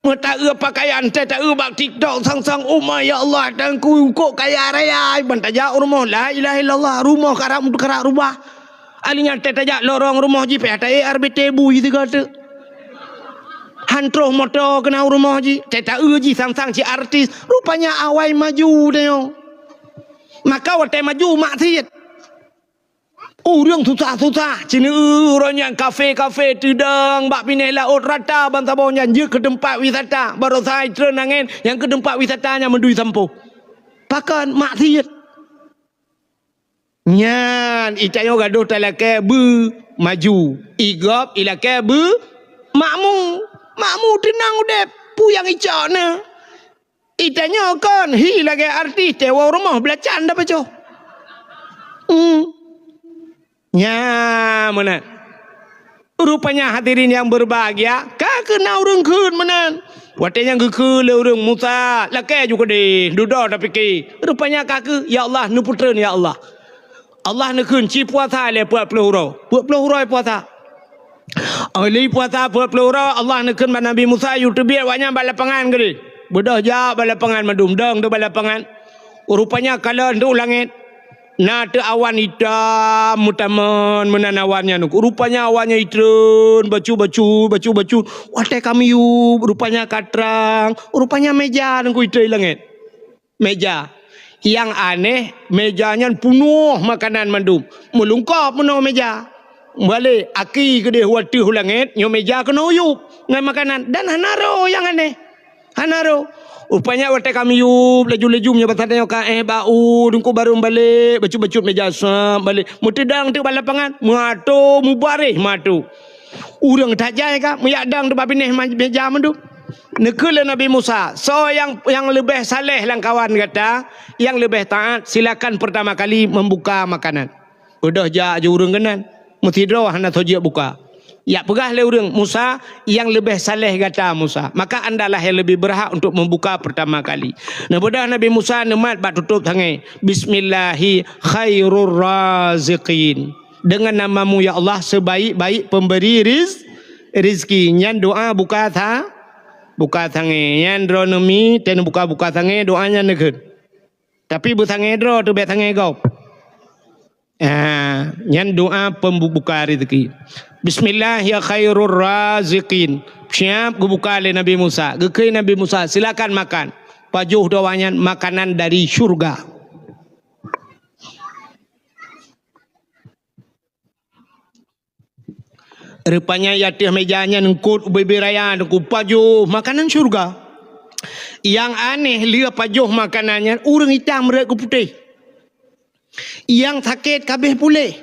Meutaeu pakaian, tée taeu bak TikTok sang-sang, "Oh my ya Allah, Tuhanku, kok kaya raya." Ban tajak u rumoh, la ilaha illallah, rumoh karab, karab rubah. Alinyan tée tajak lorong rumoh jih, pih taék R B T bui sigoe teuk. Han troh moto keunan u rumoh jih, tée taeu jih sang-sang cit artis. Rupanya awai maju tanyoe. Maka watée maju maksiet. Ureuëng susah-susah, ci neueu uroe nyan kafe-kafe teudong bak binéh laôt rata ban saboh nyan jeuet keu teumpat wisata. Baroesa treun angén nyang keu teumpat wisata nyan meudui sampôh. Pakon? Maksiet. Nyan, itanyoe gadôh talakée beumaju. Igob ilakée beumakmu. Makmu teunang udeb, peue nyang icok na. Itanyoe kon hi lagée artis, teuwoe rumoh beulacan dapacoh. Hmm. Nya meunan. Rupanya hadirin yang berbahagia, ka keuh na ureuëng kheun meunan. Watée nyang geukheun lé ureuëng, "Musa, lakée ju keudeh, dudoe tapike." Rupanya ka keuh, "Ya Allah, neupeutreun ya Allah." Allah neukheun, "Ci puasa lé peuet ploh uroe." Peuet ploh uroe puasa. Óh lheueh puasa peuet ploh uroe, Allah neukheun bak Nabi Musa, "Yue teubiet awaknyan bak lapangan keudeh." Beudôh jak bak lapangan mandum, dong teuk bak lapangan. Rupanya kalon teuk u langét. Na teuk awan itam meutamon meunan awan nyan. Rupanya awan nyan itreun, bacut-bacut, bacut-bacut. Watée ka miyueb, rupanya ka trang. Rupanya méja teungku itreun i langét. Méja. Nyang aneh, méja nyan punoh makanan mandum. Meulungkop meunoe méja. Balek, aki keudeh wateueh u langét, nyoe méja keunoe yueb ngon makanan. Dan hana roh nyang aneh. Hana roh. Rupanya watée ka miyueb, laju-laju meunyoe basa tanyoe ka éh bak u, teungku barô balek, bacut-bacut méja sab balek. Meuteudong teuk bak lapangan, meuato mubaréh meuato. Ureuëng tajai ka, meujak dong teuk bak binéh ma-, méja mandum. Neukheun lé Nabi Musa, "Soe nyang, nyang leubeh saleh lam kawan gata, nyang leubeh taát, silakan pertama kali membuka makanan." Beudôh jak ju ureuëng keunan, meusidroe hana soe jeuet buka. Jak peugah lé ureuëng, "Musa, nyang leubeh saleh gata, Musa. Maka andalah nyang leubeh beurhak untuk membuka pertama kali." Neubeudôh Nabi Musa neumat bak tutôb tanggai, "Bismillahi khairur raziqin." Dengan nama-Mu, ya Allah, sebaik-baik pemberi riz-, rizki. Nyan doa buka sa-, buka sangé. Nyan droeneuh mi, teuh neubuka-buka sangé, doa nyan neukheun. Tapi beusangé droe teuh, bék sangé gob. Ah, nyan doa pembuka rezeki. "Bismillah ya khairur raziqin." Siap geubuka lé Nabi Musa. Geukheun Nabi Musa, "Silakan makan." Pajoh doa nyan makanan dari syurga. Rupanya di ateueh méja nyan eungkot ubé-bé raya, teungku, pajoh makanan syurga. Nyang aneh, lheueh pajoh makanan nyan, ureuëng itam rot keu putéh. Nyang sakét ka abéh puléh.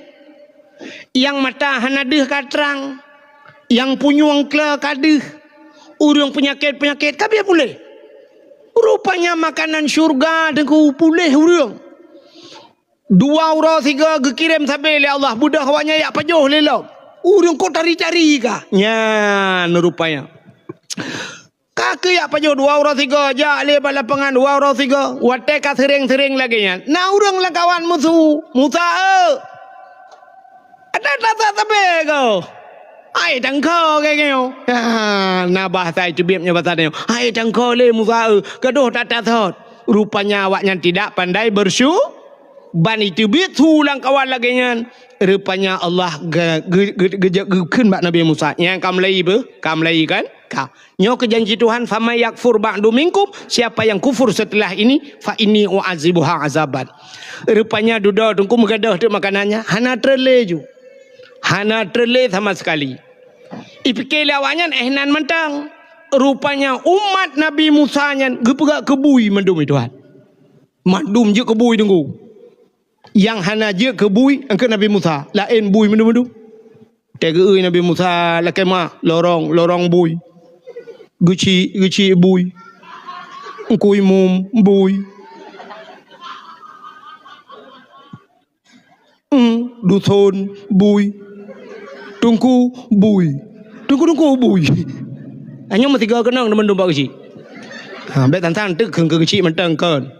Nyang mata hana deuh ka trang. Nyang punyueng kle ka deuh. Ureuëng peunyakét-peunyakét ka abéh puléh. Rupanya makanan syurga, teungku, puléh ureuëng. Dua uroe sigoe geukirém sabé lé Allah, beudôh awaknyan jak pajoh lé lom. Ureuëng kok tari-tari ka. Nyan rupanya. Ka keuh jak pajoh dua uroe sigoe, jak lé bak lapangan dua uroe sigoe. Watée ka seuréng-seuréng lagée nyan, na ureuëng lam kawan meusu, "Musa eu! Ada tasa sabé ko? Hai tangko keu nyoe." Ha, na bahasa teubiet nyoe basa nyoe. "Hai tangko lé Musa eu, gadôh that-that sot." Rupanya awaknyan tidak pandai bersyu-, ban iteubiet su lam kawan lagée nyan. Rupanya Allah ge-, ge-, ge-, geujak geukheun bak Nabi Musa, "Nyan ka meulai beuh? Ka meulai kan? Ka. Nyoe keuh janji Tuhan, 'Faman yakfur ba'du minkum,' siapa yang kufur setelah ini, 'fa inni u'adzibuha azaban.'" Rupanya dudoe teungku meugadôh teuk makanan nyan, hana treun lé ju. Hana treun lé sama sekali. Ipike lé awaknyan éh nan mantong. Rupanya umat Nabi Musa nyan geupeugah keu bui mandum, ya Tuhan. Mandum jeuet keu bui teungku. Nyang hana jeuet keu bui, eungkot Nabi Musa, laén bui mandum-mandum. Teugeue Nabi Musa lakée ma, lorong, lorong bui. Geuchik, geuchik bui. Eungkui mum bui. Em, duson bui. Teungku bui. Teungku-teungku bui. Hanya meusigoe keunong teuma mandum bak geuchik. Ha, bék tantang teuk keu geuchik mantong kon.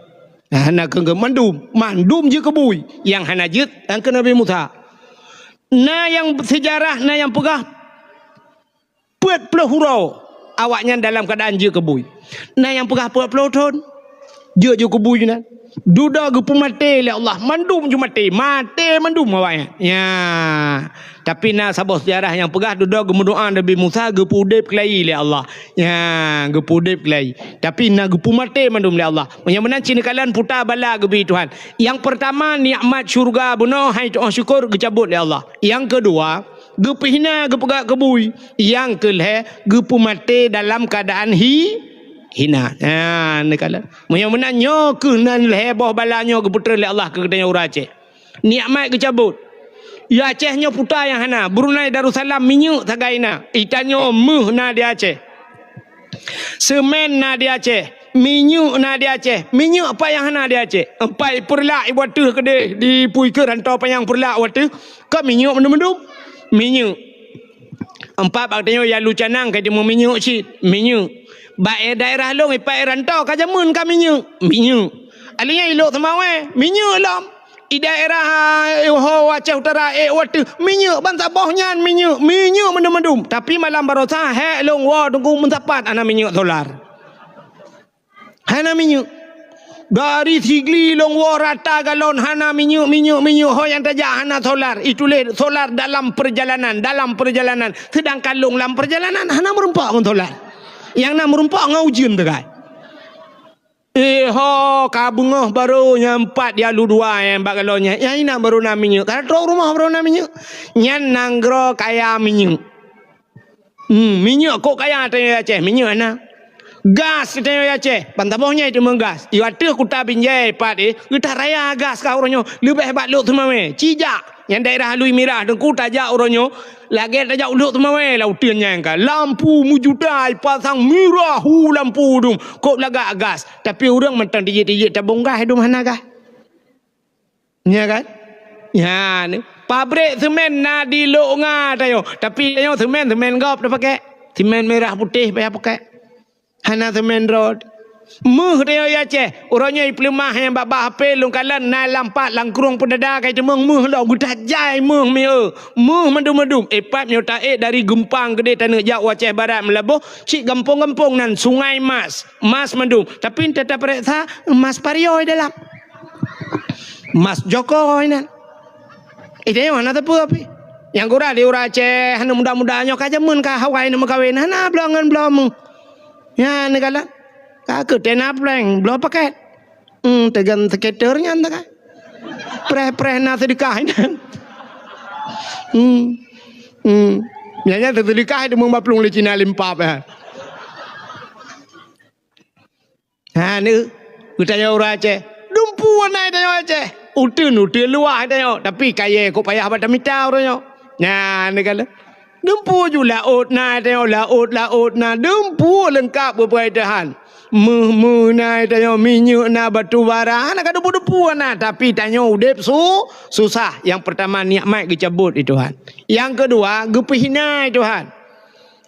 Hana keu mandum, mandum jeuet keu bui. Nyang hana jeuet, nyang keu Nabi Musa. Na nyang seujarah, na nyang peugah peuet ploh uroe awaknyan dalam keuadaan jeuet keu bui. Na nyang peugah peuet ploh thon jeuet ju keu bui nyan. Dudoe geupeumaté lé Allah, mandum ju maté, maté mandum awaknyan. Ya. Tapi na saboh seujarah nyang peugah dudoe geumeudoá Nabi Musa geupeuudeb keulayi lé Allah. Ya, geupeuudeb keulayi. Tapi na geupeumaté mandum lé Allah. Meunyoe meunan cit neukalon puta bala geubri Tuhan. Nyang peurtama nikmat syurga bunoe hai tu'oh syukur geucabot lé Allah. Nyang keudua, geupeuhina geupeugah keu bui. Nyang keulhée geupeumaté dalam keuadaan hi-, hina. Ha, neukalon. Meunyoe meunan nyoe keuh nan lhée boh bala nyoe geupeutrön lé Allah keu geutanyoe ureuëng Aceh. Nikmat geucabot. Di Aceh nyoe puta nyang hana. Brunei Darussalam minyeuk sagai na. Di tanyoe méuh na di Aceh. Seumén na di Aceh. Minyeuk na di Aceh. Minyeuk apa nyang hana di Aceh? Empai peureulak ibu ateueh keudeh di pui keu rantau panyang peureulak wateuh. Ka minyeuk mandum-mandum. Minyeuk. Empat bak tanyoe ya lu canang ka jeuet minyeuk cit, minyeuk. Bak daerah lôn ipat rantau ka jameun ka minyeuk, minyeuk. Alheuh nyan i Lhokseumawe, minyeuk lom. I daerah, eh, ho Aceh Utara, eh, watèe minyeuk ban saboh nyan minyeuk, minyeuk mandum-mandum. Tapi malam baroesa hék lôn woe teungku meusapat hana minyeuk solar. Hana minyeuk. Dari Sigli lôn woe rata galon hana minyeuk, minyeuk, minyeuk. Ho nyang tajak hana solar. Itulah solar dalam perjalanan, dalam perjalanan. Sedangkan lôn lam perjalanan hana meurumpok ngon solar. Nyang na meurumpok ngon ujeuen teukai. Eh ho, ka beungoh barô nyang pat ya lu dua nyang bak galon nyan. Nyang inan barô na minyeuk. Ka trok rumoh barô na minyeuk. Nyan nanggroe kaya minyeuk. Hmm, minyeuk kok kaya tanyoe Aceh, minyeuk na. Gas tanyoe Aceh, ban saboh nyan teuma gas. Di ateueh kuta Binjai pat eh, geutaraya gas ka uroe nyoe. Leubeh bak Lhokseumawe, cijak. Nyang daerah Alui Mirah teungku tajak uroe nyoe, lagèe tajak u Lhokseumawe lam uteuen nyan ka. Lampu meujuta ipasang mirah hu lampu dum. Kok lagak gas. Tapi ureueng mantong tijik-tijik tabong gas dum hana gas. Nya kan? Nyan. Pabrik semen na di Lhokseumawe tanyoe. Tapi tanyoe semen, semen gob tapakèk. Semen mirah putéh payah pakèk. Hana semen droe. Méuh tanyoe i Aceh. Uroe nyoe ipeuleumah nyang bak-bak H P lôn kalon na lam pat lam krueng peudada ka iteumeung méuh lom. Geutajai méuh mieu. Méuh mandum-mandum. Ipat nyoe taék dari Geumpang keudéh taneuk jak u Aceh Barat Meulaboh. Cit gampông-gampông nan Sungai Mas. Mas mandum. Tapi teutab pareksa mas Parioe dalam. Mas Joko inan. Eh, tanyoe hana teupeu pih. Nyang gura di ureueng Aceh, hana muda-muda nyoe ka jameun ka hawai na meukawen, hana bloe ngon bloe méuh. Nyan neukalon. Ka keu tena prank, bloe pakèt. Hmm, teugan skater nyan teuka. Preh-preh na seudeukah inan. Hmm. Hmm. Nyan, nyan seudeukah itu meubaplueng lé Cina limpap, ya. Ha, ni, geutanyoe ureueng Aceh. Dumpu na tanyoe Aceh. Uteuen, uteuen luwah tanyoe. Tapi kayèe kok payah bak tamita uroe nyoe. Nyan, ni kan. Dumpu ju laôt na tanyoe, laôt, laôt na. Dumpu leungkap beubeuet Tuhan. Méuh-méuh na tanyoe, minyeuk na, batu bara. Hana ka dumpu-dumpu na. Tapi tanyoe udép su-, susah. Nyang peurtama nikmat geucabot lé Tuhan. Nyang keudua, geupeuhina lé Tuhan.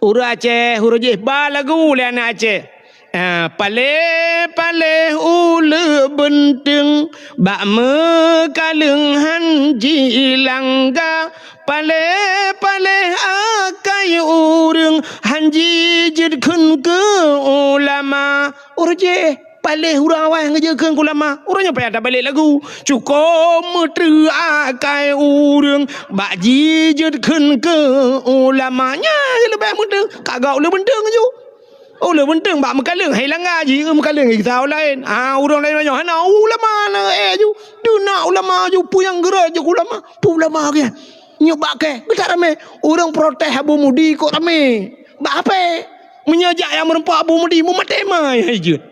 Ureueng Aceh, ureueng jih ba lagu lé aneuk Aceh. Ah, paléh-paléh uleue beunteung, bak meukaleueng han jilangga. Paléh-paléh akai ureueng, han jijeuet kheun keu ulama. Ureueng jih, paléh ureueng awai ngeujeuet kheun keu ulama. Uroe nyoe payah tabalek lagu. Cukôp meutreuk akai ureueng bak jijeuet kheun keu ulama. Nyan leubeh meutreuk. Ka gak uleue beunteung ju. Uleue beunteung bak meukaleueng hai langga ji, meukaleueng gisa laén. Ah, ureueng laén nyoe hana ulama na eh ju. Duna ulama ju, peue nyang geurot ju ulama. Peue ulama ke? Nyoe bak kèe, geutak ramé. Ureueng protes Abu Mudi kok ramé. Bak ape? Meunyoe jak nyang meurumpok Abu Mudi, meumaté ma hai jeuet.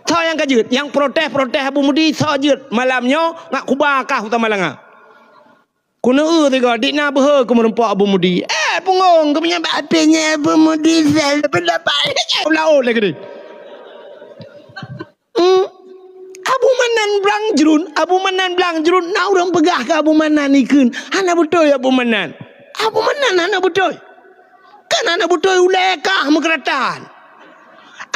Soe nyang ka jeuet? Nyang protes-protes Abu Mudi soe jeuet? Malam nyoe ngat kuba kah u Tamalanga. Keuneuk eu sigoe, dik na beuhe keu meurumpok Abu Mudi. Eh, pungong, keumeunyan bak ape nyan Abu Mudi sel pendapat. Laôt lagèe ni. Hmm. Abu Manan Blang Jrun, Abu Manan Blang Jrun, na ureueng peugah keu Abu Manan ikheun. Hana beutôi Abu Manan. Abu Manan hana beutôi. Kan hana beutôi ulèe kah meukeuratan.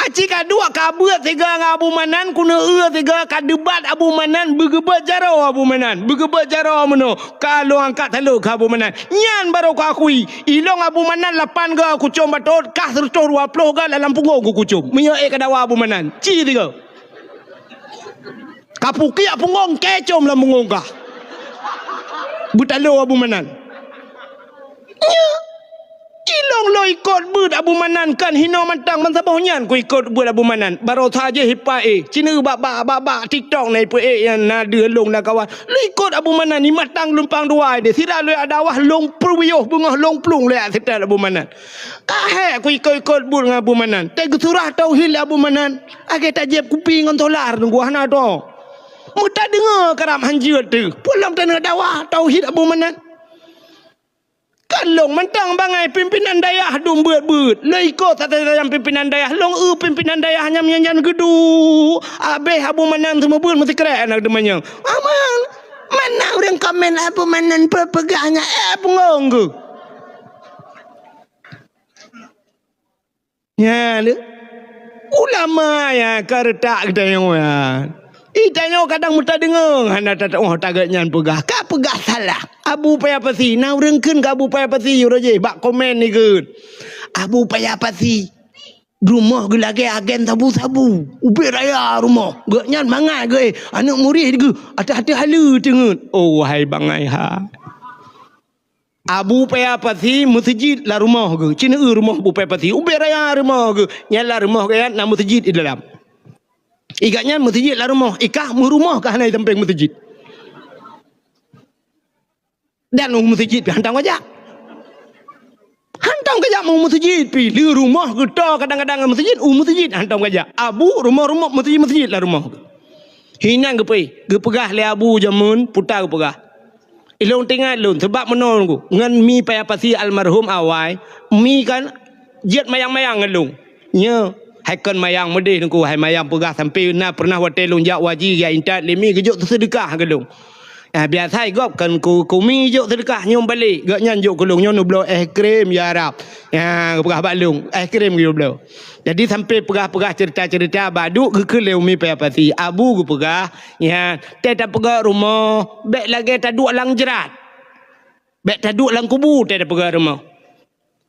Aci ka duek ka beuet sigoe ngon Abu Manan, keuneuk eu sigoe ka debat Abu Manan, beugeubeuet jaroe Abu Manan, beugeubeuet jaroe meunoe, ka lôn angkat talô keu Abu Manan. Nyan barô kuakui, ilong Abu Manan lapan goe kucom batot, kah seureutôh dua ploh goe lam pungong kukucom. Meunyoe ék ka dawa Abu Manan, ci sigoe. Ka pukiak pungong kèe com lam pungong kah. Beutalô Abu Manan. Nyo. Ilong lôn ikot beuet Abu Manan kan hinoe mantong ban saboh nyan kuikot beuet Abu Manan. Baroesa jih ipa éh. Cina bak, bak, bak, bak TikTok na ipa éh nyang na deuh lôn lam kawan. Lôn ikot Abu Manan, i mantong lumpang dua deh. Sira lôn dak dakwah lôn peuruyôh beungoh lôn plueng lôn dak seutôt Abu Manan. Ka hék kuikot-ikot beuet ngon Abu Manan. Teuh geusurah tauhid lé Abu Manan. Lagèe tajieb kupi ngon solar teungku hana tô. Meutadeungoe karab han jeuet teuh. Peue lom taneuk dawa tauhid Abu Manan. Kan lôn mantong bangai pimpinan dayah dum beuet-beuet. Lôn ikot sajan pimpinan dayah. Lôn eu pimpinan dayah nyang nyan geuduek. Abéh Abu Manan seumeubeuet meusikrek aneuk teumanyong. Aman. Mana ureueng komen Abu Manan peue peugah nyan? Eh, peungong geuh. Nyan, ulama nyang ka reutak geutanyoe nyan. Geutanyoe kadang meutadeungoe hana tatu'oh tagat nyan peugah. Ka peugah salah. Abu Paya Pasi, na ureuëng kheun keu Abu Paya Pasi, uroe jih bak komen ni kheun. Abu Paya Pasi, rumoh geuh lagée agen sabu-sabu. Ubé raya rumoh. Geuh nyan mangat geuh, aneuëk murit geuh, ateueh-ateueh haleue teungeut. Oh, wahai bangai hai. Abu Paya Pasi meuseujid lam rumoh geuh. Ci neueu rumoh Abu Paya Pasi. Ubé raya rumoh geuh. Nyan lam rumoh geuh nyan na meuseujid di dalam. Igat nyan meuseujid lam rumoh. Ikah meurumoh ka hana sampéng meuseujid. Dan u meuseujid pih hantom kajak. Hantom kajak u meuseujid pih. Lé rumoh geuh toe kadang-kadang meuseujid, u meuseujid hantom kajak. Abu rumoh-rumoh meuseujid-meuseujid lam rumoh geuh. Hinan geupeu, geupeugah lé Abu jameun puta geupeugah. Ilôn teuingat lôn, sabab meunoe ngon Mi Paya Pasi almarhum awai, Mi kan jeuet mayang-mayang ngon lôn. Nyoe, hai kon mayang meudeh nungku, hai mayang peugah sampoe na pernah watée lôn jak haji jak intat lé Mi geujok seudeukah keu lôn. Ah, biasa gob kon ku, ku Mi jok seudeukah nyoe balek, gobnyan jok keu lôn nyoe neubloe es krim ya Arab. Ya, geupeugah bak lôn, es krim geubloe. Jadi sampoe peugah-peugah ceurita-ceurita bak duek geukheun lé Umi Paya Pasi. Abu geupeugah, ya, tée tapeugah rumoh, bék lagée taduek lam jrat. Bék taduek lam kubu tée tapeugah rumoh.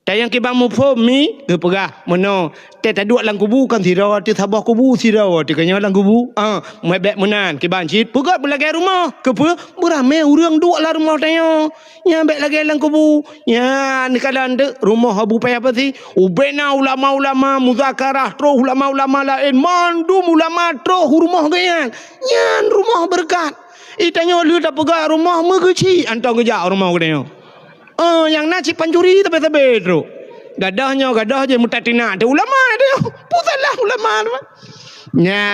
Tanyong kiban muphom Mi geupeugah, meunoe tée taduek lam kubu kan sidroe teuh saboh kubu sidroe teuh keunyoe lam kubu. Ah, meubék meunan kiban cit peugét beulagée rumoh. Keupeue? Beuramé ureuëng duek lam rumoh tanyoe. Nyan bék lagée lam kubu. Nyan neukalon teuk rumoh Abu Paya Pasi. Ubena ulama-ulama muzakarah troh ulama-ulama laén mandum ulama troh u rumoh geuh nyan. Nyan rumoh beureukat. Itanyoe lheueh tapeugah rumoh meugeuchik antong geujak rumoh geutanyoe. Oh, nyang na cit pancuri sabe-sabe trok. Gadoh nyoe gadoh jih mutatinak teuh ulama teuh. Peue salah ulama tu? Nya,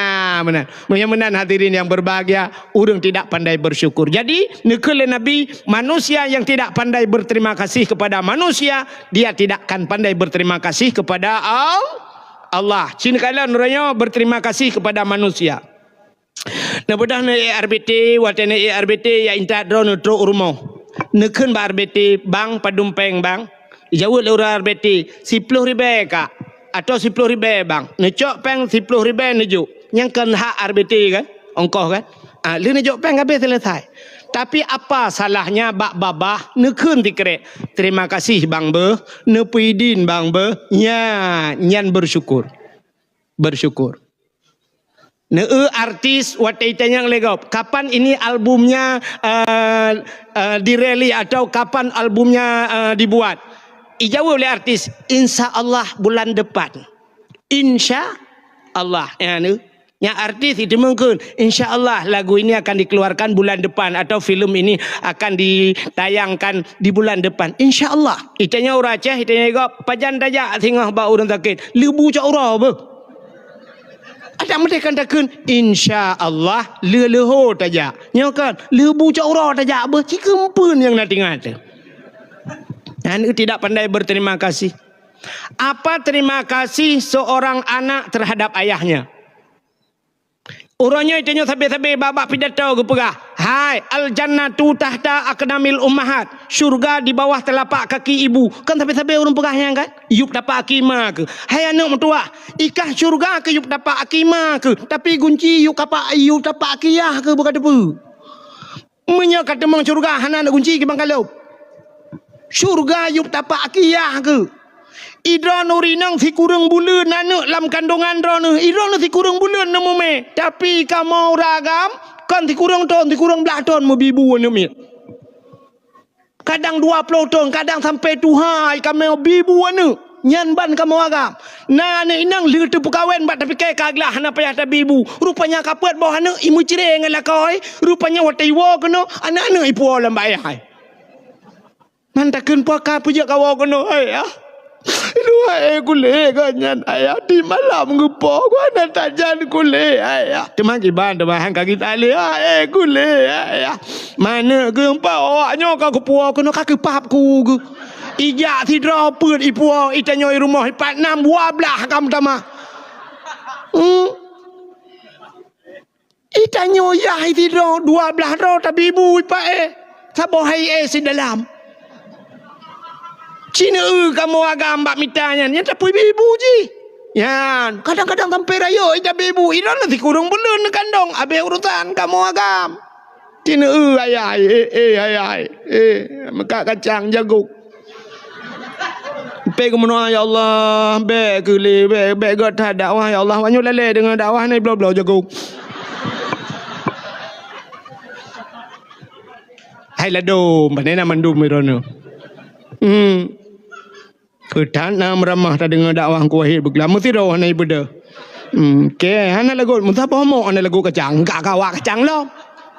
meunan. Meunyoe meunan hadirin yang berbahagia, ureuëng tidak pandai bersyukur. Jadi, neukheun lé Nabi, manusia yang tidak pandai berterima kasih kepada manusia, dia tidak akan pandai berterima kasih kepada Al-, Allah. Cin kalian uroe nyoe berterima kasih kepada manusia. Neubeudôh neuék R B T, watée neuék R B T, ya intat droe neutrok u rumoh. Neukheun bak R B T, "Bang, padum péng, Bang?" Jaweueb lé ureuëng R B T, "Siploh ribée, Kak, atau siploh ribée, Bang." Neucok péng siploh ribée neujok. Nyang kon hak R B T kan? Ongkoh kan? Ah, lheueh neujok péng habéh seuleusai. Tapi apa salahnya bak babah neukheun sikrek, "Terima kasih, Bang, beuh. Neupeuidin, Bang, beuh." Nya, nyan bersyukur. Bersyukur. Neueu artis watée itanyong lé gob, "Kapan ini albumnya, eh, eh, dirilis atau kapan albumnya, eh, dibuat?" Ijaweueb lé artis, "Insya Allah bulan depan." Insya Allah. Ya, ni. Nya artis itu mungkin, "Insya Allah lagu ini akan dikeluarkan bulan depan atau film ini akan ditayangkan di bulan depan." Insya Allah. Itanyong ureuëng Aceh, itanyong lé gob, "Pajan tajak singoh bak ureuëng sakét?" "Leubu cok uroe beuh." Adak meudeh kan takheun, "Insya Allah, leuh-leuho tajak." Nyoe kan, "Leubu cok uroe tajak beuh," ci keumpeuen nyang na teuingat teuh. Aneuk tidak pandai berterima kasih. Apa terima kasih seorang anak terhadap ayahnya? Uroe nyoe tanyoe sabe-sabe bak-bak pidato geupeugah, "Hai, al-jannatu tahta aqdamil ummahat." Syurga di bawah telapak kaki ibu. Kan sabe-sabe ureuëng peugah nyan kan? Yup tapak aki ma keuh. Hai aneuk meutuwah, ikah syurga keuh yup tapak aki ma keuh, tapi gunci yup kapak, yup tapak aki yah keuh buka teupeu. Meunyoe ka teumong syurga hana na gunci kiban ka lhôb. Syurga yup tapak aki yah keuh. Idroe nuri nang sikureueng buleuen aneuk lam kandongan droeneuh. Idroe nang sikureueng buleuen neumumé. Tapi kamoe ureuëng agam kon sikureueng thon, sikureueng blaih thon meubibu aneuk miet. Kadang dua ploh thon, kadang sampai tuha kamoe bibu aneuk. Nyan ban kamoe agam. Na aneuk inong lheueh teupeukawen bak tapike ka glah hana payah tabibu. Rupanya ka peuet boh aneuk imeucre ngon lakoe. Rupanya watée iwoe keunoe, aneuk-aneuk ipuwoe lam bak ayah. Man takheun po ka peujeuet kawoe keunoe, "Ayah, luwah eh kulé geuh nyan ayah, di malam geupo geuh hana tajan kulé ayah." Teuma kiban teuma han ka geutalé, "Ah, eh kulé ayah." Maneuk geumpa awak nyoe ka geupuwoe keunoe ka keupap ku geuh. Ijak sidroe peuet ipuwoe, itanyoe i rumoh ipat nam dua blaih ka meutamah. Hmm. Itanyoe yah isidroe dua blaih droe tabibu ipat eh. Saboh hai eh sidalam. Ci neueu kamoe agam bak mita nyan, nyan tapeubibu jih. Nyan, kadang-kadang sampai rayeuk, eh, tapi ibu, inan na sikureueng buleuen neukandong, abéh urusan kamoe agam. Cit neu-eu ayah, eh, eh, ayah, eh, meukat kacang, jagung. Pé geumeunoe, "Ya Allah, bèk keu lé, bèk, bèk gèt that dakwah, ya Allah. Awak nyoe lalè deungon dakwah nyoe bloe-bloe jagung." Hai ladôm, pane na mandum droeneuh. Hmm. Keu that na meuramah tadeungoe dakwah Teungku Wahid beuklam, meusidroe hana ibeudôh. Hmm, oke, hana lagot, meusaboh mok hana lagot kacang, ka kawa kacang lom.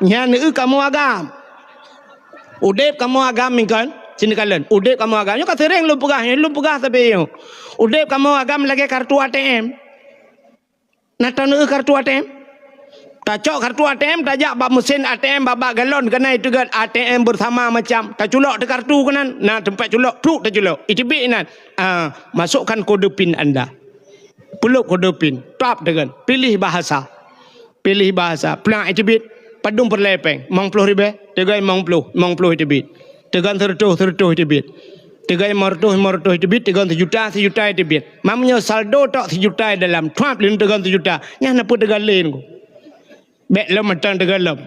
Nyan neu-eu kamoe agam. Udép kamoe agam mingkon, sini kalon. Udép kamoe agam, nyoe ka sering lôn peugah, nyoe lôn peugah sabe nyoe. Udép kamoe agam lagèe kartu A T M. Na taneu kartu A T M? Tacok kartu A T M, tajak bak mesin A T M, bak, bak galon keunan, itu kan A T M bersama macam. Taculok teuh kartu keunan, na teumpat culok, pluk taculok. Iteubiet inan. Ah, masukkan kode pin anda. Peulob kode pin. Tap teuh kan. Pilih bahasa. Pilih bahasa. Plak iteubiet. Padum peureulèe pèng? Limong ploh ribèe. Teugan limong ploh, limong ploh iteubiet. Teugan seureutôh, seureutôh iteubiet. Teugan limong reutôh, limong reutôh iteubiet. Teugan sijuta, sijuta iteubiet. Meunyoe saldo tok sijuta dalam, tuap lé teugan sijuta. Nyan na peue teugan lé nyoe. Bèk lom mantong teugan lom.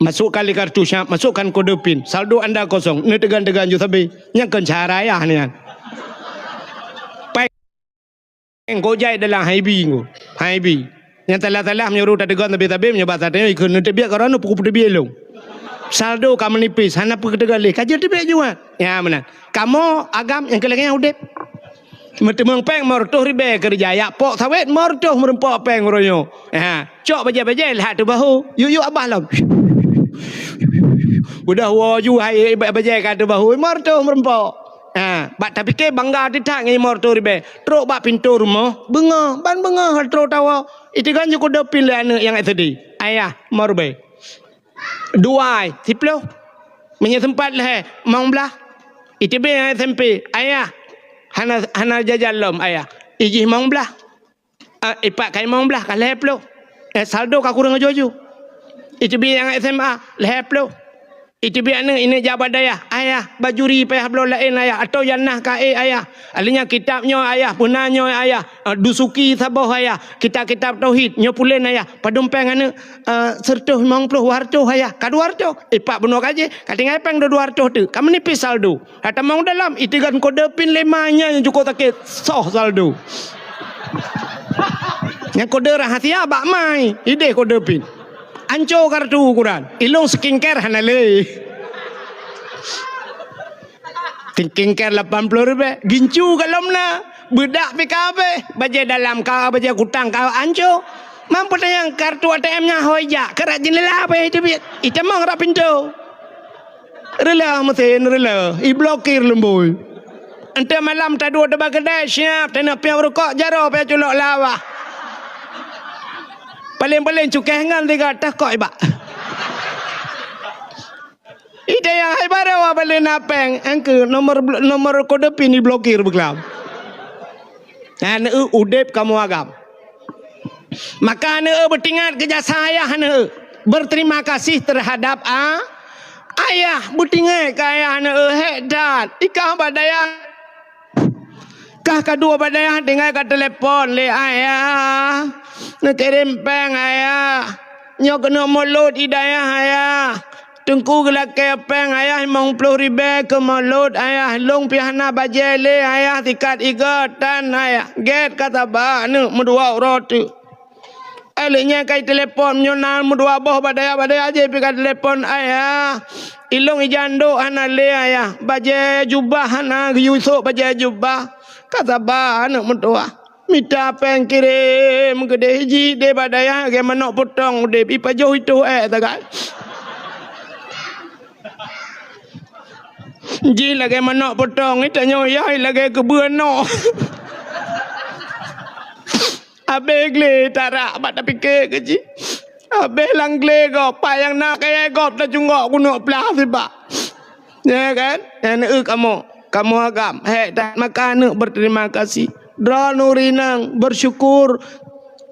Masukkan lé kartu siap, masukkan kode pin. Saldo anda kosong. Neuteugan-teugan ju sabe. Nyan kon cara ayah nyan. Pai Engkau jai dalam haibi engkau. Haibi. Nyang salah-salah meunyoe ureueng tateugon sabe-sabe, meunyoe bak sateue ikheun neuteubiet keu droeneuh, pukul peuteubiet lôn. Saldo ka meunipis, hana peue teugon lé. Ka jeuet teubiet juat. Ya, meunan. Kamoe agam nyang keu lagèe nyan udép. Meuteumeung pèng limong reutôh ribèe keureuja, jak pok sawét limong reutôh meureumpok pèng uroe nyoe. Ha, cok bajèe-bajèe lhah ateueh bahu. Yuk-yuk abah lom. Udah woe ju hai bajèe ka ateueh bahu, limong reutôh meureumpok. Ha, bak tapike bangga teuh that ngon limong reutôh ribèe. Trok bak pintoe rumoh, beungoh, ban beungoh trok tawoe. Iteugon ju kode pin lé aneuk nyang S D. Ayah, limong ribèe. Dua ai, siploh. Meunyoe seumpat lhèe, limong blah. Iteubiet nyang S M P, ayah. Hana, hana jajan lom, ayah. Ijih limong blah. Ah, ipat ka limong blah, ka lhèe ploh. Eh, saldo ka kureueng aju-aju. Iteubiet nyang S M A, lhèe ploh. Iteubiet aneuk, ineuk jak bak dayah, "Ayah, bajuri payah bloe laén, ayah, atau nyang na ka ék, ayah. Akhirnya kitab nyoe, ayah, peuna nyoe, ayah. Ah, Dusuki saboh, ayah. Kitab-kitab tauhid, nyoe pulen, ayah. Padum pèng aneuk?" "Ah, seureutôh limong ploh, dua reutôh, ayah." "Ka dua reutôh?" Ipat bunoe ka jih, ka tinggai pèng dua reutôh teuk. Ka meunipis saldo. Ka tamong dalam, iteugon kode pin lé ma nyan nyang cukôp sakét, soh saldo. Nyang kode rahasia bak ma, idéh kode pin. Anco kartu ukuran. Ilôn skincare hana lé. Skincare lapan ploh ribèe. Gincu golom na. Beudak pih ka habéh. Bajèe dalam ka, bajèe kutang ka anco. Mampu tanyong kartu A T M nyan hôi jak. Keurak jeundela pih iteubiet. Itamong rot pintoe. Reuloh meusén, reuloh, iblokir lumbôi. Enteuk malam taduek teuba keudè, siap, taneuk piep rukok, jaroe piep culok lawah. Paléng-paléng cukéh ngon tiga tah kok ibak. Ita nyang hai barô wa baleue na péng, engkeu nomor blo-, nomor kode pin iblokir beuklam. Nah, neu udép kamoe agam. Maka aneuk beutingat keu jasa ayah aneuk, berterima kasih terhadap a-, ayah, beutingat keu ayah aneuk, hék that. Ikah bak dayah, kah ka duek bak dayah tinggai ka telepon lé ayah, neukirém péng ayah, nyoe keuneuk mulod i dayah ayah. Teungku geulakée péng ayah limong ploh ribée keu mulod ayah, lôn pih hana bajée lé ayah, sikat igoe tan ayah, gét ka saba aneuk meudua uroe teuk. Éh, lheueh nyan ka itelepon, meunyoe na meudua boh bak dayah-bak dayah jih pih ka telepon ayah. Ilôn ija ndok hana lé ayah, bajée jubah hana geuyue sôk bajée jubah. Ka saba aneuk meutuwah. Mita péng kirém keudeh jih deh bak dayah lagée manök peutong udeb, ipajoh itoh ék sagai. Jih lagée manök peutong, itanyoe yai lagée keubeue nyoe. Abéh glé tarak bak tapike keu jih. Abéh lam glé gob, pat nyang na kayée gob tacunggok keuneuk plah sibak. Ya kan? Nyan neu kamoe, kamoe agam. Hék that maka aneuk berterima kasih. Droeneuh ureueng inong bersyukur,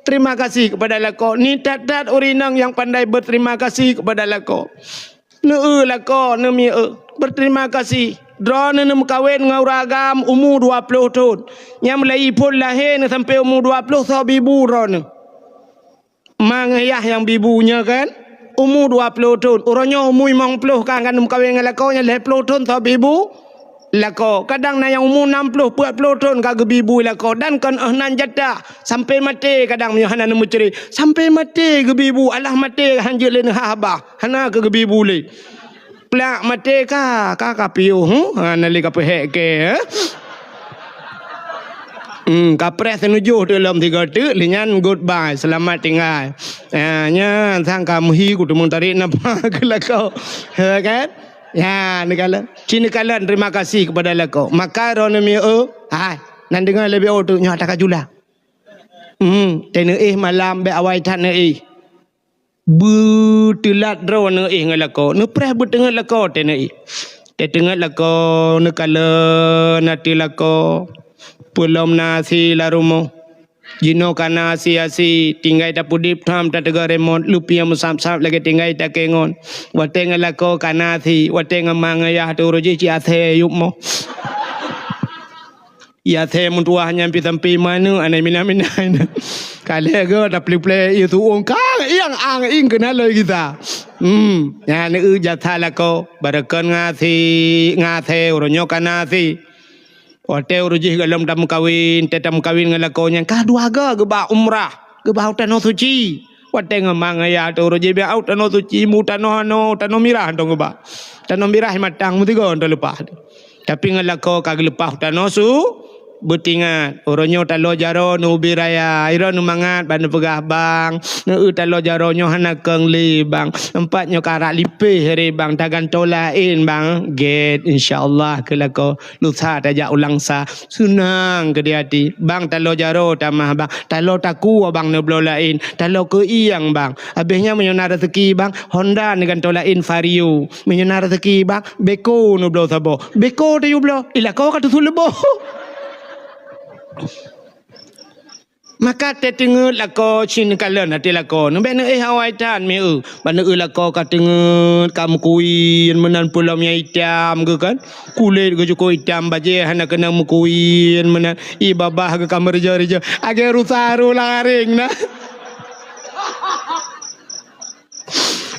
terima kasih kepada lakoe. Ni that-that ureueng inong nyang pandai berterima kasih kepada lakoe. Neu-eu lakoe, neumiyeu, berterima kasih. Droeneuh neumeukawen ngon ureueng agam umu dua ploh thon. Nyang mulai phon lahé neuh sampoe umu dua ploh soe bibu droeneuh. Ma ngon yah nyang bibu nyoe kan? Umu dua ploh thon. Uroe nyoe umu limong ploh ka, ka neumeukawen ngon lakoe, nyang lhèe ploh thon soe bibu lakoe. Kadang na nyang umu nam ploh, peuet ploh thon ka geubi bu lakoe. Dan kon óh nan jatah. Sampoe maté kadang meunyoe hana neumeucre. Sampoe maté geubi bu, alah maté hanjeuet lé neuhah babah. Hana keu geubi bu lé. Plak maté ka, ka, ka piôh, huh? Ha, na lé ka peuhék kèe, eh? Hmm, ka preh seunujoh teuk lom tiga teuk, lé nyan goodbye, seulamat tinggai. Ha, nyan sang ka meuhi kuteumeung tarék napa keu lakoe. Ha, kan? Ya, neukalon. Ci neukalon terima kasih kepada lakoe. Maka droeneuh mieu, hai, nan deungoe leubeh oh teuk nyoe ata ka jula. Hmm, teuh neuéh malam bèk awai that neuéh. Beuteulat droe neuéh ngon lakoe, neupreh beuteungeut lakoe teuh neuéh. Teuteungeut lakoe, neukalon ateueh lakoe. Peulom na asi lam rumoh. Jinoe ka na asi-asi, tinggai tapeudeb tham tateuga remote, lupieng meusab-sab lagèe tinggai takée ngon. Watèe ngon lakoe ka na asi, watèe ngon ma ngon yah teuh uroe jih cit asèe yup moh. Yah asèe meutuwah nyan pih sampoe manök aneuk mina-mina nyan. Ka lhèe goe taplé-plé ié su'ueng ka iang ang ing keunan lôn gisa. Hmm, nyan eu jasa lakoe, barokon ngon asi, ngon asèe uroe nyoe ka na asi. Watèe uroe jih gohlom tameukawen, teuh tameukawen ngon lakoe nyan ka dua goe geuba umrah, geuba u Tanoh Suci. Watèe ngon ma ngon yah teuh uroe jih bèk u Tanoh Suci, mu tanoh anoe, tanoh mirah hantom geuba. Tanoh mirah matang meusigoe hantom leupah. Tapi ngon lakoe ka geuleupah u tanoh su, beuteuingat. Uroe nyoe taloe jaroe neubi raya, droeneuh mangat bak neupeugah bang, neueu taloe jaroe nyoe hana keueng lé bang. Empat nyoe ka rab lipéh ré bang, tagantoe laén bang. Gèt, insya Allah keu lakoe. Lusa tajak u Langsa, seunang keudéh até. Bang taloe jaroe tamah bang, taloe takue bang neubloe laén, taloe keuieng bang. Abéh nyan meunyoe na raseuki bang, Honda neugantoe laén Vario. Meunyoe na raseuki bang, Beko neubloe saboh. Beko tayue bloe, i lakoe ka teusuet leuboh. Maka teuteungeut lakoe cit neukalon até lakoe. Neubèk neuéh awai that mieu. Ban neueu lakoe ka teungeut, ka meukuwien meunan peulom nyang itam geuh kan. Kulét geuh cukôp itam, bajèe hana keunong meukuwien meunan. Ié babah geuh ka meureujoh-reujoh. Agèe rusa ru lam aréng na.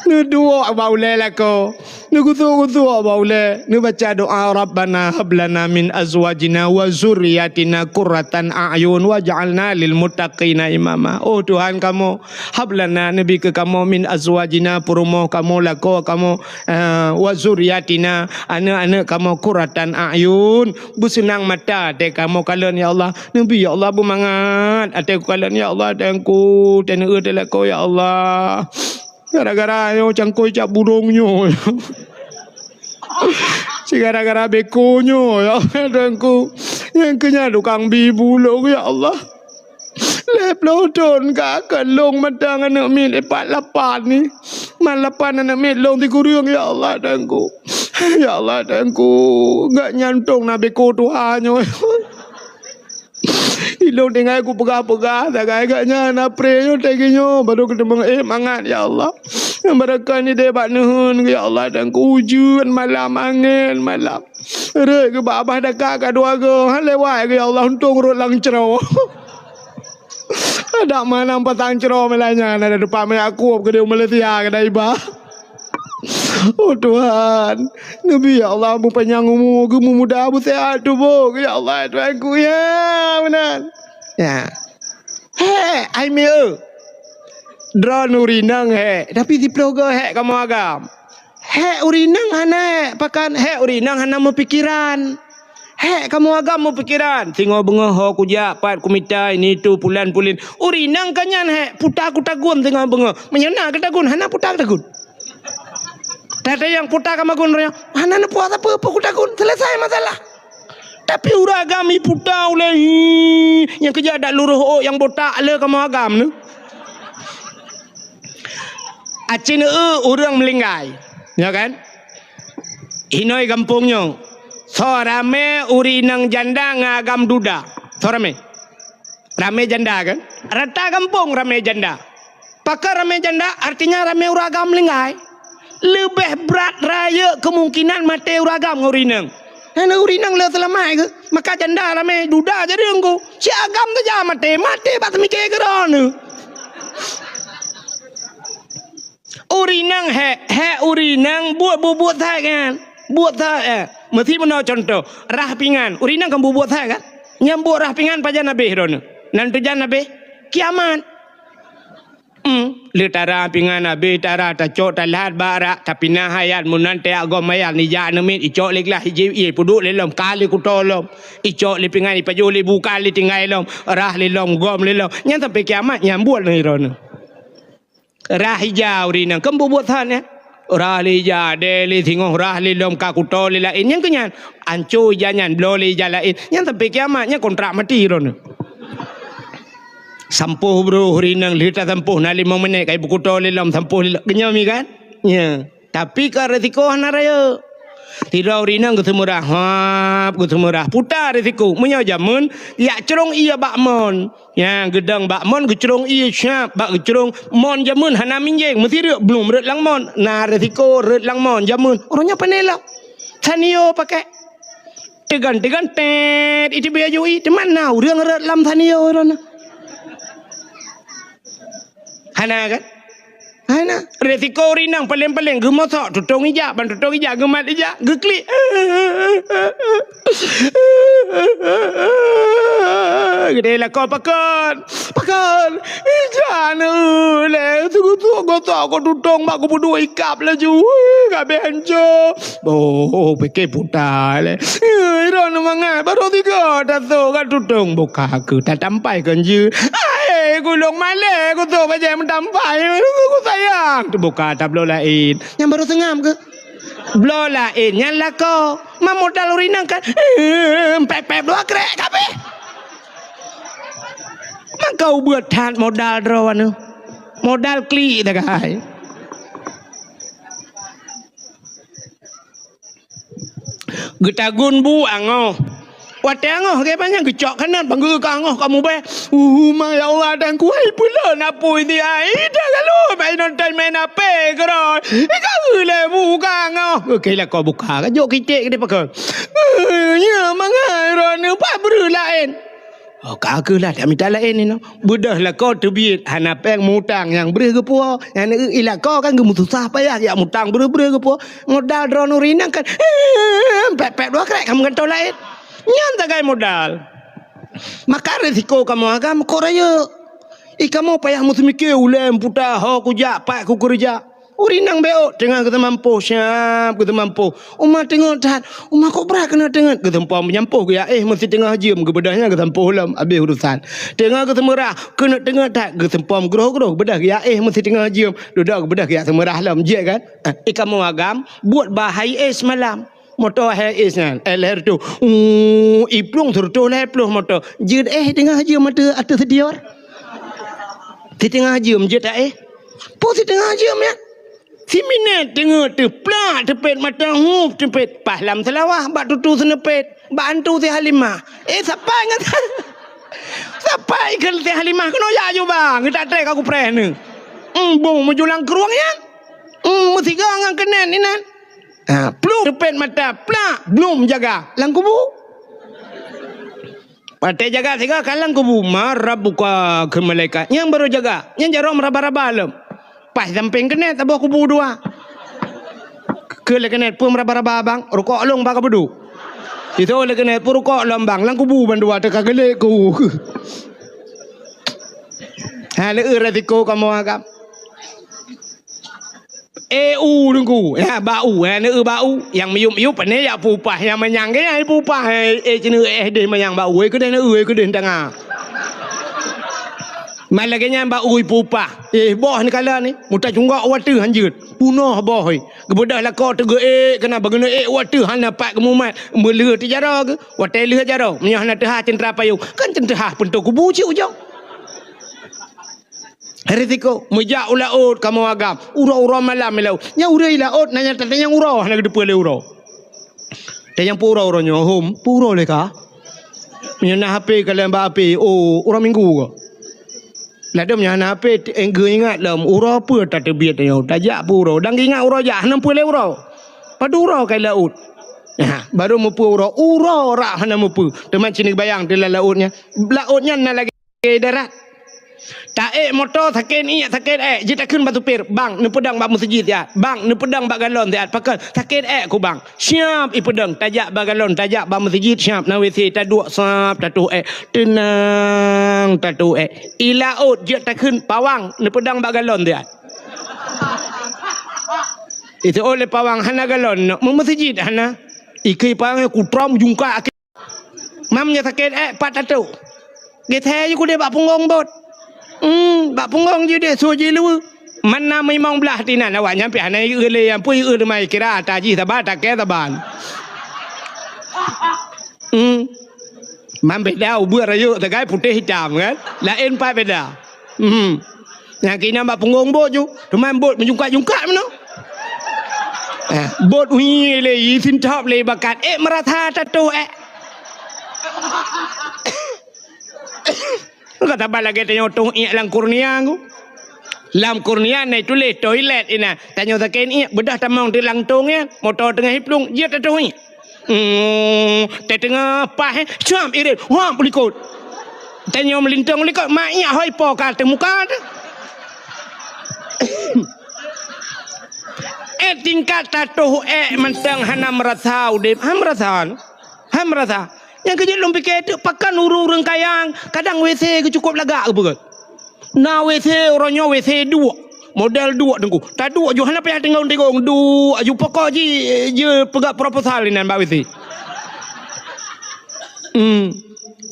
Neuduek bak ulèe lakoe. Neugusok-gusok bak ulèe. Neubaca doa, "Rabbana hab lana min azwajina wa zurriyatina qurratan a'yun waj'alna lil muttaqina imama." Oh Tuhan kamoe, hab lana, neubi keu kamoe, min azwajina, peurumoh kamoe, lakoe kamoe, eh, wa zurriyatina, aneuk-aneuk kamoe, qurratan a'yun, beuseunang mata até kamoe kalon, ya Allah. Neubi, ya Allah, beumangat até kukalon, ya Allah, Tuhanku, teuneuk teuh lakoe, ya Allah. Gara-gara nyoe cangkôi cap burông nyoe. Si gara-gara beko nyoe, ya Allah, Tuhanku. Nyang keu nyan tukang bi bulông, ya Allah. Lhèe ploh thon ka, ka lông mantong aneuk miet, eh, pat lapan ni. Man lapan aneuk miet lông sikureueng, ya Allah, Tuhanku. Ya Allah, Tuhanku. Gak nyantong na beko tuha nyoe. Ilông tinggai kupeugah-peugah, sagai gak nyan, apre nyoe, teugi nyoe, baru keuteumeung, eh, mangat, ya Allah. Nyang barokah ni deh bak neuheun, ya Allah, dan keuujeuen malam, angén malam. Rhot geuba babah daka ka dua goe, ha lewat geuh, ya Allah, untông rhot lam cro. Adak manang pasang cro malam nyan, ada teumpat meuyak kuôb keudéh Malaysia, keudéh iba. Oh Tuhan, neubi ya Allah meupanyang umu, geumumuda, beuseuhat tuboh, ya Allah, Tuhanku, ya meunan. Ya. Hék, ai mieu. Droeneuh ureueng inong hék, tapi siploh goe hék kamoe agam. Hék ureueng inong hana hék, pakan hék ureueng inong hana meupikeran. Hék kamoe agam meupikeran, singoh beungoh ho kujak, pat kumita, ini itu, pulan pulin. Ureueng inong ka nyan hék, puta kutagun singoh beungoh. Meunyoe na kutagun, hana puta kutagun. Tata nyang puta ka magun roh nyoe, hana neupuasa peue-peue kutagun, selesai masalah. Tapi ureueng agam iputa ulèe, hi, nyang keujak dak luroh ôk nyang botak le kamoe agam nyoe. Aci neu ureueng meulinggai, ya kan? Inoi gampông nyoe, soe ramé ureueng inong janda ngon agam duda? Soe ramé? Ramé janda kan? Rata gampông ramé janda. Pakon ramé janda? Artinya ramé ureueng agam meulinggai. Leubeh brat rayeuk keumungkinan maté ureueng agam ngon ureueng inong. Hana ureueng inong le seulamat keu. Maka janda ramé duda jadi engku. Si agam tu jangan maté, maté bak seumiké keu droeneuh. Ureueng inong hék, hék ureueng inong buet bubuet that kan. Buet that, eh. Meusi meunoe contoh, rah pingan. Ureueng inong kan bubuet that kan. Nyang buet rah pingan pajan habéh droeneuh. Nan tujan habéh kiamat. Hmm, le tara pingan habéh, tara tacok, talhat bak rak, tapinah ayat, meunan teuyak gom ayat, nijak neumiet, icok lé glah ijép, ie puduk lé lom, ka lé kuto lom. Icok lé pingan, ipajoh lé buka lé tinggai lom, rah lé lom, gom lé lom. Nyan sampai kiamat, nyan buet lé droeneuh. Rah ija ureueng inong, kan bubuet that nyan. Rah lé ija, deh lé singoh, rah lé lom, ka kuto lé laén. Nyan keu nyan, anco ija nyan, bloe lé ija laén. Nyan sampai kiamat, nyan kontrak mati droeneuh. Sampôh broh ureueng inong, lheueh tasampôh na limong minét, kai beukuto lé lom, sampôh lé lom. Keunyoe mi kan? Nya. Tapi ka resiko hana rayeuk. Sidroe ureueng inong geuseumeurah, hap, geuseumeurah. Puta resiko. Meunyoe jameun, yak crông ie bak mon. Nya, geudong bak mon, geucrông ie siap, bak geucrông mon jameun hana minjeng, meusi rhot blum rhot lam mon. Na resiko rhot lam mon jameun. Uroe nyoe pane lom. Sanio pakai. Teugan-teugan, tet, iteubiet aju ie, teuma na ureueng rhot lam sanio droeneuh. Hana kan? Hana. Resiko ureueng inong paleng-paleng geumosok tutong ija, ban tutong ija geumat ija, geuklik. Geudeh lakoe pakon. Pakon, ija neueu lé, seugosok-gosok ko tutong bak kubudu ikab laju. Ui, ka abéh hanco. Boh, pike puta lé. Ui, droeneuh mangat, baru tiga tasok ka tutong. Buka keu tatampai kon jeuet. Ai, gulong malée kusok bajée meutampai. Ku sayang. Teubuka tabloe laén. Nyang baru seungab keu? Bloe laén nyan lakoe, ma modal ureueng inong kan, eh, pép-pép dua krek kabeh. Maka ubeut that modal droeneuh. Modal klik sagai. Geutagun bu angoh. Watée angoh, lagée banyak geucok kanot, bangga ka angoh ka mubée. Uh, ma ya Allah, dan kuai pula napui dia. Ida lalu, bai nonton main H P keudroe. Ika lé buka angoh. Oke, lakoe buka. Ka jok kitek ke dia pakai. Uh, nya mangai droeneuh, pat breuh laén. Oh, ka keuh lah, tak mita laén ni, no. Beudôh lakoe teubiet, hana péng mutang nyang breuh geupuwoe. Nyang neueu i lakoe kan geumeususah payah, jak mutang breuh-breuh geupuwoe. Modal droeneuh rinang kan, eh, pép-pép dua krek, kamoe gantoe laén. Nyan sagai modal. Maka risiko kamoe agam kok rayeuk. I kamoe payah meuseumiké ulée meuputa ho kujak pat kukeureuja. Ureueng inong beuôt teungoh geuseumampoh, siab geuseumampoh. Uma teungeut that, uma kok brat keuneuk teungeut, geuseumpom meunyampôh geuyak éh meusiteungoh jeuem, geubeudôh nyan geusampôh lom, abéh urusan. Teungoh geuseumeurah, keuneuk teungeut that, geuseumpom groh-groh, beudôh geuyak éh meusiteungoh jeuem, dudoe geubeudôh geuyak seumeurah lom, jeuet kan? Ah, i kamoe agam, buet bah hai éh seumalam. Moto hai éh nyan, éh lhèe reutôh. Uh, i plueng seureutôh lhèe ploh moto. Jeuet éh teungoh jeuem ateueh, ateueh seudior. Siteungoh jeuem jeuet éh. Peue siteungoh jeuem nyan? Siminét teungeut teuh plak teupet mata hup teupet paih lam seulawah bak tutu seuneupet bak antu si Halimah. Eh, sapai ngon sapai keu si Halimah keunoe ya aju bang, geutak trek ka kupreh neuh. Embong meujulang krueng nyan. Em, meusiga ngon keunen inan. Ha, plueng teupet mata plak, blum jaga lam kubu. Watée jaga siga ka lam kubu, ma rabbuka keu malaikat. Nyang barô jaga, nyang jaroe meuraba-raba lom. Paih sampéng keuneuk saboh kubu dua. Keu lé keuneuk peue meuraba-raba bang, rukok lôn bak ka beudôk. Itu lé keuneuk peue rukok lôn bang, lam kubu bandua teuka geulék ku. Ha, lé eu resiko kamoe agam. Eh, u Teungku. Ya, bak u, eh, neu bak u. Nyang miyup-miyup pane jak peupah, nyang manyang ke nyang peupah. Eh, eh, cina eh deh manyang bak u, eh, keudeh neu, eh, keudeh tanga. Mai lagée nyan bak u peupah. Eh, boh ni kala ni, muta cunggok wateuh hanjeut. Punoh boh, eh. Geubeudôh lakoe teugeu, eh, kena bageuneuk, eh, wateuh hana pat geumumat. Meuleuh teujaroe geu, watée leuh jaroe. Meunyoe hana teuhah ceuntra payong, kan ceuntra peuntoe kubu cit ujong. Risiko, meujak u laôt kamoe agam, uroe-uroe malam i laôt. Nyang ureuëng i laôt na nyang tatanyong uroe, hana geuteupeue lé uroe. Tanyong peue uroe, uroe nyoe, hom, peue uroe lé ka? Meunyoe na H P kalon bak H P, oh, uroe Minggu ka. Ladôm nyan hana H P, t-, eh, geuingat lom, uroe peue tateubiet nyoe, tajak peue uroe, dan geuingat uroe jak, hana peue lé uroe. Padub uroe ka i laôt. Nah, baru mupeue uroe, uroe rak hana mupeue. Teuma cit neubayang di lam laôt nyan. Laôt nyan na lagèe darat. Taék moto sakét iék, sakét ék, jeuet takheun bak supir, "Bang, neupeudong bak meuseujid siat. Bang, neupeudong bak galon siat." Pakon, "Sakét ék ku, Bang." Siap ipeudong, tajak bak galon, tajak bak meuseujid, siap na W C, taduek sab, tatoh ék. Teunang, tatoh ék. I laôt jeuet takheun, "Pawang, neupeudong bak galon siat." Itu oleh pawang hana galon, nak meuseujid hana. Ikeu pawang kutrom jungkak. Mam nyoe sakét ék pat tatoh. Geusé ju keudeh bak punggong bot. Hmm, bak punggong ju deh, su jiluweue. Mana meimong blah tinan awak nyan pih hana ieu lé, ampui ieu teuma kira ata jih saban, takée saban. Hmm. Mam beda ubeut rayeuk sagai putéh hitam kan? Laén pat beda. Hmm. Nyang keunan bak punggong bot ju, teuma bot meujungkak-jungkak meunoe. Eh, bot uyi lé, yi sintop lé bakat. Eh, meurasa tatoh, eh. Ka saban lagèe tanyoe toh iék lam kurnia ku. Lam kurnia na tuléh toilet inan. Tanyoe sakét iék, beudôh tamong di lam tong nyan, moto teungoh iplueng, jeuet tatoh iék. Hmm, teungoh paih, eh, cam irit, wah, bulikot. Tanyoe meulintong likot, mak iék hôi po ka teuh muka teuh. Eh, tingkat tatoh ék mantong hana meurasa udép, han meurasa. Han meurasa. Nyang keujeuet lôn pike teuk pakon ureuëng-ureuëng kaya, kadang W C geucukôp lagak geupeugöt. Na W C uroe nyoe W C duek, model duek teungku. Taduek ju hana payah tingong-tingong, duek ju pokok ji, je peugah proposal inan bak W C. Hmm.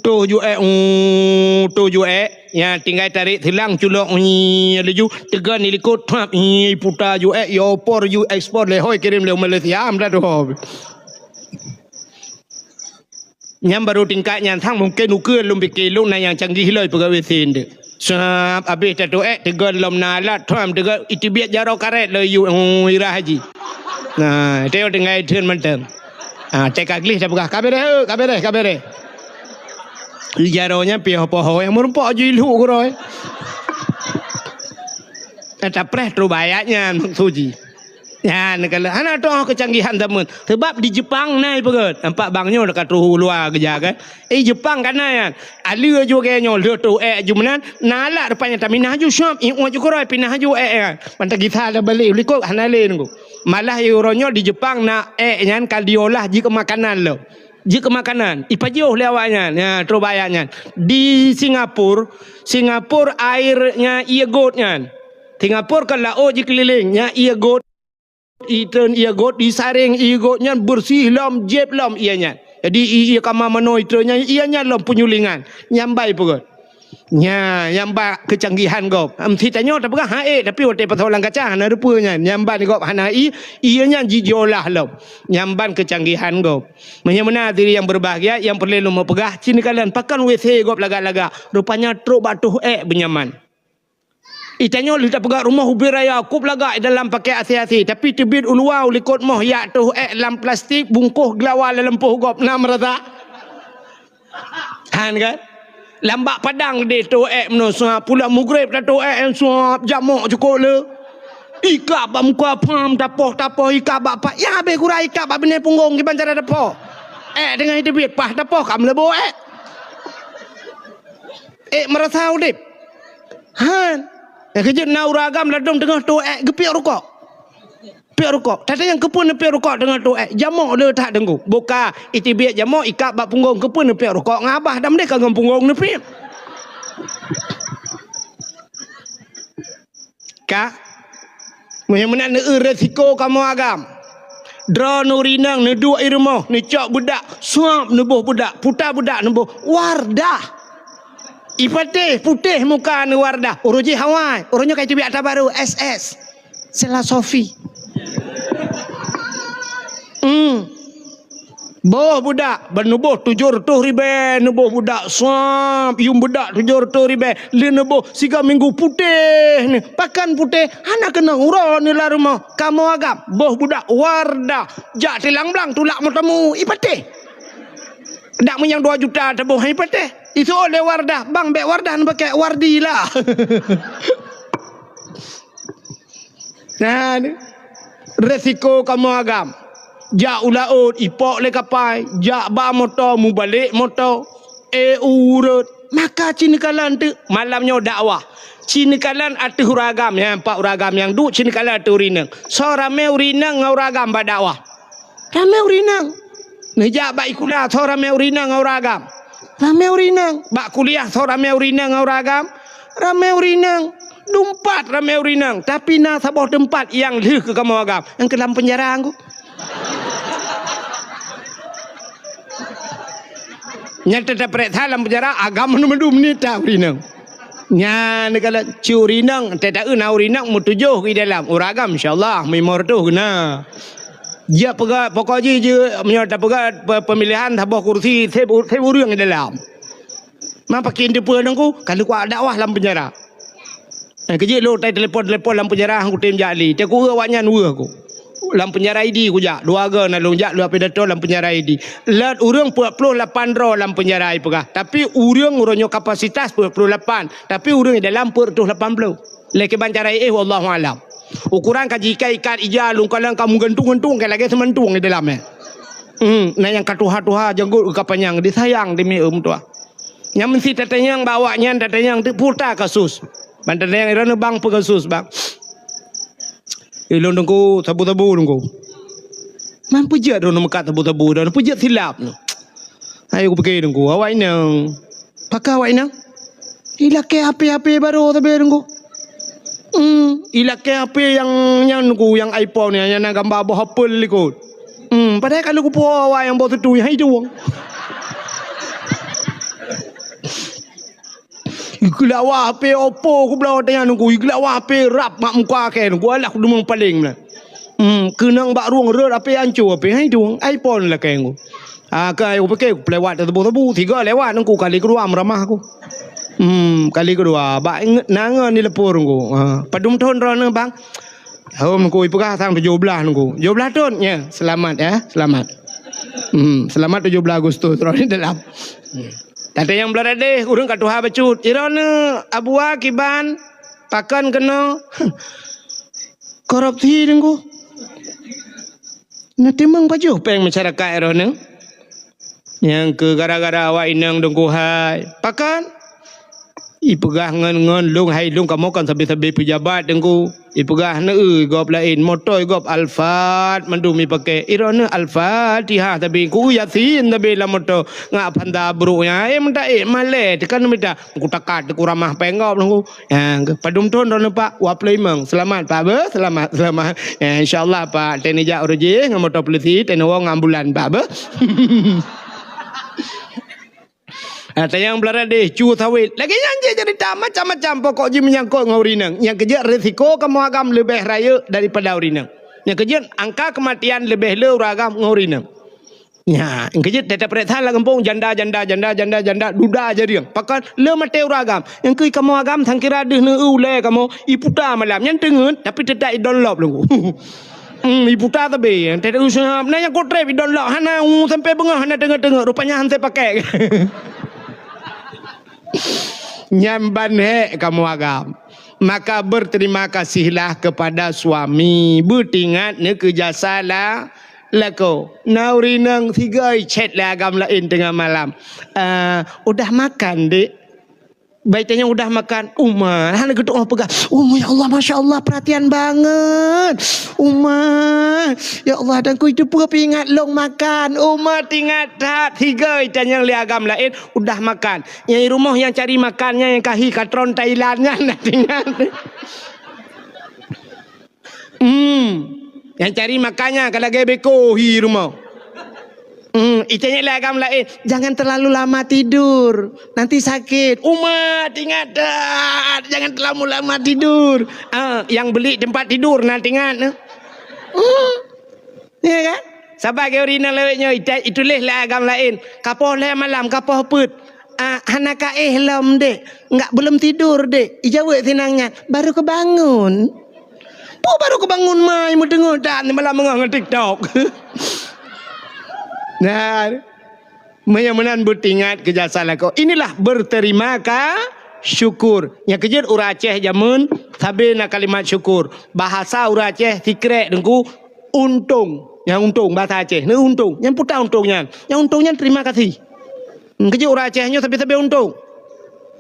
Toh ju ék, hmm, toh ju ék. Ya, tinggai tarék silang culok, hmm, laju teugon di likot, trap, hmm, puta ju ék, ya opor ju ekspor lé hôi kirém lé Malaysia, am dah tu. Nyan baru tingkat nyan sang mungken ukeue lôn pike lôn na nyang canggih loi peugah W C nde. Sab abéh tatoh ék teugon lom na alat, tram teugon itibiet jaroe karet lom yue, oh, irah haji. Nah, teu tinggai theun mantong. Ah, teu ka gleh tapeugah, "Ka beureh, eh, ka beureh, ka beureh." Jaroe nyan pih poho nyang meurumpok ju ilhuk keudroe. Tapreh trok bak ayat nyan maksud jih. Nyan, kalau hana toh keucanggihan zaman. Sebab di Jepang na ipeugöt. Nampak bang nyoe ka troh u luwa keujak kan. Eh, Jepang ka na nyan. Alue ju lagèe nyoe, lheueh toh ék ju meunan, na alat rupanya taminah ju syap, ié ju keuroi pinah ju ék nyan. Mantong gisa dah balek likot hana lé nunggu. Malah uroe nyoe di Jepang na ék nyan ka diolah jikeu makanan lom. Jikeu makanan, ipajoh lé awak nyan. Ya, troh bak ayat nyan. Di Singapura, Singapura air nyan ié göt nyan. Singapura kan laôt jikeulileng, nyan ié göt. Itreun ié göt, isaréng ié göt nyan beureuséh lom, jieb lom ié nyan. Jadi ié kama manoe itreun nyan, ié nyan lom peunyulingan. Nyan ban ipeugöt. Nyan, nyan ban keucanggihan gob. Em, si tanyoe tapeugah, ha, ék, tapi watèe pasoe lam kaca hana rupa nyan. Nyan ban gob hana ié, ié nyan jijiolah lom. Nyan ban keucanggihan gob. Meunyoe meunan hadirin yang berbahagia, nyang peureulèe lôn peugah, ci neukalon pakon W C gob lagak-lagak. Rupanya trok bak toh ék beunyaman. Itanyoe lheueh tapeugah rumoh ubit raya, kôb lagak dalam pakèt asèe-asèe, tapi teubiet u luwa u likot moh jak toh ék lam plastik, bungkôh geulawa lam lampôh gob, na meurasa? Han kan? Lam bak padang deh toh ék meunoe, suap pulang mugreb tatoh ék, suap jamok cukôp le. Ikab bak muka pham, tapoh-tapoh, ikab bak pat, ya habéh gura ikab bak binéh punggong kiban cara tapoh. Ék teungoh teubiet, paih tapoh ka meuleubo ék. Ék meurasa udép. Han. Nyang keujeuet na ureueng agam ladôm teungoh toh ék geupiôh rukok. Piôh rukok. Tata nyang keupeue neupiôh rukok teungoh toh ék? Jamok le that teungku. Boka, iteubiet jamok ikab bak punggong, keupeue neupiôh rukok ngon abah, dam deh ka ngon punggong neupiôh. Ka? Meunyoe meunan neueu resiko kamoe agam. Droeneuh ureueng inong neuduek i rumoh, neucok beudak, suap neuboh beudak, puta beudak neuboh, Wardah. Ipatéh putéh muka neuh Wardah, uroe jih awai, uroe nyoe ka iteubiet ata barô, S S. Sela Sofi. Hmm. Boh beudak, ban neuboh tujoh reutôh ribèe, neuboh beudak suap, yuem beudak tujoh reutôh ribèe, lheueh neuboh siga minggu putéh nyoe. Pakon putéh? Hana keunong uroe neuh lam rumoh. Kamoe agam, boh beudak Wardah, jak silang blang tulak meutamong, ipatéh. Dak meunyoe dua juta teuboh, ipatéh. Iseuôt lé Wardah, bang bèk Wardah neupakèk, Wardi lah. Nah, ni. Resiko kamoe agam. Jak u laôt, ipok lé kapai, jak ba moto, mubalek moto, eh, ureuëng. Maka ci neukalon teuk malam nyoe dakwah. Ci neukalon ateueh ureuëng agam, nyan pat ureuëng agam nyang duek, ci neukalon ateueh ureuëng inong. Soe ramé ureuëng inong ngon ureuëng agam bak dakwah? Ramé ureuëng inong. Neujak bak sikula, soe ramé ureuëng inong ngon ureuëng agam? Ramé ureuëng inong. Bak kuliah, soe ramé ureuëng inong ngon ureuëng agam? Ramé ureuëng inong. Dumpat ramé ureuëng inong, tapi na saboh teumpat nyang lheueh keu kamoe agam, nyang keu lam peunjara ngon. Nyan teutap peuriksa lam peunjara, agam mandum-mandum nita ureuëng inong. Nyan kalau ci ureuëng inong, teutak na ureuëng inong meutujoh di dalam, ureuëng agam insya Allah meulimong reutôh na. Jeuet peugah, pokok jih jeuet, meunyoe tapeugah pe-, pemilihan saboh kursi, seb, seb ureuëng di dalam. Ma pakén teupeue ngon ku, ka lheueh kuat dakwah lam peunjara. Eh, keujeuet lôn tai telepon-telepon lam peunjara, han kutem jak lé. Teuk ku awaknyan weueh ku. Lam peunjara Idi kujak, dua go na lôn jak, lôn pidato lam peunjara Idi. Lheueh ureuëng peuet ploh lapan droe lam peunjara ipeugah. Tapi ureuëng uroe nyoe kapasitas peuet ploh lapan, tapi ureuëng di dalam peuet reutôh lapan ploh. Lé kiban cara éh, wallahu alam. Ukuran ka jiikat-ikat ija, lungkalan ka meugantung-gantung, ka lagée seumantung di dalam, eh. Hmm, na nyang ka tuha-tuha, janggot ka panyang, disayang demi, eh, meutuah. Nyang meusti tatanyong bak awaknyan, tatanyong teuk peue kasus. Ban tatanyong, "Droeneuh bang, peue kasus, bang?" "Ilôn Teungku, sabu-sabu Teungku." "Man peue jeuet droeneuh meukat sabu-sabu, droeneuh peue jeuet silap nyoe?" "Ayo kupike Teungku, awak inong." "Pakon awak inong?" "Ilakée H P-H P barô sabe Teungku." Hmm, ilakée H P nyang nyan Teungku, nyang iPhone nyan, nyang na gamba boh apel likot. Hmm, padahai ka lheueh kupuwoe awai nyang boh teutui, hai tuwong. Ikeu lawa H P Oppo kubloe watée nyan Teungku, ikeu lawa H P rab mak muka kée Teungku, alah kudeungoe paleng na. Hmm, keunong bak rueng rot H P anco H P, hai tuwong, iPhone lakée Teungku. Ah, ka ayo pike, pelewat teubeu-teubeu, tiga lewat Teungku, kali keudua meuramah ku. Hmm, kali keudua, bak ingat nangan di lepor Teungku. Ha, padum thon droeneuh bang? Hom Teungku, ipeugah sang tujoh blaih Teungku. Tujoh blaih thon, ya, selamat ya, selamat. Hmm, selamat tujoh blaih Agustus, droeneuh dalam. Hmm. Tatanyong blah radeh, ureuëng ka tuha bacut. Droeneuh Abua kiban, pakon keunoe? Korupsi Teungku. Neuteumeung pajoh péng masyarakat droeneuh. Nyang keu gara-gara awak inong Teungku hai. Pakon? Ipeugah ngon, ngon lôn hai lôn kamoe kan sabe-sabe pejabat Teungku. Ipeugah neu gob laén, moto gob Alphard mandum ipake. Droeneuh Al-Fatihah sabe, ku Yasin sabe lam moto. Ngak panda brok nyan, eh, meudaék malée, teuka neumita. Ku takat, ku ramah péng gob Teungku. Ya, padum thon droeneuh Pak? Dua ploh limong. Selamat Pak beuh, selamat, selamat. Ya, insya Allah Pak, teuh neujak uroe jih ngon moto polisi, teuh neuwoe ngon ambulan Pak beuh. Ah, tanyong blah radeh, cu sawét. Lagée nyan jih cerita macam-macam pokok jih meunyangkot ngon ureuëng inong. Nyang keujeuet risiko kamoe agam leubeh rayeuk daripada ureuëng inong. Nyang keujeuet angka keumatian leubeh le ureuëng agam ngon ureuëng inong. Nya, nyang keujeuet teutab peuriksa lam gampông, janda, janda, janda, janda, janda, duda jareueng. Pakon le maté ureuëng agam. Nyang keu kamoe agam sangkira deuh neu ulée kamoe, iputa malam. Nyan teungeut, tapi teutab idonlop lom. Hmm, iputa tabe. Teutab useuhab. Na nyang kotreb idonlop. Hana u sampai beungoh, hana teungeut-teungeut. Rupanya han teupakai. Nyan ban hék kamoe agam. Maka berterima kasihlah kepada suami. Beutingat neu keu jasa la-, lakoe. Na ureuëng inong sigoe chat lé agam laén teungoh malam. "Eh, udah makan, Dek?" Bai tanyong udah makan. Uma, hana geutuoh peugah. "Oh, ya Allah, masya Allah, perhatian banget. Uma, ya Allah, dan ku itu pun ingat long makan." Uma tingat that sigoe tanyong lé agam laén udah makan. Nyang di rumoh nyang cari makan nyan nyang kahi katron Thailand nyan na tingat. Hmm. Nyang cari makan nyan ka lagée beko hi rumoh. Hmm, itanyong lé agam laén, "Jangan terlalu lama tidur, nanti sakit." Uma tingat that, jangan terlalu lama tidur. Ah, nyang beli tempat tidur na tingat. Hmm. Ya kan? Saban keu ureuëng inong lawét nyoe, ita-, ituléh lé agam laén. "Kapoh lhée malam, kapoh peuet?" "Ah, hana kaéh lom, Dek. Enggak, belum tidur, Dek." Ijaweueb sinang nyan, "Baru kebangun." Peue baru kebangun mai meudeungoe dan malam beungoh ngon TikTok. Nah, meunyoe meunan beutingat keu jasa lakoe. Inilah berterima ka-, syukur. Nyang keujeuet ureuëng Aceh jameun sabe na kalimat syukur. Bahasa ureuëng Aceh sikrek Teungku, untông. Nyang untông, bahasa Aceh, neu untông. Nyang peue untông nyan? Nyang untông nyan terima kasih. Hmm, keujeuet ureueng Aceh nyoe sabe-sabe untông.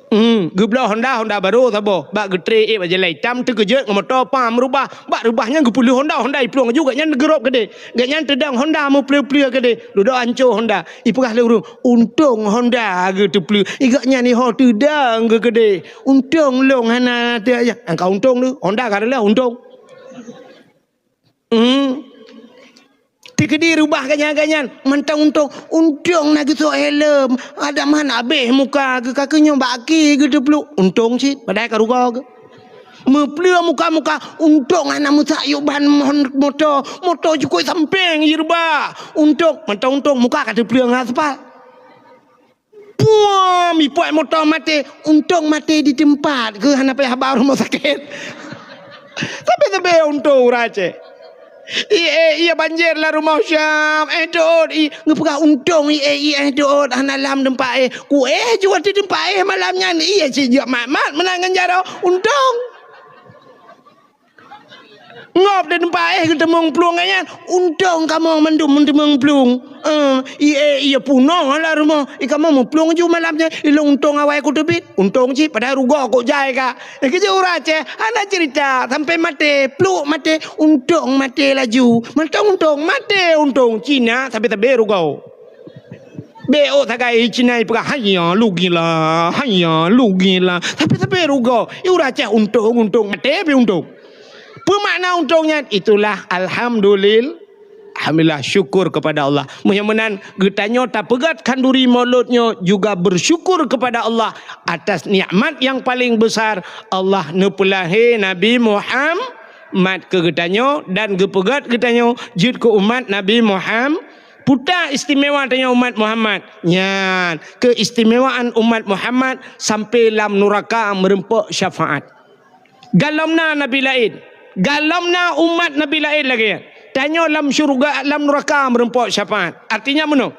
Hmm, geubloe Honda, Honda barô saboh. Bak geutré ék bak jalan itam, teukeujot ngon moto, pam reubah. Bak reubah nyan geupeuleueh Honda, Honda iplueng laju, gobnyan geurob keudeh. Gobnyan teudong Honda meupleu-pleu keudeh. Dudoe ancô Honda. Ipeugah lé ureueng, "Untông Honda geuteupleue." Gobnyan iho teudong geukeudeh. "Untông lôn hana teu-, ya." Angka untông tu, Honda ka reuloh untông. Hmm. Teukeudi reubah gobnyan-gobnyan, mantong untông. Untông na geusok helm, adak man abéh muka geuh, ka keuh nyoe bak aki geuteupluek. Untông cit, padahai ka rugoe geuh. Meupleue muka-muka, untông hana meusak yub ban mon-, moto. Moto jukôi sampéng jireubah. Untông, mantong untông, muka ka teupleue ngon aspal. Puam, ipuat moto maté, untông maté di teumpat, keu hana payah ba rumoh sakét. Tapi-tapi untông ureueng Aceh. I, eh, iya banjir lam rumoh Syam, eh, dot, i, geupeugah untông, i, eh, i, eh, dot, hana lam teumpat, eh. Ku, eh, jua di teumpat, eh, malam nyan, iya cit jeuet mat-mat meunan ngon jaroe, untông. Ngop di teumpat éh geuteumong plueng nyan, untông kamoe mandum meuteumong plueng. Eh, i, eh, iya punoh lam rumoh, i kamoe meuplueng ju malam nyan, i lôn untông awai kuteubiet, untông cit padahai rugoe kok jai ka. Eh, keujeuet ureueng Aceh, hana cerita, sampai maté, pluek maté, untông maté laju. Mantong untông, maté untông, Cina sabe-sabe rugoe. Bék ôk sagai Cina ipeugah, "Haiya, lugilah, haiya, lugilah." Tapi-tapi rugoe, i ureueng Aceh untông, untông, maté pih untông. Peue makna untông nyan? Itulah alhamdulil-, alhamdulillah, syukur kepada Allah. Meunyoe meunan, geutanyoe tapeugét khanduri Maulud nyoe juga bersyukur kepada Allah atas nikmat yang paling besar, Allah neupeulahé Nabi Muhammad keu geutanyoe dan geupeugét geutanyoe jeuet keu umat Nabi Muhammad. Peue istimewa tanyoe umat Muhammad? Nyan, keistimewaan umat Muhammad sampai lam nuraka meureumpok syafaat. Galom na nabi laén, galom na umat nabi laén lagée nyan. Tanyoe lam syeuruga, lam nuraka meureumpok syafaat. Artinya meunoe.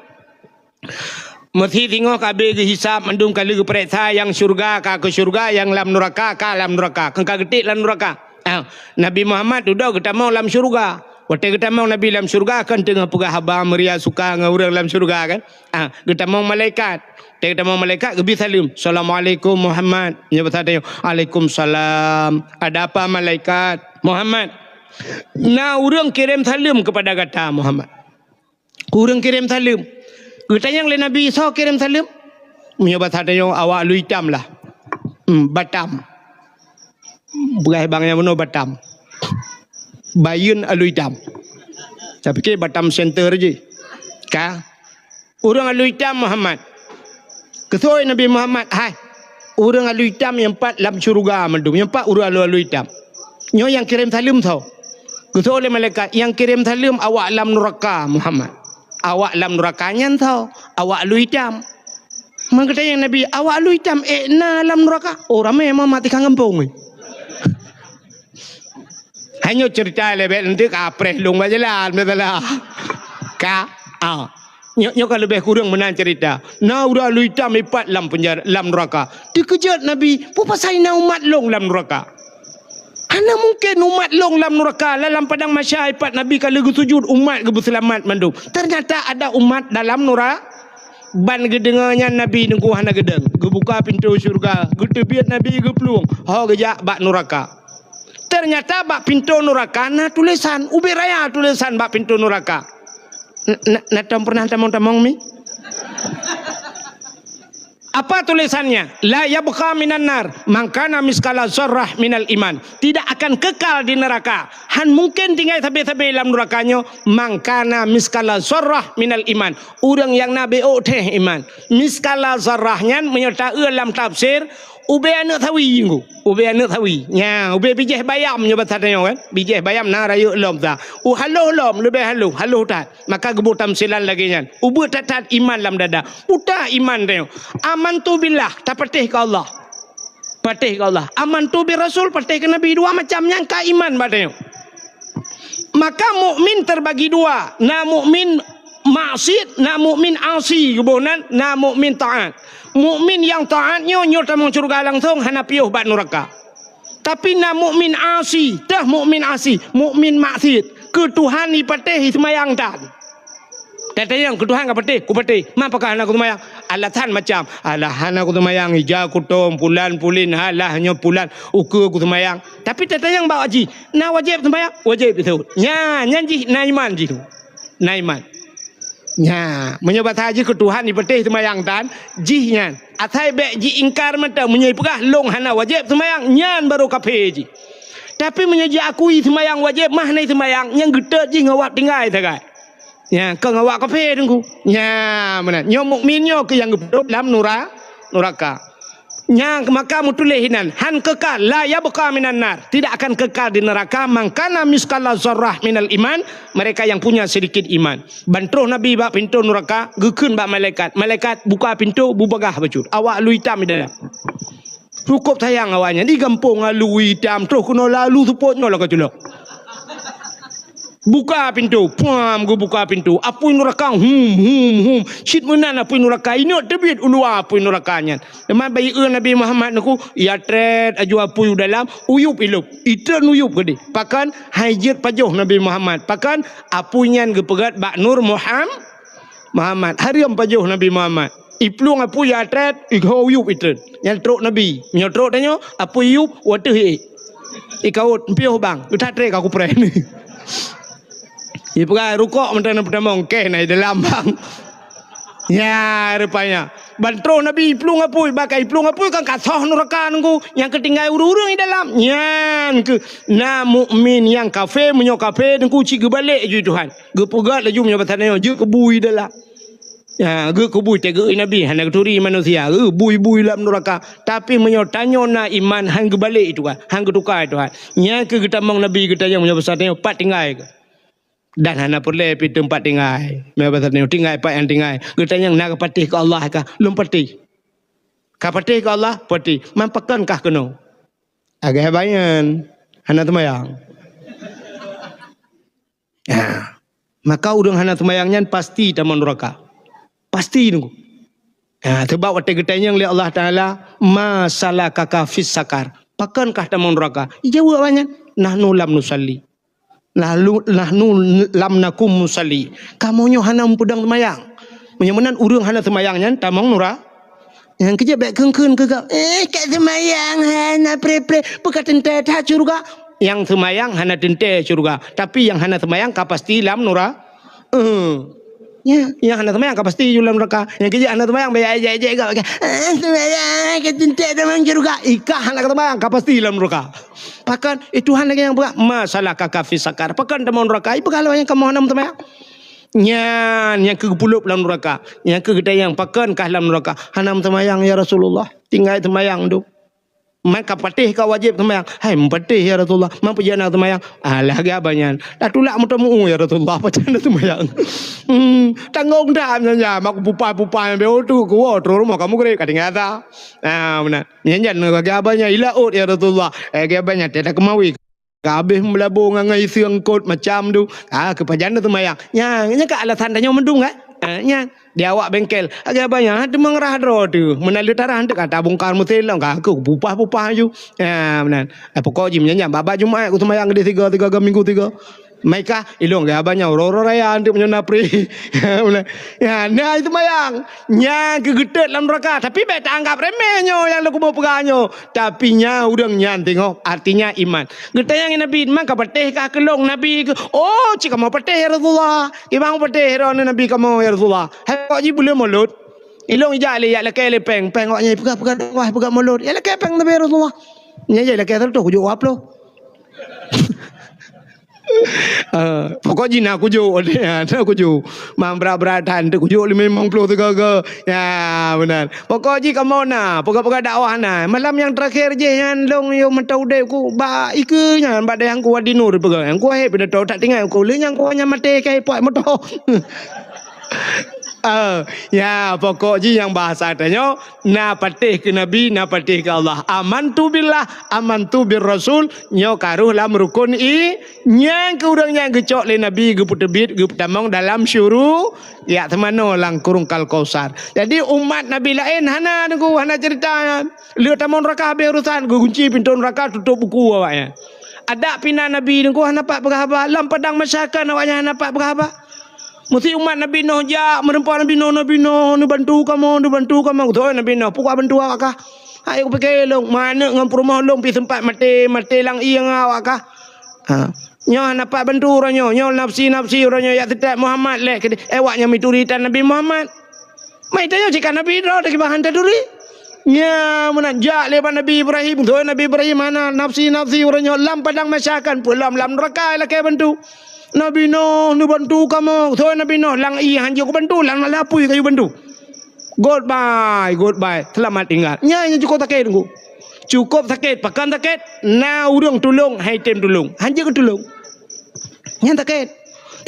Meusé singoh ka abéh geuhisab mandum, ka lheueh geupareksa, nyang syeuruga ka keu syeuruga, nyang lam nuraka ka lam nuraka. Keu ka geutiek lam nuraka. Ah, Nabi Muhammad dudoe geutamong lam syeuruga. Watée geutamong Nabi lam syeuruga, kan teungoh peugah haba meuria suka ngon ureuëng lam syeuruga, kan? Ah, geutamong malaikat. Watée geutamong malaikat, geubri saleuem, "Assalamualaikum Muhammad." Nyoe bahasa tanyoe, "Waalaikumsalam. Ada apa malaikat?" "Muhammad, na ureuëng kirém saleuem keupada gata, Muhammad." Ureuëng kirém saleuem. Geutanyong lé Nabi, "Soe kirém saleuem?" Meunyoe basa tanyoe, awak aloe itam lah. Hmm, Batam. Peugah bang nyang meunoe Batam. Bayeuen aloe itam. Saya pikir Batam Center je. Ka? Ureuëng aloe itam Muhammad. Keusoe Nabi Muhammad, "Hai, ureuëng aloe itam nyang pat lam syeuruga mandum, nyang pat ureuëng aloe-aloe itam. Nyoe nyang kirém saleuem soe?" Keusoe lé malaikat, "Nyang kirém saleuem awak lam nuraka, Muhammad." "Awak lam nuraka nyan soe?" "Awak aloe itam." Meugeutanyong Nabi, "Awak aloe itam ék na lam nuraka?" Oh, ramé Muhammad tikang gampông. Hanya cerita lebek nanti kapreh lung bak jalan, betul lah. Ka, ah. Nyoe, nyoe ka leubeh kureueng meunan cerita. Na ureuëng aloe itam ipat lam penjara, lam nuraka. Teukeujot Nabi, "Peue pasai na umat lôn lam nuraka?" Hana mungken umat lôn lam nuraka. Lam padang mahsyar ipat Nabi ka lheueh geusujud, umat geubeuseulamat mandum. Ternyata ada umat dalam nura-, ban geudeungoe nyan Nabi teungku hana geudong. Geubuka pintoe syeuruga, geuteubiet Nabi geuplueng, ho geujak bak nuraka. Ternyata bak pintoe nuraka na tulésan, ubé raya tulésan bak pintoe nuraka. N-, na, na tom pernah tamong-tamong mi? Apa tulisannya? "La yabqa minan nar man kana miskala zarrah minal iman." Tidak akan kekal di neraka. Han mungken tinggai sabe-sabe lam nuraka nyoe man kana miskala zarrah minal iman. Ureuëng nyang na bék ôk théh iman. Miskala zarrah nyan meunyoe taeu lam tafsir, ubé aneuëk sawi nyoe. Ubé aneuëk sawi. Nya, ubé bijéh bayam nyoe basa tanyoe kan. Bijéh bayam na rayeuk lom sa. U haloh lom, leubeh haloh, haloh that. Maka geuboh tamsilan lagée nyan. Ubeut that-that iman lam dada. Uta iman tanyoe. Amantu billah, tapatéh keu Allah. Patéh keu Allah. Amantu bir rasul, patéh keu Nabi. Dua macam nyan ka iman bak tanyoe. Maka mukmin terbagi dua. Na mukmin maksiat, na mukmin asi. Geuboh nan, na mukmin taat. Mukmin nyang taat nyoe, nyoe tamong syeuruga langsong, hana piôh bak nuraka. Tapi na mukmin asi, teuh mukmin asi, mukmin maksiat. Keu Tuhan ipatéh seumayang tan. Tatanyong keu Tuhan ka patéh, kupatéh. Man pakon hana kuseumayang? Alasan macam, alah hana kuseumayang, ija kutom, pulan pulin, halah nyoe pulan, ukeue kuseumayang. Tapi tatanyong bak jih, na wajéb seumayang? Wajéb beutôi. Nyan, nyan jih na iman jih tu. Na iman. Nya, meunyoe basa jih keu Tuhan ipatéh seumayang tan, jih nyan. Asai bék jiingkar mantong, meunyoe ipeugah lôn hana wajéb seumayang, nyan barô kafé jih. Tapi meunyoe jiakui seumayang wajéb, mah na seumayang, nyang geutot jih ngon awak tinggai sagai. Nya, kon ngon awak kafé teungku. Nya, meunan. Nyoe mukmin nyoe keuh nyang geupeudôb lam nura-, nuraka. Nyang maka meutuléh inan, han kekal, la yabqa minan nar, tidak akan kekal di neraka, man kana misqala zarrah minal iman, mereka yang punya sedikit iman. Ban troh Nabi bak pintoe nuraka, geukheun bak malaikat, "Malaikat, buka pintoe, bubagaih bacut. Awak lu itam di dalam." Cukôp sayang awaknyan, di gampông alu itam, troh keunoe lalu seupôt nyoe lagèe culok. Buka pintoe, puam geubuka pintoe. Apui nuraka, hum, hum, hum. Cit meunan apui nuraka, inok teubiet u luwa apui nuraka nyan. Teuma bak ié Nabi Muhammad nyoe, ya trét aju apui u dalam, uyup ilop. Itreun uyup keudeh. Pakon hai jeuet pajoh Nabi Muhammad. Pakon apui nyan geupeugöt bak nur Muham-, Muhammad. Hareuem pajoh Nabi Muhammad. Iplueng apui ya trét, iho uyup itreun. Nyan trok Nabi. Meunyoe trok tanyoe, apui yup, wateuh ié. Ikawot, piôh bang, geutat trét ka kupreh. Ipeugah rukok mantong na peutamong, keh na i dalam bang. Ya, rupanya. Ban troh Nabi iplueng apui, bak iplueng apui kan ka soh nuraka nunggu, nyang keutinggai ureuëng-ureuëng i dalam. Nyan keuh na mukmin nyang kafé, meunyoe kafé nunggu cit geubalek ju Tuhan. Geupeugah laju meunyoe basa nyoe, jeuet keu bui dalam. Ya, geukeubui teugeue Nabi, hana geuturi manusia, geubui-bui lam nuraka. Tapi meunyoe tanyoe na iman, han geubalek itu kan, han geutuka itu kan. Nyan keuh geutamong Nabi geutanyong meunyoe basa tanyoe pat tinggai kah. Dan hana peureulée pi teumpat tinggai. Meunyoe basa tanyoe tinggai pat nyang tinggai. Geutanyong na kapatéh keu Allah kah? Lôn patéh. Kapatéh keu Allah? Patéh. Man pakon kah keunoe? Agak banyan. Hana teumayang. Ya. Maka ureuëng hana seumayang nyan pasti tamong nuraka. Pasti nunggu. Ya, sebab watée geutanyong lé Allah Taala, "Ma salakaka fis sakar?" Pakon kah tamong nuraka? Ijaweueb awaknyan, "Nahnu lam nusalli. Lalu nahnu lam nakum musalli." Kamoe nyoe hana meupeudong seumayang. Meunyoe meunan ureuëng hana seumayang nyan tamong nura-, Nyang keujeuet bék kheun-kheun keu gab, "Eh, ka seumayang hana pre-pre, peu ka teuntée that syeuruga?" Nyang seumayang hana teuntée syeuruga, tapi nyang hana seumayang ka pasti lam nura-, eh. Ya, nyang hana seumayang ka pasti ju lam nuraka. Nyang keujeuet hana seumayang bék ejek-ejek gab, "Eh, seumayang ka teuntée tamong syeuruga." Ikah hana seumayang ka pasti lam nuraka. Pakon, eh, Tuhan lagée nyang peugah, "Ma salakaka fi sakar?" Pakon tamong nuraka? Ipeugah lom nyang kamoe hana meuseumayang. Nyan nyang keu geupulop lam nuraka. Nyang keu geutanyong, "Pakon kah lam nuraka?" "Hana meuseumayang, ya Rasulullah. Tinggai seumayang dum." "Man ka patéh ka wajéb seumayang?" "Hai, meupatéh, ya Rasulullah." "Man peue jeuet hana seumayang?" "Alah, lagée abah nyan. Tatulak meuteumeu, ya Rasulullah, pajan na seumayang." Hmm, tanggong that nyan, nyan, mak kupupah-pupah nyan, beu tu, kuwoe, troh rumoh kamoe greb, ka tinggai asa. Ah, meunan. Nyan, nyan, lagée abah nyan, "Ila ôt, ya Rasulullah." Eh, lagée abah nyan, teuh takeumawi. Ka habéh meulabô ngon, ngon iseung kot macam tu. Ah, keu pajan na seumayang. Nyan, nyan ka alasan tanyoe mandum kan? Ah, nyan. Di awak bengkel. Lagée abah nyan, "Teuma rhah droe teuh. Meunan lé tarhah teuh ka tabongkar meusén lom, ka keu pupah-pupah aju." Ah, meunan. Ah, pokok jih meunyan nyan, babah Jumat kuseumayang keudeh tiga, tiga, tiga minggu tiga. Maikah, ilong lagée abah nyan, uroe-uroe raya teuh meunyoe na pri. Meunan. Ya, na seumayang. Nyan keu geutot lam nuraka. Tapi bék taanggap remeh nyoe nyang lôn kuboh peugah nyoe. Tapi nyan ureuëng nyan teungoh, artinya iman. Geutanyong Nabi, "Man ka patéh kah keu lôn, Nabi?" "Oh, cit kamoe patéh, ya Rasulullah. Kiban patéh droeneuh Nabi kamoe, ya Rasulullah." Hai kok jih buleuen mulod. Ilong ijak lé, ijak lakée lé péng. Péng awak nyan peugah-peugah dakwah, peugah mulod. Ijak lakée péng Nabi, ya Rasulullah. Nyan ijak lakée seratus, kujok dua ploh. Ah, pokok jih na kujok, na kujok. Mang brat-brat that, teuh kujok limong ploh tiga-tiga. Ya, meunan. Pokok jih kamoe na, peugah-peugah dakwah na. Malam nyang teurakhé jih nyan lôn yoh mata udeb ku bak ikeue nyan, bak dayang ku Wadi Nur peugah. Nyang ku akhé pidato tak tinggai ku, lé nyang ku nyan maté kai puak moto. Ah, ya, pokok jih nyang bahasa tanyoe, na patéh keu Nabi, na patéh keu Allah. Amantu billah, amantu bir rasul, nyoe ka rhoh lam rukun i-, Nyang keu ureuëng nyang geucok lé Nabi geupeuteubiet geupeutamong dalam syuru-, jak teumanoe lam kurung Kal-Kausar. Jadi umat Nabi laén hana nunggu, hana ceurita nyan. Lheueh tamong nuraka habéh urosan, geugunci pintoe nuraka, tutôp buku awaknyan. Adak pih na nabi Teungku hana pat peugah haba, lam padang mahsyar kan awaknyan hana pat peugah haba. Meusi umat Nabi Nuh jak, meureumpok Nabi Nuh, "Nabi Nuh, neubantu kamoe, neubantu kamoe." Geutanyoe Nabi Nuh, "Peue kubantu awak kah? Hai kupike lôn, meuaneuk ngon peurumoh lôn pih seumpat maté, maté lam ié ngon awak kah?" Ha. Nyoe hana pat bantu uroe nyoe, nyoe nafsi-nafsi uroe nyoe jak seutôt Muhammad lé keudeh. Eh, awaknyan mituri tan Nabi Muhammad. Mai tanyoe cit ka nabi droe teuh kiban han taturi. Nya meunan jak lé bak Nabi Ibrahim, geutanyoe Nabi Ibrahim hana nafsi-nafsi uroe nyoe lam padang mahsyar kan peue lom lam neuraka lakée bantu. "Nabi Nuh, neubantu kamoe." Soe Nabi Nuh, "Lam ié han jeuet kubantu, lam, lam apui kayue bantu." Goodbye, goodbye, selamat tinggal. Nyan nyang cukôp sakét Teungku. Cukôp sakét, pakon sakét? Na ureuëng tulông, han tem tulông. Han jeuet geutulông. Nyan sakét.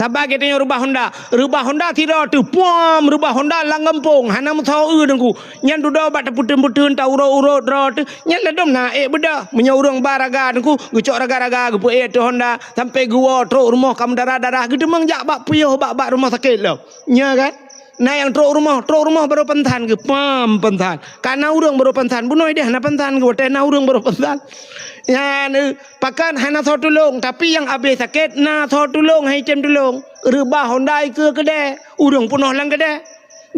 Saban geutanyoe reubah honda. Reubah honda sidroe teuh, puam, reubah honda lam gampông, hana meusaho eu Teungku. Nyan dudoe bak tapeuteun-peuteun, ta urot-urot droe teuh. Nyan ladôm na ék beudôh. Meunyoe ureuëng ba raga Teungku, geucok raga-raga, geupeuék ateueh honda, sampoe geuwoe trok rumoh ka meudarah-darah, geuteumeung jak bak piôh bak, bak rumoh sakét lom. Nya kan? Na nyang trok rumoh, trok rumoh barô peunthan geuh, pam peunthan. Ka na ureuëng barô peunthan, bunoe idéh hana peunthan geuh, watée na ureuëng barô peunthan. Nyan, eh, pakon hana soe tulông, tapi nyang abéh sakét na soe tulông, han tem tulông. Reubah honda ikeue keudè, ureuëng peunoh lam keudè.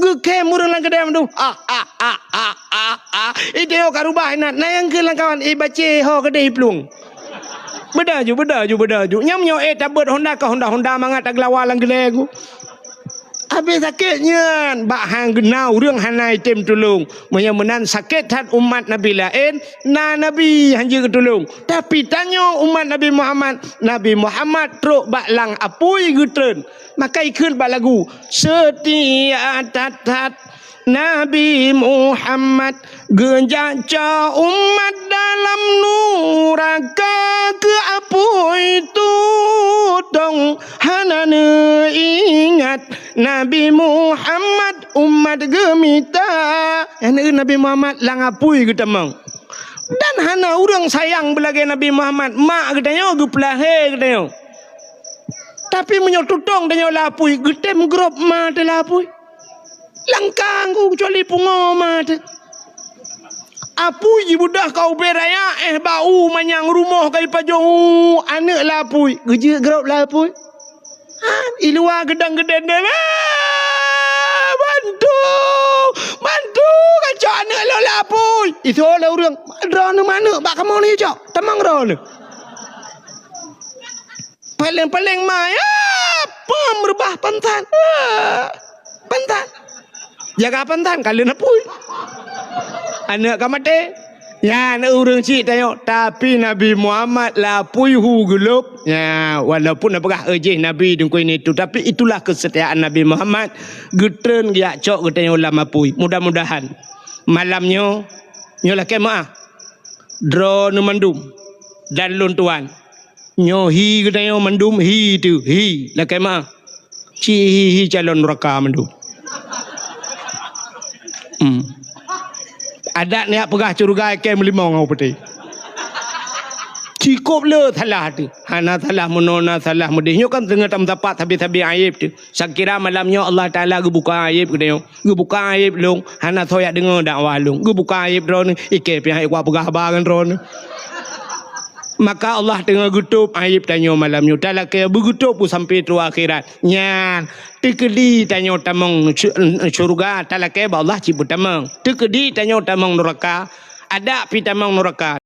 Geukhém ureuëng lam keudè mandum. Ah, ah, ah, ah, ah, ah. Ide ka reubah inan, na nyang kheun lam kawan, "Eh, bacé ho keudè iplueng." Beudôh ju, beudôh ju, beudôh ju. Nyam nyoe, eh, tabeuet honda ka honda-honda mangat tageulawa lam keudè Teungku. Abéh sakét nyan, bak han na ureuëng hana item tulông. Meunyoe meunan sakét that umat nabi laén, na nabi han jeuet geutulông. Tapi tanyoe umat Nabi Muhammad, Nabi Muhammad trok bak lam apui geutreun. Maka ikheun bak lagu, "Seutia that-that Nabi Muhammad, geujak cok umat dalam nuraka, keu apui tutong hana neuingat. Nabi Muhammad umat geumita." Nyan Nabi Muhammad lam apui geutamong. Dan hana ureuëng sayang beulagée Nabi Muhammad, mak geutanyoe geupeulahé geutanyoe. Tapi meunyoe tutong tanyoe lam apui, geutem grôp ma teuh lam apui. Langkang ku kecuali pungo ma teuh. Apui jibeudôh ka ubé raya, eh, bak u manyang rumoh ka ipajôh, u, aneuëk lam apui, geujeuet grôp lam apui. Ha, i luwa geudang-geudeng, "Eh, bantu! Bantu! Kacok aneuëk lôn lam apui!" Isoe lé ureuëng, "Droeneuh manök bak kamoe ni cok, tamong droeneuh." Paleng-paleng ma, ya, pam reubah pantan. Ah, pantan. Jaga pantan, ka lheueh apui. Aneuëk ka maté. Nyan ureuëng cit tanyoe, tapi Nabi Muhammad lam apui hu geulôb. Ya, walaupun na peugah, "Eh, jih Nabi Teungku ini itu," tapi itulah kesetiaan Nabi Muhammad. Geutreun geujak cok geutanyoe lam apui. Mudah-mudahan malam nyoe, nyoe lakée meuáh. Droeneuh mandum dan lôn tuan. Nyoe hi geutanyoe mandum hi teuh, hi, lakée meuáh. Ci hi, hi calon nuraka mandum. Hmm. Adat nyak peugah syeuruga ikée meulimong ngon putéh. Cikôp le salah teuh. Hana salah meunoe, na salah meudeh. Nyoe kan teungoh tameusapat sabe-sabe ayeb teuh. Sakira malam nyoe Allah Taala geubuka ayeb geutanyoe. Geubuka ayeb lôn, hana soe jak deungoe dakwah lôn. Geubuka ayeb droeneuh, ikée pih han ék kupeugah haba ngon droeneuh. Maka Allah teungoh geutôb ayeb tanyoe malam nyoe. Talakée beugeutôb sampoe troh akhirat. Nyan, teukeudi tanyoe tamong sy-, syeuruga, talakée bak Allah cit beutamong. Teukeudi tanyoe tamong nuraka, adak pih tamong nuraka.